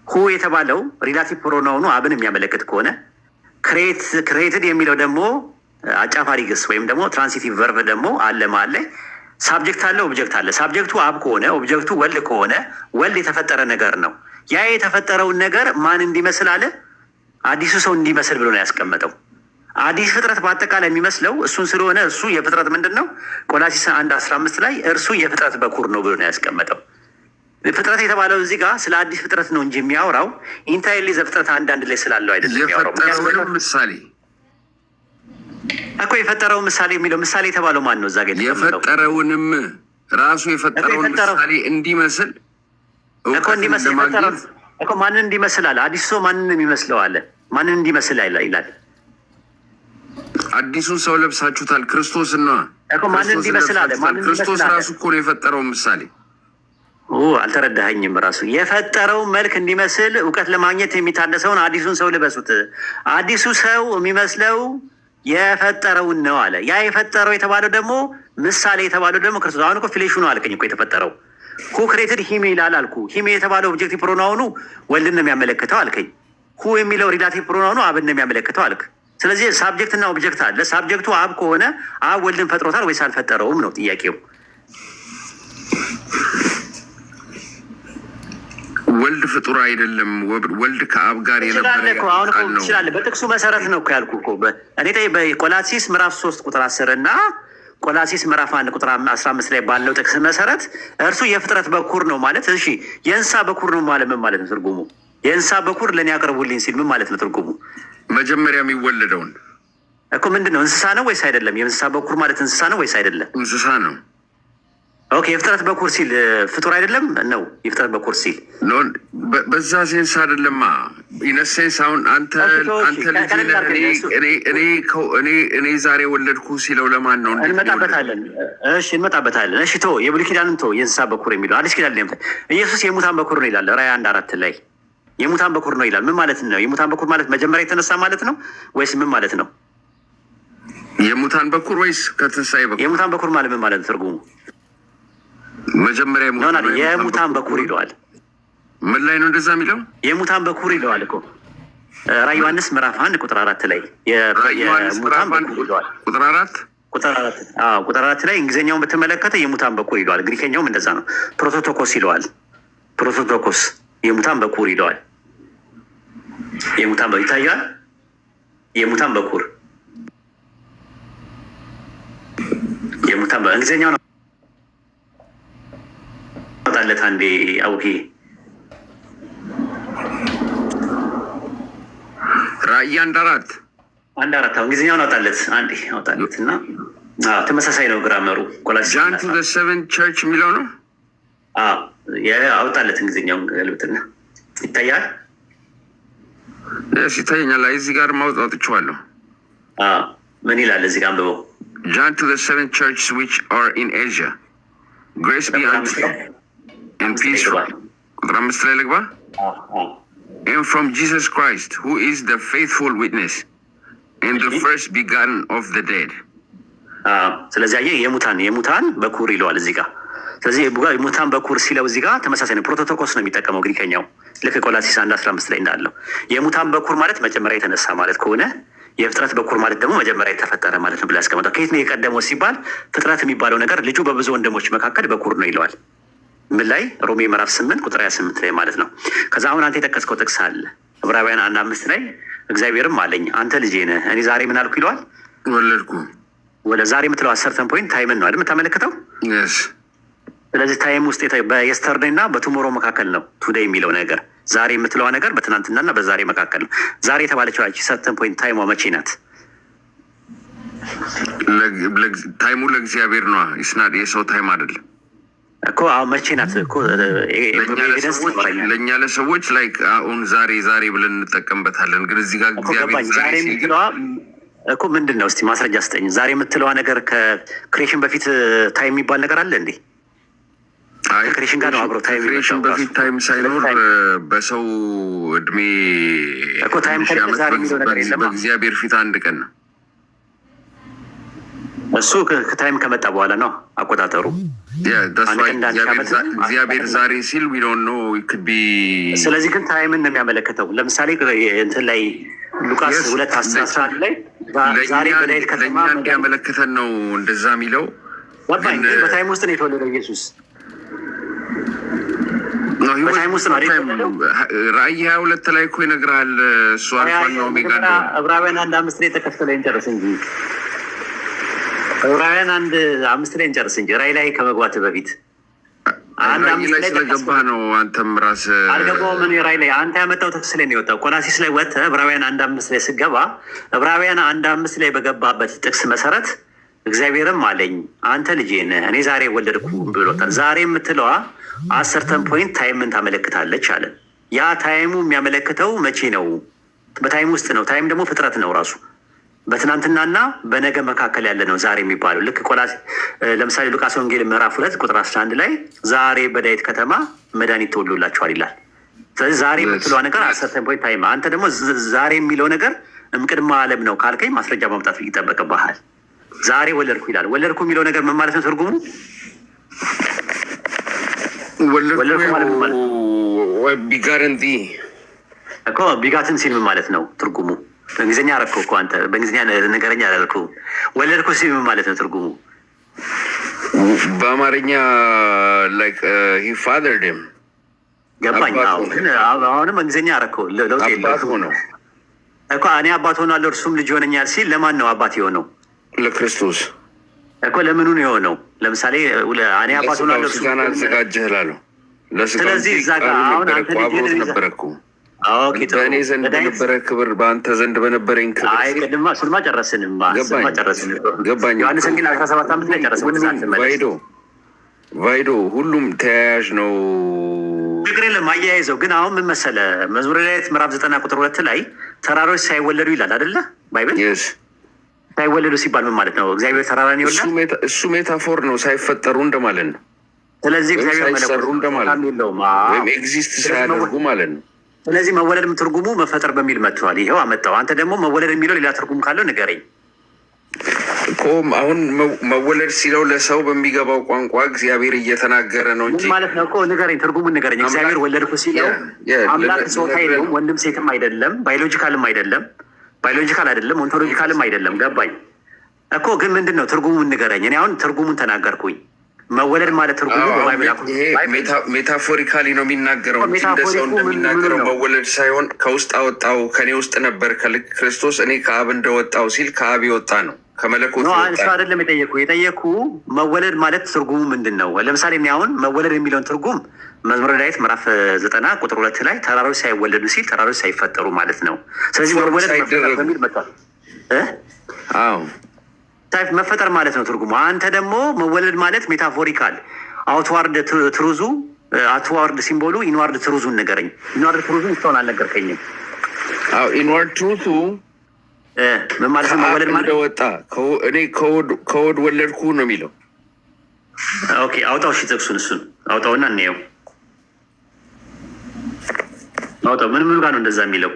"Who" የተባለው relative pronoun ኑ አብን የሚያመለክት ከሆነ፣ "created" የሚለው ደግሞ አጫፋሪ ግስ ወይም ደግሞ transitive verb ደግሞ አለ መሀል ላይ። Subject አለ፣ object አለ። Subject ቱ አብ ከሆነ፣ object ቱ ወልድ ከሆነ፣ ወልድ የተፈጠረ ነገር ነው። ያ የተፈጠረውን ነገር ማን እንዲመስል አለ? አዲሱ ሰው እንዲመስል ብሎ ነው ያስቀመጠው። አዲስ ፍጥረት በአጠቃላይ የሚመስለው እሱን ስለሆነ እሱ የፍጥረት ምንድን ነው? ቆላሲስ 1:15 ላይ እርሱ የፍጥረት በኩር ነው ብሎ ነው ያስቀመጠው። ፍጥረት የተባለው እዚህ ጋር ስለ አዲስ ፍጥረት ነው እንጂ የሚያወራው entirely ዘፍጥረት 1:1 ላይ ስላለው አይደለም የሚያወራው። የፈጠረውንም ምሳሌ። እኮ የፈጠረው ምሳሌ የሚለው፣ ምሳሌ የተባለው ማን ነው? እዛ ጋር የተቀመጠው? የፈጠረውንም፣ ራሱ የፈጠረውን ምሳሌ እንዲመስል እኮ እውቀትን እንዲመስል የፈጠረው ለማግኘት። እኮ ማንን እንዲመስል አለ? አዲሱ ሰው ማንን የሚመስለው አለ? ማንን እንዲመስል ይላል? አዲሱን ሰው ለብሳችሁታል። ክርስቶስን ነዋ። እኮ ማንን ክርስቶስን እንዲመስል አለ? ለብሳችሁታል። ማንን ክርስቶስ እንዲመስል አለ? ራሱ እኮ ነው የፈጠረው ምሳሌ። አልተረዳኸኝም። ራሱ የፈጠረው መልክ እንዲመስል እውቀት ለማግኘት የሚታደሰውን አዲሱን ሰው ልበሱት። አዲሱ ሰው የሚመስለው የፈጠረውን ነው አለ። ያ የፈጠረው የተባለው ደግሞ፣ ምሳሌ የተባለው ደግሞ ክርስቶስ። አሁን እኮ flesh ኡ ነው አልከኝ እኮ የተፈጠረው። "Who created him" ይላል አልኩ። "Him" የተባለው objective pronoun ኑ ወልድን ነው የሚያመለክተው አልከኝ። "Who" የሚለው relative pronoun ኑ አብን ነው የሚያመለክተው አልክ። ስለዚህ subject እና object አለ። Subject ቱ አብ ከሆነ አብ ወልድን ፈጥሮታል ወይስ አልፈጠረውም ነው ጥያቄው። ወልድ ፍጡር አይደለም። ወልድ ከአብ ጋር የነበረ ትችላለህ እኮ አሁን እኮ ቃል ነው። ትችላለህ። በጥቅሱ መሰረት ነው እኮ ያልኩህ እኮ። እኔ በቆላሲስ ምዕራፍ 3 ቁጥር 10 እና ቆላሲስ ምዕራፍ 1 ቁጥር 15 ላይ ባለው ጥቅስ መሰረት እርሱ የፍጥረት በኩር ነው ማለት፣ እሺ፣ የእንስሳ በኩር ነው ማለት ምን ማለት ነው ትርጉሙ? የእንስሳ በኩር ለእኔ ያቀርቡልኝ ሲል ምን ማለት ነው ትርጉሙ? መጀመሪያ የሚወለደውን። እኮ ምንድን ነው? እንስሳ ነው ወይስ አይደለም? የእንስሳ በኩር ማለት እንስሳ ነው ወይስ አይደለም? እንስሳ ነው። Okay፣ የፍጥረት በኩር ሲል ፍጡር አይደለም ነው? የፍጥረት በኩር ሲል No፣ በዛ sense አይደለማ። In a sense አሁን አንተ አንተ ልጅ ነህ፣ እኔ ዛሬ ወለድኩ ሲለው ለማን ነው? እንዴት ነው የወለደው? እንመጣበታለን። እሺ፣ እንመጣበታለን። እሺ ቶ የብሉይ ኪዳንን ቶ የእንስሳ በኩር የሚለው አዲስ ኪዳን ላይ ኢየሱስ የሙታን በኩር ነው ይላል። ራዕይ 1:4 ላይ የሙታን በኩር ነው ይላል። ምን ማለት ነው? የሙታን በኩር ማለት መጀመሪያ የተነሳ ማለት ነው ወይስ ምን ማለት ነው? የሙታን በኩር ወይስ ከትንሣኤ በኩር? የሙታን በኩር ማለት ምን ማለት ነው ትርጉሙ? መጀመሪያ No፣ የሞተው ነው። የሙታን በኩር ይለዋል። ምን ላይ ነው እንደዛ የሚለው? የሙታን በኩር ይለዋል እኮ፣ ራዕይ ዮሐንስ ምዕራፍ 1 ቁጥር 4 ላይ። ራዕይ ዮሐንስ የሙታን ምዕራፍ 1 በኩር ይለዋል። ቁጥር 4። ቁጥር 4፣ አዎ፣ ቁጥር 4 ላይ እንግሊዝኛውን ብትመለከተ የሙታን በኩር ይለዋል። ግሪከኛውም እንደዛ ነው። ፕሮቶቶኮስ ይለዋል። ፕሮቶቶኮስ፣ የሙታን በኩር ይለዋል። የሙታን ይታያል። የሙታን በኩር፣ የሙታን እንግሊዝኛውን አውጣለት አንዴ አውኪ። ራዕይ 1:4። 1:4፣ አዎ፣ እንግሊዝኛውን አውጣለት አንዴ፣ አውጣለት እና አዎ፣ ተመሳሳይ ነው grammar ኡ። ቆላስይስ John to the seven church የሚለው ነው። አዎ፣ አውጣለት፣ እንግሊዝኛውን ገልብጥና ይታያል። Yes፣ ይታየኛል። አይ፣ እዚህ ጋር ማውጣት አውጥቼዋለሁ። አዎ፣ ምን ይላል እዚህ ጋር አንብበው። John to the seven churches which are in Asia, grace be unto you and peace from ቁጥር 5 ላይ ልግባ። And from Jesus Christ, who is the faithful witness and the first begotten of the dead. ስለዚህ አየህ፣ የሙታን በኩር ይለዋል እዚህ ጋር። ስለዚህ የሙታን በኩር ሲለው እዚህ ጋር ተመሳሳይ ነው። ፕሮቶቶኮስ ነው የሚጠቀመው ግሪከኛው፣ ልክ ቆላሲስ 1:15 ላይ እንዳለው። የሙታን በኩር ማለት መጀመሪያ የተነሳ ማለት ከሆነ የፍጥረት በኩር ማለት ደግሞ መጀመሪያ የተፈጠረ ማለት ነው ብላ ያስቀመጠው። ከየት ነው የቀደመው ሲባል ፍጥረት የሚባለው ነገር ልጁ በብዙ ወንድሞች መካከል በኩር ነው ይለዋል። ምን ላይ? ሮሜ ምዕራፍ 8 ቁጥር 28 ላይ ማለት ነው። ከዛ አሁን አንተ የጠቀስከው ጥቅስ አለ፣ ዕብራውያን 1:5 ላይ፣ እግዚአብሔርም አለኝ አንተ ልጄ ነህ፣ እኔ ዛሬ ምን አልኩ ይለዋል? ወለድኩ። ወደ ዛሬ የምትለው a certain point time ን ነው አይደል የምታመለክተው? Yes. ስለዚህ time ውስጥ በ yesterday እና በ tomorrow መካከል ነው today የሚለው ነገር። ዛሬ የምትለዋ ነገር በትናንትናና በዛሬ መካከል ነው። ዛሬ የተባለችው ያቺ certain point time ሟ መቼ ናት? Time ኡ ለእግዚአብሔር ነዋ። It's not የሰው time አይደለም። እኮ አሁን መቼ ናት እኮ evidence ትኖረኛለህ። ለእኛ ለሰዎች like አሁን ዛሬ ዛሬ ብለን እንጠቀምበታለን። ግን እዚህ ጋር እኮ እግዚአብሔር ገባኝ። ዛሬ ዛሬ ሲል ግን የምትለዋ እኮ ምንድን ነው? እስቲ ማስረጃ ስጠኝ። ዛሬ የምትለዋ ነገር ከ creation በፊት time የሚባል ነገር አለ እንዴ? አይ፣ ከ creation ጋር ነው አብሮ time ከ creation የመጣው በፊት ራሱ። time ሳይኖር በሰው እድሜ እኮ time 1000 ከሌለ ዓመት ዛሬ የሚለው ነገር የለማ። በእግዚአብሔር ፊት አንድ ቀን ነው። እሱ ከ time ከመጣ በኋላ ነው አቆጣጠሩ። Yeah, that's አንድ why ቀን እንደ 1000 ዓመት ነው። እግዚአብሔር ዛሬ ሲል we don't know, it could be ስለዚህ ግን time ን ነው የሚያመለክተው። ለምሳሌ እንትን ላይ ሉቃስ Yes. 2:10-11 ላይ ዛሬ በዳዊት ከተማ ለእኛ እንዲያመለክተን ነው እንደዛ የሚለው። ገባኝ። ግን ግን በ time ውስጥ ነው የተወለደው ኢየሱስ። No, he በ time was ውስጥ ነው አይደል time። የተወለደው? ራእይ 22 ላይ እኮ ይነግርሃል እሱ አልፋና ኦሜጋ መጀመሪያ እንደሆነ። ዕብራውያን 1:5 ላይ ተከፍተ ላይ እንጨርስ እንጂ፣ ዕብራውያን 1:5 ላይ እንጨርስ እንጂ ራእይ ላይ ከመግባት በፊት አንድ ራእይ አምስት ላይ ላይ ስለገባህ ነው አንተም ራስህ። አልገባውም። እኔ ራእይ ላይ አንተ ያመጣው ጥቅስ ላይ ነው የወጣው። ቆላሲስ ላይ ወጥተህ ዕብራውያን 1:5 ላይ ስገባ ዕብራውያን 1:5 ላይ በገባበት ጥቅስ መሰረት እግዚአብሔርም አለኝ አንተ ልጄ ነህ፣ እኔ ዛሬ ወለድኩ ብሎታል። ዛሬ የምትለዋ a certain point time ን ታመለክታለች አለ። ያ time ኡ የሚያመለክተው መቼ ነው? በ time ውስጥ ነው። Time ደግሞ ፍጥረት ነው ራሱ፣ በትናንትናና በነገ መካከል ያለ ነው ዛሬ የሚባለው። ልክ ቆላሲ ለምሳሌ ሉቃስ ወንጌል ምዕራፍ 2 ቁጥር 11 ላይ ዛሬ በዳዊት ከተማ መድኃኒት ተወልዶላችኋል ይላል። ስለዚህ ዛሬ የምትለዋ ነገር a certain point time፣ አንተ ደግሞ ዛሬ የሚለው ነገር እምቅድመ ዓለም ነው ካልከኝ ማስረጃ ማምጣት ይጠበቅብሃል። ዛሬ ወለድኩ ይላል። ወለድኩ የሚለው ነገር ምን ማለት ነው ትርጉሙ? ወለድኩ ማለት ምን ማለት ነው? Begotten thee. እኮ begotten ሲል ምን ማለት ነው ትርጉሙ? በእንግሊዝኛ አረግከው እኮ አንተ፣ በእንግሊዝኛ ነገረኛ አላልከውም። ወለድኩ ሲል ምን ማለት ነው ትርጉሙ? በአማርኛ like he fathered him. ገባኝ። አባት አዎ፣ ሆነው። ግን አሁንም እንግሊዝኛ አደረከው፣ ለውጥ አባት የለውም ሆነው እኮ። እኔ አባት ሆናለሁ እርሱም ልጅ ይሆነኛል ሲል ለማን ነው አባት የሆነው? ለክርስቶስ። እኮ ለምኑ ነው የሆነው? ለምሳሌ እኔ አባት ለስጋው ሆናለሁ እርሱም ስጋን አዘጋጀህ ላለው ለስጋው ስለዚህ እንጂ እዛ ጋር ቃሉ አሁን ነበረ አንተ እኮ፣ ልጅህን አብሮት ነበረ እኮ። Okay፣ ጥሩ። በእኔ ዘንድ ለዳዊት በነበረ ክብር በአንተ ዘንድ በነበረኝ ክብር አይ ሲል ቅድማ እሱንማ ጨረስንማ፣ እሱንማ ገባኝ ጨረስን። ገባኝ ዮሐንስ እኮ። ወንጌል 17:5 ላይ ጨረስን። ወደዛ ሁሉም አንመለስ። ቫይዶ ቫይዶ ሁሉም ተያያዥ ነው። ችግር የለም፣ አያይዘው። ግን አሁን ምን መሰለህ፣ መዝሙረ ዳዊት ምዕራፍ 90 ቁጥር 2 ላይ ተራሮች ሳይወለዱ ይላል አይደለ? Bible Yes. ሳይወለዱ ሲባል ምን ማለት ነው? እግዚአብሔር ተራራን ይወልዳል? እሱ metaphor ነው፣ ሳይፈጠሩ እንደማለት ነው። ስለዚህ ወይም እግዚአብሔር ሳይሰሩ መለኮት ነው፣ እንደማለት ጾታም ነው። የለውም። ወይም exist ስለዚህ ሳያደርጉ ማለት ነው። ስለዚህ መወለድ ትርጉሙ መፈጠር በሚል መጥቷል። ይኸው አመጣው። አንተ ደግሞ መወለድ የሚለው ሌላ ትርጉም ካለው ንገረኝ። እኮ አሁን መወለድ ሲለው ለሰው በሚገባው ቋንቋ እግዚአብሔር እየተናገረ ነው ምን እንጂ ማለት ነው እኮ ንገረኝ፣ ትርጉሙን ንገረኝ። እግዚአብሔር ወለድኩ ሲለው አምላክ ጾታ የለውም፣ ወንድም ሴትም አይደለም፣ biological ም አይደለም፣ biological አይደለም፣ ontological ም አይደለም። ገባኝ እኮ፣ ግን ምንድን ነው ትርጉሙን ንገረኝ። እኔ አሁን ትርጉሙን ተናገርኩኝ። መወለድ ማለት ትርጉሙ በ Bible ይሄ metaphorically ነው የሚናገረው እንጂ እንደ ሰው metaphoric ኡ ምን እንደሚናገረው ነው? መወለድ ሳይሆን ከውስጥ አወጣው፣ ከኔ ውስጥ ነበር፣ ከልክ ክርስቶስ እኔ ከአብ እንደወጣው ሲል ከአብ የወጣ ነው፣ ከመለኮት No የወጣ እሱ ነው። አይደለም የጠየኩ መወለድ ማለት ትርጉሙ ምንድን ነው? ለምሳሌ እኔ አሁን መወለድ የሚለውን ትርጉም መዝሙረ ዳዊት ምዕራፍ 90 ቁጥር 2 ላይ ተራሮች ሳይወለዱ ሲል ተራሮች ሳይፈጠሩ ማለት ነው። ስለዚህ form መወለድ መፈጠር ሳይደረጉ በሚል መጥቷል እ አዎ። ታይፕ መፈጠር ማለት ነው ትርጉሙ። አንተ ደግሞ መወለድ ማለት metaphorical outward truth ኡ፣ outward symbol ኡ፣ inward truth ኡን ንገረኝ። Inward truth ኡን እስካሁን አልነገርከኝም። አዎ፣ inward truth ኡ ምን ማለት ነው ከአብ መወለድ ማለት? እንደወጣ እኔ ከሆድ ወለድኩ ነው የሚለው። Okay፣ አውጣው። እሺ ጥቅሱን እሱን አውጣውና እንየው። አውጣው። ምን ምኑ ጋር ነው እንደዛ የሚለው?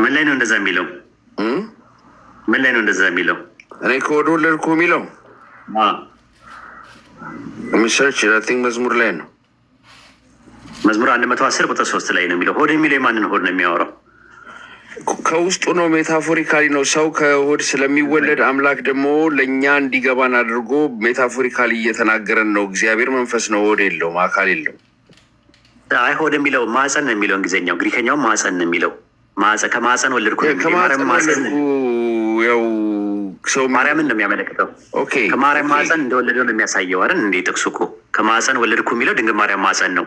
ምን ላይ ነው እንደዛ የሚለው? ምን ላይ ነው እንደዛ የሚለው? እኔ ከሆድ ወለድኩ የሚለው research I think መዝሙር ላይ ነው። መዝሙር 110 ቁጥር 3 ላይ ነው የሚለው። ሆድ የሚለው የማንን ሆድ ነው የሚያወራው? ከውስጡ ነው፣ metaphorically ነው። ሰው ከሆድ ስለሚወለድ አምላክ ደግሞ ለእኛ እንዲገባን አድርጎ metaphorically እየተናገረን ነው። እግዚአብሔር መንፈስ ነው፣ ሆድ የለውም፣ አካል የለውም። አይ፣ ሆድ የሚለው ማህፀን ነው የሚለው እንግሊዝኛው፣ ግሪከኛው ማህፀን ነው የሚለው። ከማህፀን ወለድኩ ነው የሚለው። ከማህፀን የማርያም ማህፀን ወለድኩ ያው ሰው ማርያምን ነው የሚያመለክተው። ከማርያም ማህፀን እንደወለደው ነው የሚያሳየው አይደል? እንዴ ጥቅሱ እኮ ከማህፀን ወለድኩ የሚለው ድንግል ማርያም ማህፀን ነው።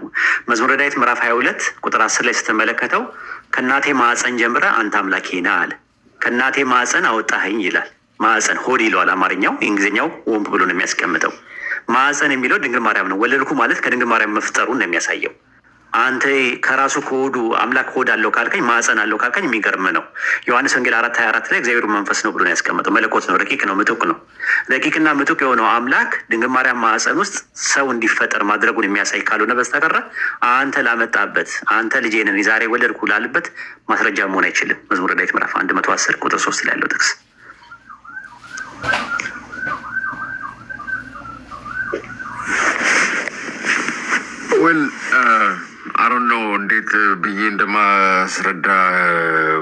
መዝሙረ ዳዊት ምዕራፍ 22 ቁጥር 10 ላይ ስትመለከተው ከእናቴ ማህፀን ጀምረህ አንተ አምላኬ ነህ አለ። ከእናቴ ማህፀን አወጣኸኝ ይላል። ማህፀን ሆድ ይለዋል አማርኛው፣ እንግሊዝኛው womb ብሎ ነው የሚያስቀምጠው። ማህፀን የሚለው ድንግል ማርያም ነው። ወለድኩ ማለት ከድንግል ማርያም መፍጠሩን ነው የሚያሳየው። አንተ ከራሱ ከሆዱ አምላክ ሆድ አለው ካልከኝ፣ ማህፀን አለው ካልከኝ የሚገርም ነው። ዮሐንስ ወንጌል 4:24 ላይ እግዚአብሔር መንፈስ ነው ብሎ ነው ያስቀመጠው። መለኮት ነው፣ ረቂቅ ነው፣ ምጡቅ ነው። ረቂቅና ምጡቅ የሆነው አምላክ ድንግል ማርያም ማህፀን ውስጥ ሰው እንዲፈጠር ማድረጉን የሚያሳይ ካልሆነ በስተቀረ አንተ ላመጣበት፣ አንተ ልጄ ነህ ዛሬ ወለድኩ ላልበት ማስረጃ መሆን አይችልም። መዝሙረ ዳዊት ምዕራፍ 110 ቁጥር 3 ላይ ያለው ጥቅስ። Well, I don't know እንዴት ብዬ እንደማስረዳ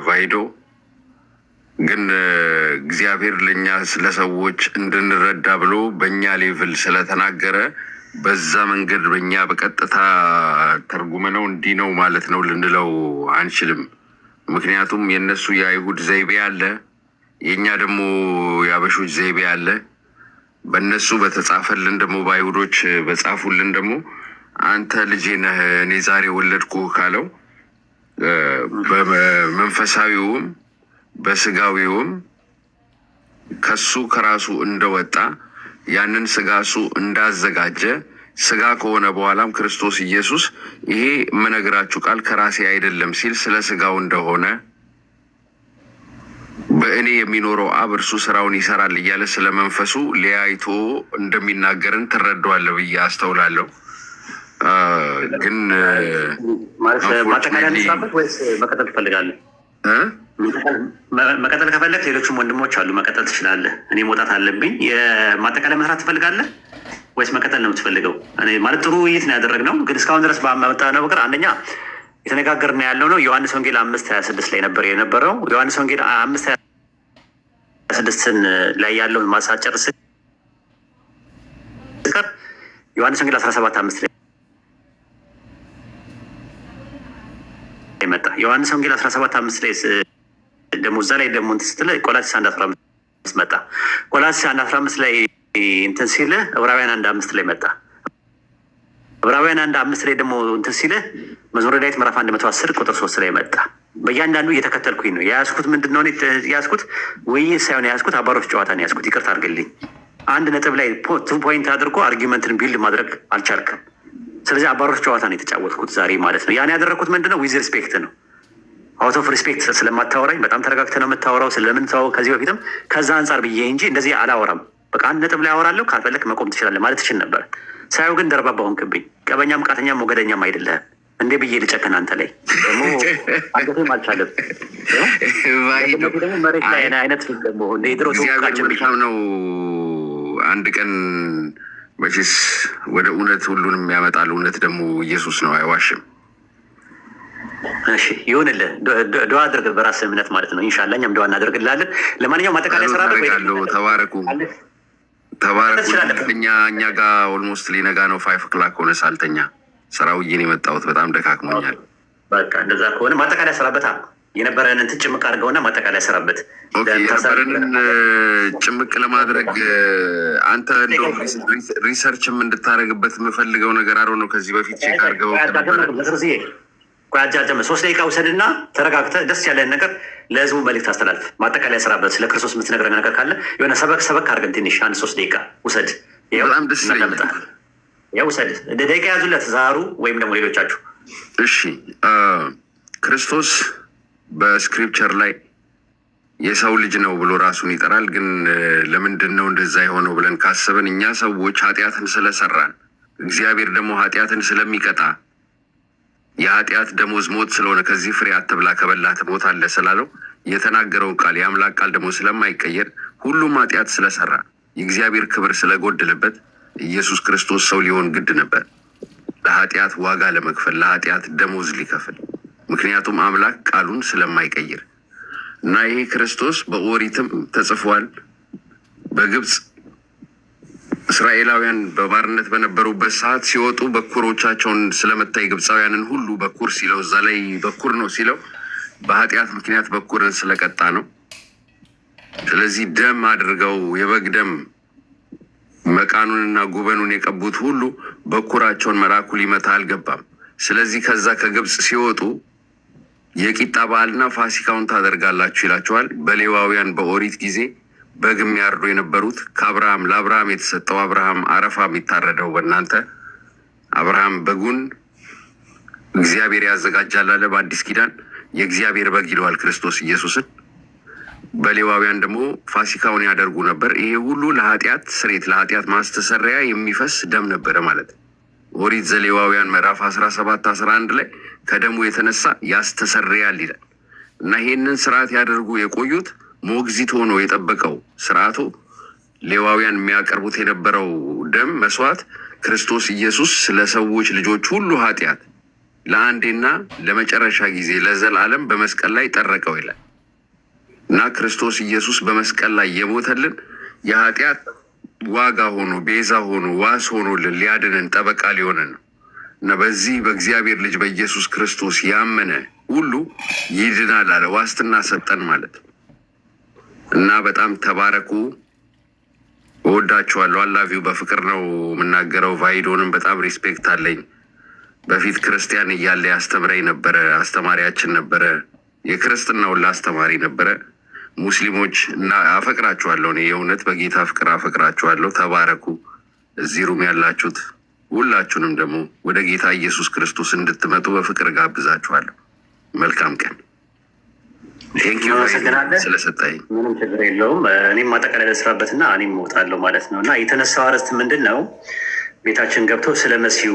ቫይዶ፣ ግን እግዚአብሔር ለእኛ ስለሰዎች እንድንረዳ ብሎ በእኛ level ስለተናገረ በዛ መንገድ በእኛ በቀጥታ ተርጉመነው እንዲህ ነው ማለት ነው ልንለው አንችልም። ምክንያቱም የእነሱ የአይሁድ ዘይቤ አለ፣ የእኛ ደግሞ የአበሾች ዘይቤ አለ። በእነሱ በተጻፈልን ደግሞ፣ በአይሁዶች በጻፉልን ደግሞ አንተ ልጄ ነህ እኔ ዛሬ ወለድኩህ ካለው በመንፈሳዊውም በስጋዊውም ከሱ ከራሱ እንደወጣ፣ ያንን ስጋ እሱ እንዳዘጋጀ፣ ስጋ ከሆነ በኋላም ክርስቶስ ኢየሱስ ይሄ የምነግራችሁ ቃል ከራሴ አይደለም ሲል ስለ ስጋው እንደሆነ፣ በእኔ የሚኖረው አብ እርሱ ስራውን ይሰራል እያለ ስለ መንፈሱ ለያይቶ እንደሚናገርን ትረዳዋለህ ብዬ አስተውላለሁ። ግን ማለት ማጠቃለያ እንስራበት ወይስ መቀጠል ትፈልጋለህ? መቀጠል ከፈለግ ሌሎችም ወንድሞች አሉ፣ መቀጠል ትችላለህ። እኔ መውጣት አለብኝ። የማጠቃለያ መስራት ትፈልጋለህ ወይስ መቀጠል ነው የምትፈልገው? እኔ ማለት ጥሩ ውይይት ነው ያደረግነው፣ ግን እስካሁን ድረስ ባመጣነው ነገር አንደኛ የተነጋገርነው ያለው ነው ዮሐንስ ወንጌል 5:26 ላይ ነበር የነበረው። ዮሐንስ ወንጌል አምስት ሀያ 26ን ላይ ያለውን ማሳጨርስ ቀር ዮሐንስ ወንጌል 17:5 ላይ መጣ። ዮሐንስ ወንጌል 17:5 ላይ ደግሞ እዛ ላይ ደግሞ እንትን ስትል ቆላስይስ 1:15 መጣ። ቆላስይስ 1:15 ላይ እንትን ሲል ዕብራውያን 1:5 ላይ መጣ። ዕብራውያን 1:5 ላይ ደግሞ እንትን ሲል መዝሙረ ዳዊት ምዕራፍ 110 ቁጥር 3 ላይ መጣ። በእያንዳንዱ እየተከተልኩኝ ነው የያዝኩት። ምንድን ነው የያዝኩት? ውይይት ሳይሆን የያዝኩት አባሮች ጨዋታ ነው የያዝኩት። ይቅርታ አድርግልኝ። አንድ ነጥብ ላይ two point አድርጎ argument ን build ማድረግ አልቻልክም። ስለዚህ አባሮች ጨዋታ ነው የተጫወትኩት ዛሬ ማለት ነው። ያን ያደረግኩት ምንድነው with respect ነው። Out of respect ስለማታወራኝ በጣም ተረጋግተህ ነው የምታወራው። ስለምንተዋወቅ ከዚህ በፊትም ከዛ አንጻር ብዬ እንጂ እንደዚህ አላወራም። በቃ አንድ ነጥብ ላይ አወራለሁ፣ ካልፈለክ መቆም ትችላለህ ማለት ትችል ነበር። ሳየው ግን ደርባባ ሆንክብኝ። ቀበኛም ቃተኛም ሞገደኛም አይደለህም። እንዴ ብዬ ልጨክን አንተ ላይ ደግሞ አንገቴም አልቻለም። ደግሞ መሬት ላይ አይነት ደግሞ የድሮ እግዚአብሔር መልካም ነው። አንድ ቀን መቼስ ወደ እውነት ሁሉንም ያመጣል። እውነት ደግሞ ኢየሱስ ነው፣ አይዋሽም። እሺ ይሁንልህ። ዱዓ አድርግ በራስህ እምነት ማለት ነው። ኢንሻላህ እኛም ዱዓ እናደርግልሃለን። ለማንኛውም ማጠቃለያ ስራ ተባረኩ፣ ተባረኩ። እኛ ጋር almost ሊነጋ ነው። 5 o'clock ሆነ ሳልተኛ ስራውዬን የመጣሁት በጣም ደካክሞኛል። በቃ እንደዛ ከሆነ ማጠቃለያ ስራበት። የነበረንን እንትን ጭምቅ አድርገውና ማጠቃለያ ስራበት። የነበረንን ጭምቅ ለማድረግ አንተ እንደው research ም እንድታደርግበት የምፈልገው ነገር አሮ ነው። ከዚህ በፊት check አድርገው 3 ደቂቃ ውሰድና ተረጋግተህ ደስ ያለን ነገር ለህዝቡ መልዕክት አስተላልፍ። ማጠቃለያ ስራበት። ስለ ክርስቶስ የምትነግረን ነገር ካለ የሆነ ሰበክ ሰበክ አድርገን ትንሽ አንድ 3 ደቂቃ ውሰድ። በጣም ደስ ይለኛል። ያው ውሰድ። ደቂቃ ያዙለት ዛሩ ወይም ደግሞ ሌሎቻችሁ። እሺ፣ ክርስቶስ በ scripture ላይ የሰው ልጅ ነው ብሎ ራሱን ይጠራል። ግን ለምንድን ነው እንደዛ የሆነው ብለን ካሰብን እኛ ሰዎች ኃጢአትን ስለሰራን እግዚአብሔር ደግሞ ኃጢአትን ስለሚቀጣ የኃጢአት ደሞዝ ሞት ስለሆነ ከዚህ ፍሬ አትብላ ከበላህ ትሞታለህ ስላለው የተናገረውን ቃል የአምላክ ቃል ደግሞ ስለማይቀየር ሁሉም ኃጢአት ስለሰራ የእግዚአብሔር ክብር ስለጎደለበት ኢየሱስ ክርስቶስ ሰው ሊሆን ግድ ነበር፣ ለኃጢአት ዋጋ ለመክፈል፣ ለኃጢአት ደሞዝ ሊከፍል። ምክንያቱም አምላክ ቃሉን ስለማይቀይር እና ይሄ ክርስቶስ በኦሪትም ተጽፏል። በግብፅ እስራኤላውያን በባርነት በነበሩበት ሰዓት ሲወጡ በኩሮቻቸውን ስለመታ የግብፃውያንን ሁሉ በኩር ሲለው፣ እዛ ላይ በኩር ነው ሲለው በኃጢአት ምክንያት በኩርን ስለቀጣ ነው። ስለዚህ ደም አድርገው የበግ ደም መቃኑንና ጉበኑን የቀቡት ሁሉ በኩራቸውን መልአኩ ሊመታ አልገባም። ስለዚህ ከዛ ከግብፅ ሲወጡ የቂጣ በዓልና ፋሲካውን ታደርጋላችሁ ይላቸዋል። በሌዋውያን በኦሪት ጊዜ በግ የሚያርዱ የነበሩት ከአብርሃም ለአብርሃም የተሰጠው አብርሃም አረፋ የሚታረደው በእናንተ አብርሃም በጉን እግዚአብሔር ያዘጋጃል አለ። በአዲስ ኪዳን የእግዚአብሔር በግ ይለዋል ክርስቶስ ኢየሱስን። በሌዋውያን ደግሞ ፋሲካውን ያደርጉ ነበር። ይሄ ሁሉ ለኃጢአት ስርየት ለኃጢአት ማስተሰሪያ የሚፈስ ደም ነበረ ማለት ነው። ኦሪት ዘሌዋውያን ምዕራፍ 17 11 ላይ ከደሙ የተነሳ ያስተሰርያል ይላል እና ይሄንን ስርዓት ያደርጉ የቆዩት ሞግዚት ሆኖ የጠበቀው ስርዓቱ ሌዋውያን የሚያቀርቡት የነበረው ደም መስዋዕት ክርስቶስ ኢየሱስ ስለ ሰዎች ልጆች ሁሉ ኃጢአት ለአንዴና ለመጨረሻ ጊዜ ለዘላለም በመስቀል ላይ ጠረቀው ይላል እና ክርስቶስ ኢየሱስ በመስቀል ላይ የሞተልን የኃጢአት ዋጋ ሆኖ፣ ቤዛ ሆኖ፣ ዋስ ሆኖልን ሊያድንን ጠበቃ ሊሆነን ነው እና በዚህ በእግዚአብሔር ልጅ በኢየሱስ ክርስቶስ ያመነ ሁሉ ይድናል አለ። ዋስትና ሰጠን ማለት ነው እና በጣም ተባረኩ። እወዳችኋለሁ። I love you። በፍቅር ነው የምናገረው። ቫይዶንም በጣም respect አለኝ። በፊት ክርስቲያን እያለ ያስተምረኝ ነበረ። አስተማሪያችን ነበረ። የክርስትናውን አስተማሪ ነበረ። ሙስሊሞች እና አፈቅራችኋለሁ። እኔ የእውነት በጌታ ፍቅር አፈቅራችኋለሁ። ተባረኩ። እዚህ room ያላችሁት ሁላችሁንም ደግሞ ወደ ጌታ ኢየሱስ ክርስቶስ እንድትመጡ በፍቅር ጋብዛችኋለሁ። መልካም ቀን። Thank you ስለሰጠኝ። ምንም ችግር የለውም። እኔም ማጠቃለያ ልስራበትና እኔም እወጣለሁ ማለት ነው። እና የተነሳው አርዕስት ምንድን ነው? ቤታችን ገብቶ ስለ መሲሁ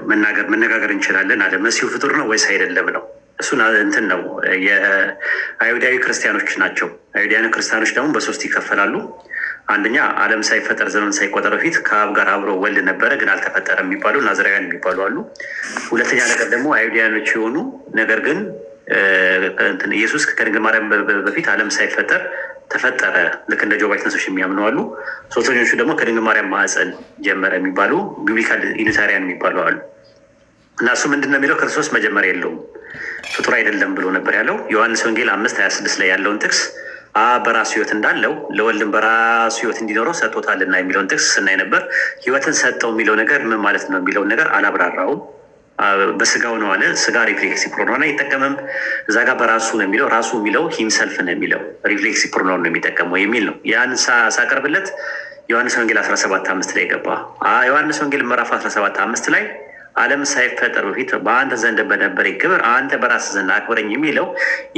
መናገር መነጋገር እንችላለን አለ። መሲሁ ፍጡር ነው ወይስ አይደለም ነው። እሱን እንትን ነው የአይሁዳዊ ክርስቲያኖች ናቸው። አይሁዳውያን ክርስቲያኖች ደግሞ በሶስት ይከፈላሉ። አንደኛ ዓለም ሳይፈጠር ዘመን ሳይቆጠር በፊት ከአብ ጋር አብሮ ወልድ ነበረ ግን አልተፈጠረም የሚባሉ ናዝራውያን የሚባሉ አሉ። ሁለተኛ ነገር ደግሞ አይሁዳውያኖች የሆኑ ነገር ግን ኢየሱስ ከድንግል ማርያም በፊት ዓለም ሳይፈጠር ተፈጠረ፣ ልክ እንደ Jehovah Witness ኦች የሚያምኑ አሉ። ሶስተኞቹ ደግሞ ከድንግል ማርያም ማህፀን ጀመረ የሚባሉ biblical Unitarian የሚባሉ አሉ። እና እሱ ምንድን ነው የሚለው? ክርስቶስ መጀመሪያ የለውም፣ ፍጡር አይደለም ብሎ ነበር ያለው። ዮሐንስ ወንጌል 5:26 ላይ ያለውን ጥቅስ አብ በራሱ ሕይወት እንዳለው ለወልድም በራሱ ሕይወት እንዲኖረው ሰጥቶታልና የሚለውን ጥቅስ ስናይ ነበር። ሕይወትን ሰጠው የሚለው ነገር ምን ማለት ነው የሚለውን ነገር አላብራራውም። በስጋው ነው አለ። ስጋ reflexive pronoun አይጠቀምም። እዛ ጋር በራሱ ነው የሚለው። ራሱ የሚለው himself ነው የሚለው፣ reflexive pronoun ነው የሚጠቀመው የሚል ነው። ያን ሳቀርብለት ዮሐንስ ወንጌል 17:5 ላይ ገባ። ዮሐንስ ወንጌል ምዕራፍ 17:5 ላይ ዓለም ሳይፈጠር በፊት በአንተ ዘንድ በነበረ ክብር አንተ በራስህ ዘንድ አክብረኝ የሚለው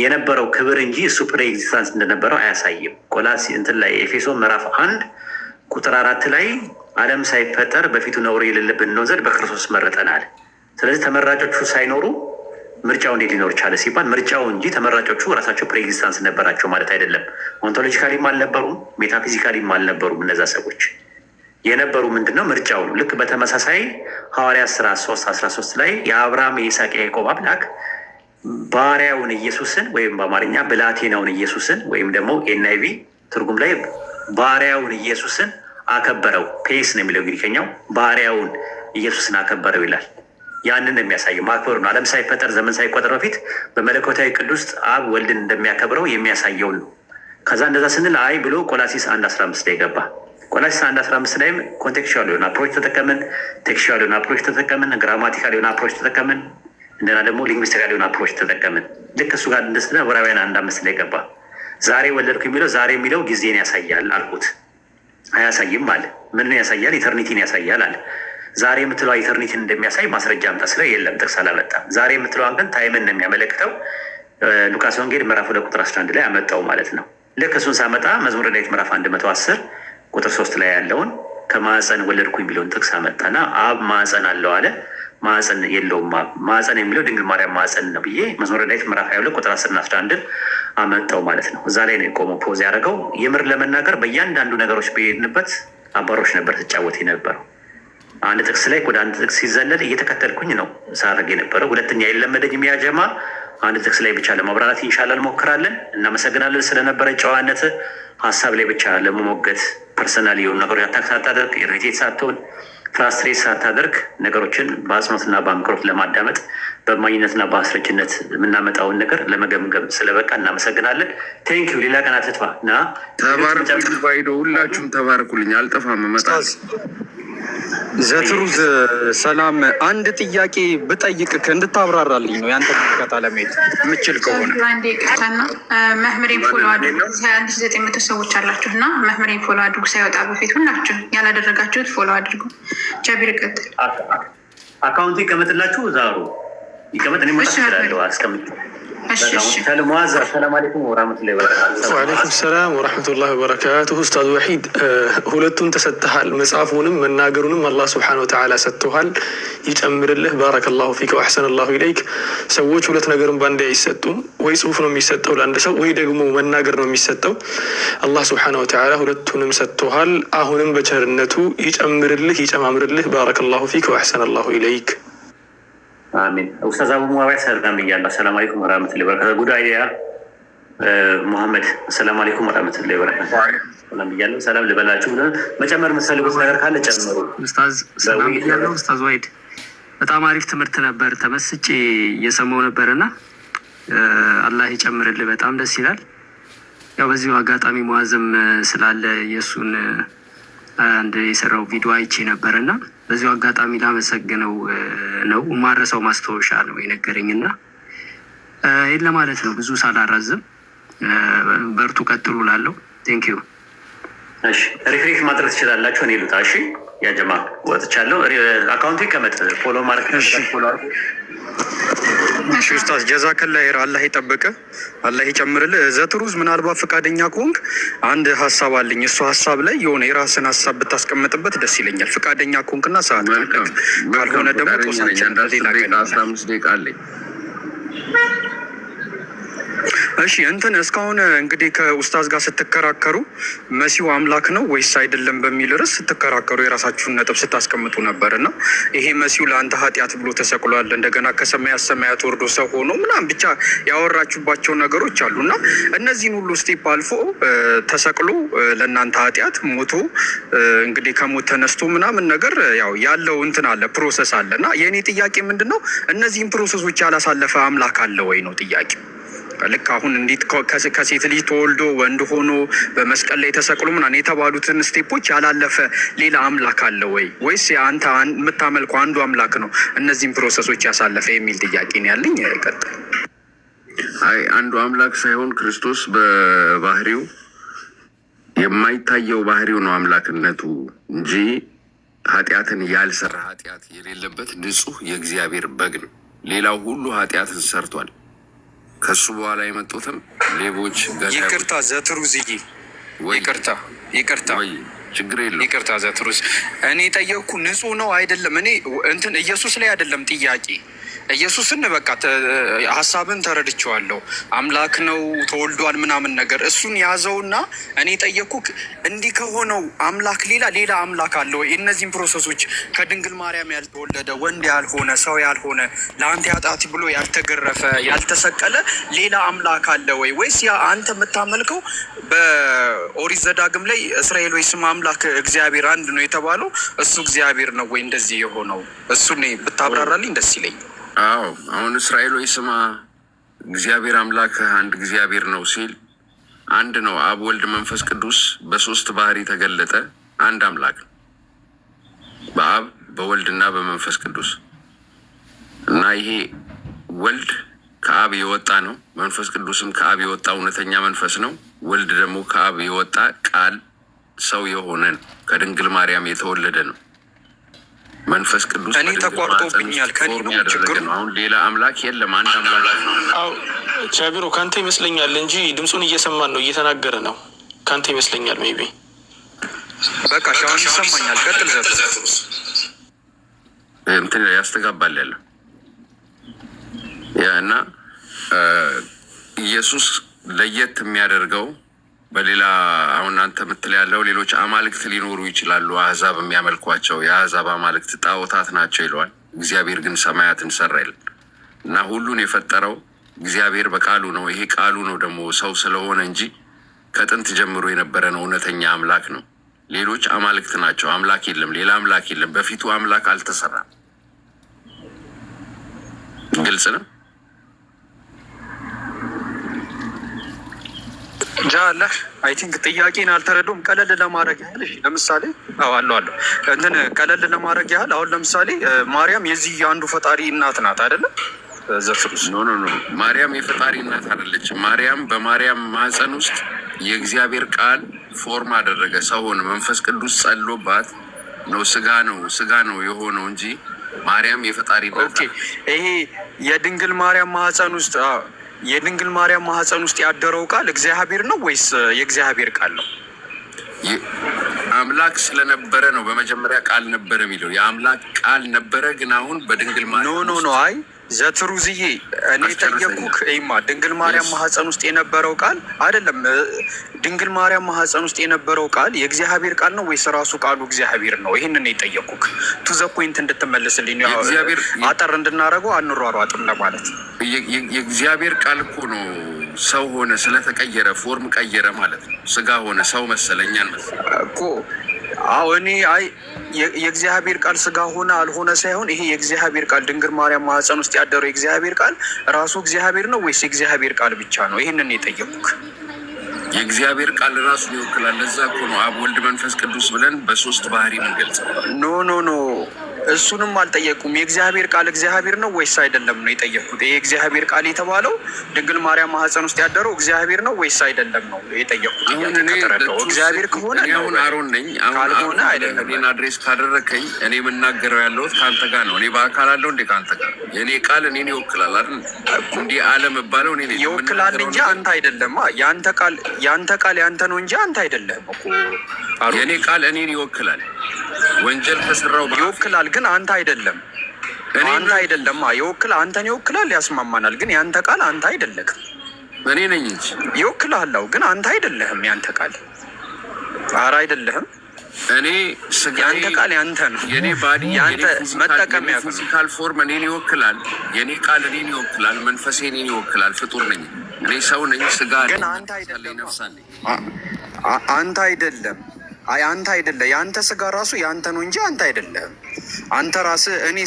የነበረው ክብር እንጂ እሱ pre-existence እንደነበረው አያሳይም። ቆላሲ እንትን ላይ ኤፌሶን ምዕራፍ 1 ቁጥር 4 ላይ ዓለም ሳይፈጠር በፊቱ ነውር የሌለብን እንሆን ዘንድ በክርስቶስ መረጠናል። ስለዚህ ተመራጮቹ ሳይኖሩ ምርጫው እንዴት ሊኖር ቻለ ሲባል ምርጫው እንጂ ተመራጮቹ ራሳቸው pre-existence ነበራቸው ማለት አይደለም። Ontologically ም አልነበሩም፣ metaphysically ም አልነበሩም። እነዛ ሰዎች የነበሩ ምንድነው ምርጫው ነው። ልክ በተመሳሳይ ሐዋርያት ስራ 3:13 ላይ የአብርሃም፣ የይስሐቅ፣ የያዕቆብ አምላክ ባሪያውን ኢየሱስን ወይም በአማርኛ ብላቴናውን ኢየሱስን ወይም ደግሞ NIV ትርጉም ላይ ባሪያውን ኢየሱስን አከበረው። ፔስ ነው የሚለው ግሪከኛው፣ ባሪያውን ኢየሱስን አከበረው ይላል። ያንን ነው የሚያሳየው፣ ማክበሩ ነው። ዓለም ሳይፈጠር ዘመን ሳይቆጠር በፊት በመለኮታዊ ቅዱስ አብ ወልድን እንደሚያከብረው የሚያሳየውን ነው። ከዛ እንደዛ ስንል አይ ብሎ ቆላሲስ 1:15 ላይ ገባ። ቆላሲስ 1:15 ላይም contextual የሆነ approach ተጠቀምን፣ textual የሆነ approach ተጠቀምን፣ grammatical የሆነ approach ተጠቀምን፣ እንደና ደግሞ linguistical የሆነ approach ተጠቀምን። ልክ እሱ ጋር እንደስለ ዕብራውያን 1:5 ላይ ገባ። ዛሬ ወለድኩ የሚለው፣ ዛሬ የሚለው ጊዜን ያሳያል አልኩት። አያሳይም አለ። ምንን ያሳያል? Eternity ን ያሳያል አለ። ዛሬ የምትለዋ eternity ን እንደሚያሳይ ማስረጃ አምጣ ስለው የለም፣ ጥቅስ አላመጣም። ዛሬ የምትለዋን ግን time ን ነው የሚያመለክተው። ሉቃስ ወንጌል ምዕራፍ 2 ቁጥር 11 ላይ አመጣው ማለት ነው። ልክ እሱን ሳመጣ መዝሙረ ዳዊት ምዕራፍ 110 ቁጥር 3 ላይ ያለውን ከማዕፀን ወለድኩ የሚለውን ጥቅስ አመጣና አብ ማዕፀን አለው አለ። ማዕፀን የለውም አብ። ማዕፀን የሚለው ድንግል ማርያም ማዕፀን ነው ብዬ መዝሙረ ዳዊት ምዕራፍ 22 ቁጥር 10 እና 11ን አመጣው ማለት ነው። እዛ ላይ ነው የቆመው፣ pause ያደረገው። የምር ለመናገር በእያንዳንዱ ነገሮች በሄድንበት አባሮች ነበር ትጫወት የነበረው። አንድ ጥቅስ ላይ ወደ አንድ ጥቅስ ሲዘለል እየተከተልኩኝ ነው ሳደርግ የነበረው። ሁለተኛ የለመደኝም ያጀማ አንድ ጥቅስ ላይ ብቻ ለማብራራት ኢንሻላህ እንሞክራለን። እናመሰግናለን ስለነበረ ጨዋነት። ሀሳብ ላይ ብቻ ለመሞገት personal የሆኑ ነገሮች attack ሳታደርግ፣ irritate ሳትሆን፣ frustrate ሳታደርግ ነገሮችን በአጽንኦትና በአንክሮት ለማዳመጥ፣ በማኝነትና በአስረጅነት የምናመጣውን ነገር ለመገምገም ስለበቃ እናመሰግናለን። Thank you። ሌላ ቀን አትጥፋ እና ተባረኩልኝ። ባይዶ ሁላችሁም ተባረኩልኝ። አልጠፋም፣ እመጣለሁ። ዘትሩዝ ሰላም፣ አንድ ጥያቄ ብጠይቅህ እንድታብራራልኝ ነው ያንተ ምልከታ ለመሄድ የምችል ከሆነ። አንዴ ይቅርታና መምህሬን follow አድርጉ። 21,900 ሰዎች አላችሁ እና መምህሬን follow አድርጉ። ሳይወጣ በፊት ሁላችሁ ያላደረጋችሁት follow አድርጉ። ጃቢር ቀጥል። Account ኡ ይቀመጥላችሁ፣ ዛሩ ይቀመጥ። እኔ መጣ እችላለሁ። አስቀምጥ። ሙአዝ፣ አሰላም አለይኩም ወራህመቱላሂ ወበረካቱህ። ወዓለይኩም ሰላም ወረሕመቱላሂ ወበረካቱሁ። ኡስታዝ ወሒድ፣ ሁለቱን ተሰጥተሃል። መጽሐፉንም መናገሩንም አላህ ስብሐነሁ ወተዓላ ሰጥቶሃል። ይጨምርልህ። ባረከላሁ ፊከ ወአሕሰነላሁ ኢለይክ። ሰዎች ሁለት ነገርን በአንዴ አይሰጡም። ወይ ጽሁፍ ነው የሚሰጠው ለአንድ ሰው፣ ወይ ደግሞ መናገር ነው የሚሰጠው። አላህ ስብሐነሁ ወተዓላ ሁለቱንም ሰጥቶሃል። አሁንም በቸርነቱ ይጨምርልህ፣ ይጨማምርልህ። ባረከላሁ ፊከ ወአሕሰነላሁ ኢለይክ። አሚን። ኡስታዝ አቡ ሙአዊያ ሰላም ብያለሁ። አሰላሙ አለይኩም ወራህመቱላሂ ወበረካቱህ። Good idea ሙሐመድ፣ አሰላሙ አለይኩም ወራህመቱላሂ ወበረካቱህ። ሰላም ብያለሁ። ሰላም ልበላችሁ ብለን መጨመር የምትፈልጉት ነገር ካለ ጨምሩ። ኡስታዝ ሰላም ብያለሁ። ኡስታዝ ዋሂድ፣ በጣም አሪፍ ትምህርት ነበር። ተመስጬ እየሰማው ነበር እና አላህ ይጨምርልህ። በጣም ደስ ይላል። ያው በዚሁ አጋጣሚ ሙአዝም ስላለ የእሱን አንድ የሰራው ቪዲዮ አይቼ ነበር እና በዚሁ አጋጣሚ ላመሰግነው ነው። ማረሰው ማስታወሻ ነው የነገረኝ እና ይህን ለማለት ነው። ብዙ ሳላራዝም በርቱ፣ ቀጥሉ ላለው thank you። እሺ፣ refresh ማድረግ ትችላላችሁ። እኔ ልውጣ። እሺ ያጀማ ወጥቻለሁ። Account ኡ ይቀመጥ። Follow ማድረግ follow አድርጉ። እሺ ኡስታዝ ጀዛከላ ኸይር፣ አላህ ይጠብቅህ፣ አላህ ይጨምርልህ። ዘትሩዝ፣ ምናልባት ፈቃደኛ ከሆንክ አንድ ሀሳብ አለኝ። እሱ ሀሳብ ላይ የሆነ የራስን ሀሳብ ብታስቀምጥበት ደስ ይለኛል። ፈቃደኛ ከሆንክና ሰዓት ካለህ፣ ካልሆነ ደግሞ ጦሳችን ሌላ ቀን። 15 ደቂቃ አለኝ። እሺ እንትን እስካሁን እንግዲህ ከኡስታዝ ጋር ስትከራከሩ መሲሁ አምላክ ነው ወይስ አይደለም በሚል ርዕስ ስትከራከሩ የራሳችሁን ነጥብ ስታስቀምጡ ነበር እና ይሄ መሲሁ ለአንተ ኃጢአት ብሎ ተሰቅሏል፣ እንደገና ከሰማያት ሰማያት ወርዶ ሰው ሆኖ ምናምን ብቻ ያወራችሁባቸው ነገሮች አሉ እና እነዚህን ሁሉ step አልፎ ተሰቅሎ ለእናንተ ኃጢአት ሞቶ እንግዲህ ከሞት ተነስቶ ምናምን ነገር ያው ያለው እንትን አለ፣ process አለ። እና የእኔ ጥያቄ ምንድን ነው፣ እነዚህን process ኦች ያላሳለፈ አምላክ አለ ወይ ነው ጥያቄው። ልክ አሁን እንዴት ከሴት ልጅ ተወልዶ ወንድ ሆኖ በመስቀል ላይ ተሰቅሎ ምናምን የተባሉትን step ኦች ያላለፈ ሌላ አምላክ አለ ወይ? ወይስ አንተ የምታመልከው አንዱ አምላክ ነው እነዚህን process ኦች ያሳለፈ የሚል ጥያቄ ነው ያለኝ። ቀጥል። አይ፣ አንዱ አምላክ ሳይሆን ክርስቶስ በባህሪው የማይታየው ባህሪው ነው አምላክነቱ እንጂ ኃጢአትን ያልሰራ፣ ኃጢአት የሌለበት ንጹሕ የእግዚአብሔር በግ ነው። ሌላው ሁሉ ኃጢአትን ሰርቷል። ከሱ በኋላ የመጡትም ሌቦች፣ ገዳዮች። ይቅርታ ዘትሩዝዬ፣ ይቅርታ፣ ይቅርታ። ወይ ችግር የለውም። ይቅርታ ዘትሩዝ፣ እኔ ጠየቅኩ ንጹህ ነው አይደለም። እኔ እንትን ኢየሱስ ላይ አይደለም ጥያቄ። ኢየሱስን በቃ ሀሳብን ተረድቼዋለሁ። አምላክ ነው፣ ተወልዷል ምናምን ነገር እሱን ያዘውና እኔ ጠየቅኩ እንዲህ ከሆነው አምላክ ሌላ ሌላ አምላክ አለ ወይ? እነዚህን process ኦች ከድንግል ማርያም ያልተወለደ፣ ወንድ ያልሆነ፣ ሰው ያልሆነ፣ ለአንተ ኃጢአት ብሎ ያልተገረፈ፣ ያልተሰቀለ ሌላ አምላክ አለ ወይ? ወይስ ያ አንተ የምታመልከው በኦሪት ዘዳግም ላይ እስራኤል ወይ ስማ አምላክ እግዚአብሔር አንድ ነው የተባለው እሱ እግዚአብሔር ነው ወይ እንደዚህ የሆነው? እሱ ብታብራራልኝ ደስ ይለኛል። አዎ፣ አሁን እስራኤል ሆይ ስማ እግዚአብሔር አምላክህ አንድ እግዚአብሔር ነው ሲል አንድ ነው። አብ፣ ወልድ፣ መንፈስ ቅዱስ በሶስት ባህሪ ተገለጠ። አንድ አምላክ ነው። በአብ፣ በወልድ እና በመንፈስ ቅዱስ። እና ይሄ ወልድ ከአብ የወጣ ነው። መንፈስ ቅዱስም ከአብ የወጣ እውነተኛ መንፈስ ነው። ወልድ ደግሞ ከአብ የወጣ ቃል ሰው የሆነ ነው። ከድንግል ማርያም የተወለደ ነው። መንፈስ ቅዱስ እኔ በድንግል ተቋርጦብኛል። ማኅፀን ውስጥ ከኔ form ነው ያደረገ ችግሩ? ነው። አሁን ሌላ አምላክ የለም። አንድ አምላክ ነው። አው ጃቢሮ፣ ከአንተ ይመስለኛል እንጂ ድምፁን እየሰማን ነው፣ እየተናገረ ነው። ከአንተ ይመስለኛል maybe። በቃ እሺ፣ አሁን ይሰማኛል። ቀጥል ዘትሩዝ። እንትን ያስተጋባል ያለው ያ እና ኢየሱስ ለየት የሚያደርገው በሌላ አሁን አንተ ምትል ያለው ሌሎች አማልክት ሊኖሩ ይችላሉ፣ አህዛብ የሚያመልኳቸው የአህዛብ አማልክት ጣዖታት ናቸው ይለዋል። እግዚአብሔር ግን ሰማያትን ሰራ ይላል እና ሁሉን የፈጠረው እግዚአብሔር በቃሉ ነው። ይሄ ቃሉ ነው ደግሞ ሰው ስለሆነ እንጂ ከጥንት ጀምሮ የነበረ ነው። እውነተኛ አምላክ ነው። ሌሎች አማልክት ናቸው። አምላክ የለም፣ ሌላ አምላክ የለም። በፊቱ አምላክ አልተሰራም። ግልጽ ነው። ጃ አለ፣ I think ጥያቄን አልተረዱም። ቀለል ለማድረግ ያህል፣ እሺ፣ ለምሳሌ አዎ አለ አለ እንትን ቀለል ለማድረግ ያህል አሁን ለምሳሌ ማርያም የዚህ የአንዱ ፈጣሪ እናት ናት አይደለም? ዘፍሩስ። No, no, no፣ ማርያም የፈጣሪ እናት አይደለችም። ማርያም በማርያም ማህፀን ውስጥ የእግዚአብሔር ቃል form አደረገ፣ ሰው ሆነ። መንፈስ ቅዱስ ጸሎባት ነው፣ ስጋ ነው የሆነው እንጂ ማርያም የፈጣሪ እናት አይደለችም። ይሄ የድንግል ማርያም ማህፀን ውስጥ፣ አዎ፣ የድንግል ማርያም ማህፀን ውስጥ ያደረው ቃል እግዚአብሔር ነው ወይስ የእግዚአብሔር ቃል ነው? አምላክ ስለነበረ ነው። በመጀመሪያ ቃል ነበረ የሚለው የአምላክ ቃል ነበረ፣ ግን አሁን በድንግል ኖ ማርያም No, ውስጥ No፣ አይ ዘትሩዝዬ፣ እኔ አስጨርሰኝ። ጠየቅኩህ። ይማ ድንግል ማርያም ማህፀን ውስጥ የነበረው ቃል አይደለም። ድንግል ማርያም ማህፀን ውስጥ የነበረው ቃል የእግዚአብሔር ቃል ነው ወይስ ራሱ ቃሉ እግዚአብሔር ነው? ይህንን ነው የጠየቅኩህ። To the point እንድትመልስልኝ ነው። ያው የእግዚአብሔር አጠር እንድናደርገው አንሯሯጥም ለማለት። የእግዚአብሔር ቃል እኮ ነው ሰው ሆነ፣ ስለተቀየረ form ቀየረ ማለት ነው። ስጋ ሆነ፣ ሰው መሰለ፣ እኛን መሰለ። እኮ አዎ፣ እኔ አይ የእግዚአብሔር ቃል ስጋ ሆነ አልሆነ ሳይሆን ይሄ የእግዚአብሔር ቃል ድንግል ማርያም ማህፀን ውስጥ ያደረው የእግዚአብሔር ቃል ራሱ እግዚአብሔር ነው ወይስ የእግዚአብሔር ቃል ብቻ ነው? ይህንን የጠየቅኩህ። የእግዚአብሔር ቃል ራሱን ይወክላል። ለዛ እኮ ነው አብ፣ ወልድ፣ መንፈስ ቅዱስ ብለን በሶስት ባህሪ የምንገልጸው። No, no, no፣ እሱንም አልጠየቁም። የእግዚአብሔር ቃል እግዚአብሔር ነው ወይስ አይደለም ነው የጠየቅኩት። ይሄ የእግዚአብሔር ቃል የተባለው ድንግል ማርያም ማህፀን ውስጥ ያደረው እግዚአብሔር ነው ወይስ አይደለም ነው የጠየቅኩት። አሁን ጥያቄ እኔ ከተረዳው እግዚአብሔር ከሆነ እኔ ነው አሁን በለኝ፣ አሮን ነኝ። አሁን ካልሆነ አሮን ብለህ አይደለም እኔን በለኝ። address ካደረከኝ እኔ የምናገረው ያለሁት ከአንተ ጋር ነው። እኔ በአካል አለው እንዴ ከአንተ ጋር? የእኔ ቃል እኔን ይወክላል አይደል? እንዲህ አለ የምባለው እኔ ነኝ። ይወክላል የምናገረው እንጂ ነገር አንተ አይደለማ። ያንተ ቃል ያንተ ነው እንጂ አንተ አይደለም እኮ አሮን። የእኔ ቃል እኔን ይወክላል። ወንጀል ከሰራው በአፌ ይወክላል ግን አንተ አይደለም። እኔ አንተ አይደለማ። ይወክል አንተን ይወክላል፣ ያስማማናል። ግን ያንተ ቃል አንተ አይደለክም። እኔ ነኝ እንጂ። ይወክልሃል። አዎ፣ ግን አንተ አይደለህም። ያንተ ቃል፣ ኧረ አይደለህም። እኔ ስጋዬ ያንተ ቃል ያንተ ነው። የኔ body ያንተ መጠቀሚያ ነው። Physical form እኔን ይወክላል። የኔ ቃል እኔን ይወክላል። መንፈሴ እኔን ይወክላል። ፍጡር ነኝ እኔ፣ ሰው ነኝ። ስጋ ግን አለኝ፣ አንተ መንፈስ አለኝ፣ አይደለም። ነፍስ አለኝ። አንተ አይደለም። አይ፣ አንተ አይደለ። የአንተ ስጋ ራሱ ያንተ ነው እንጂ አንተ አይደለም። አንተ ራስህ እኔ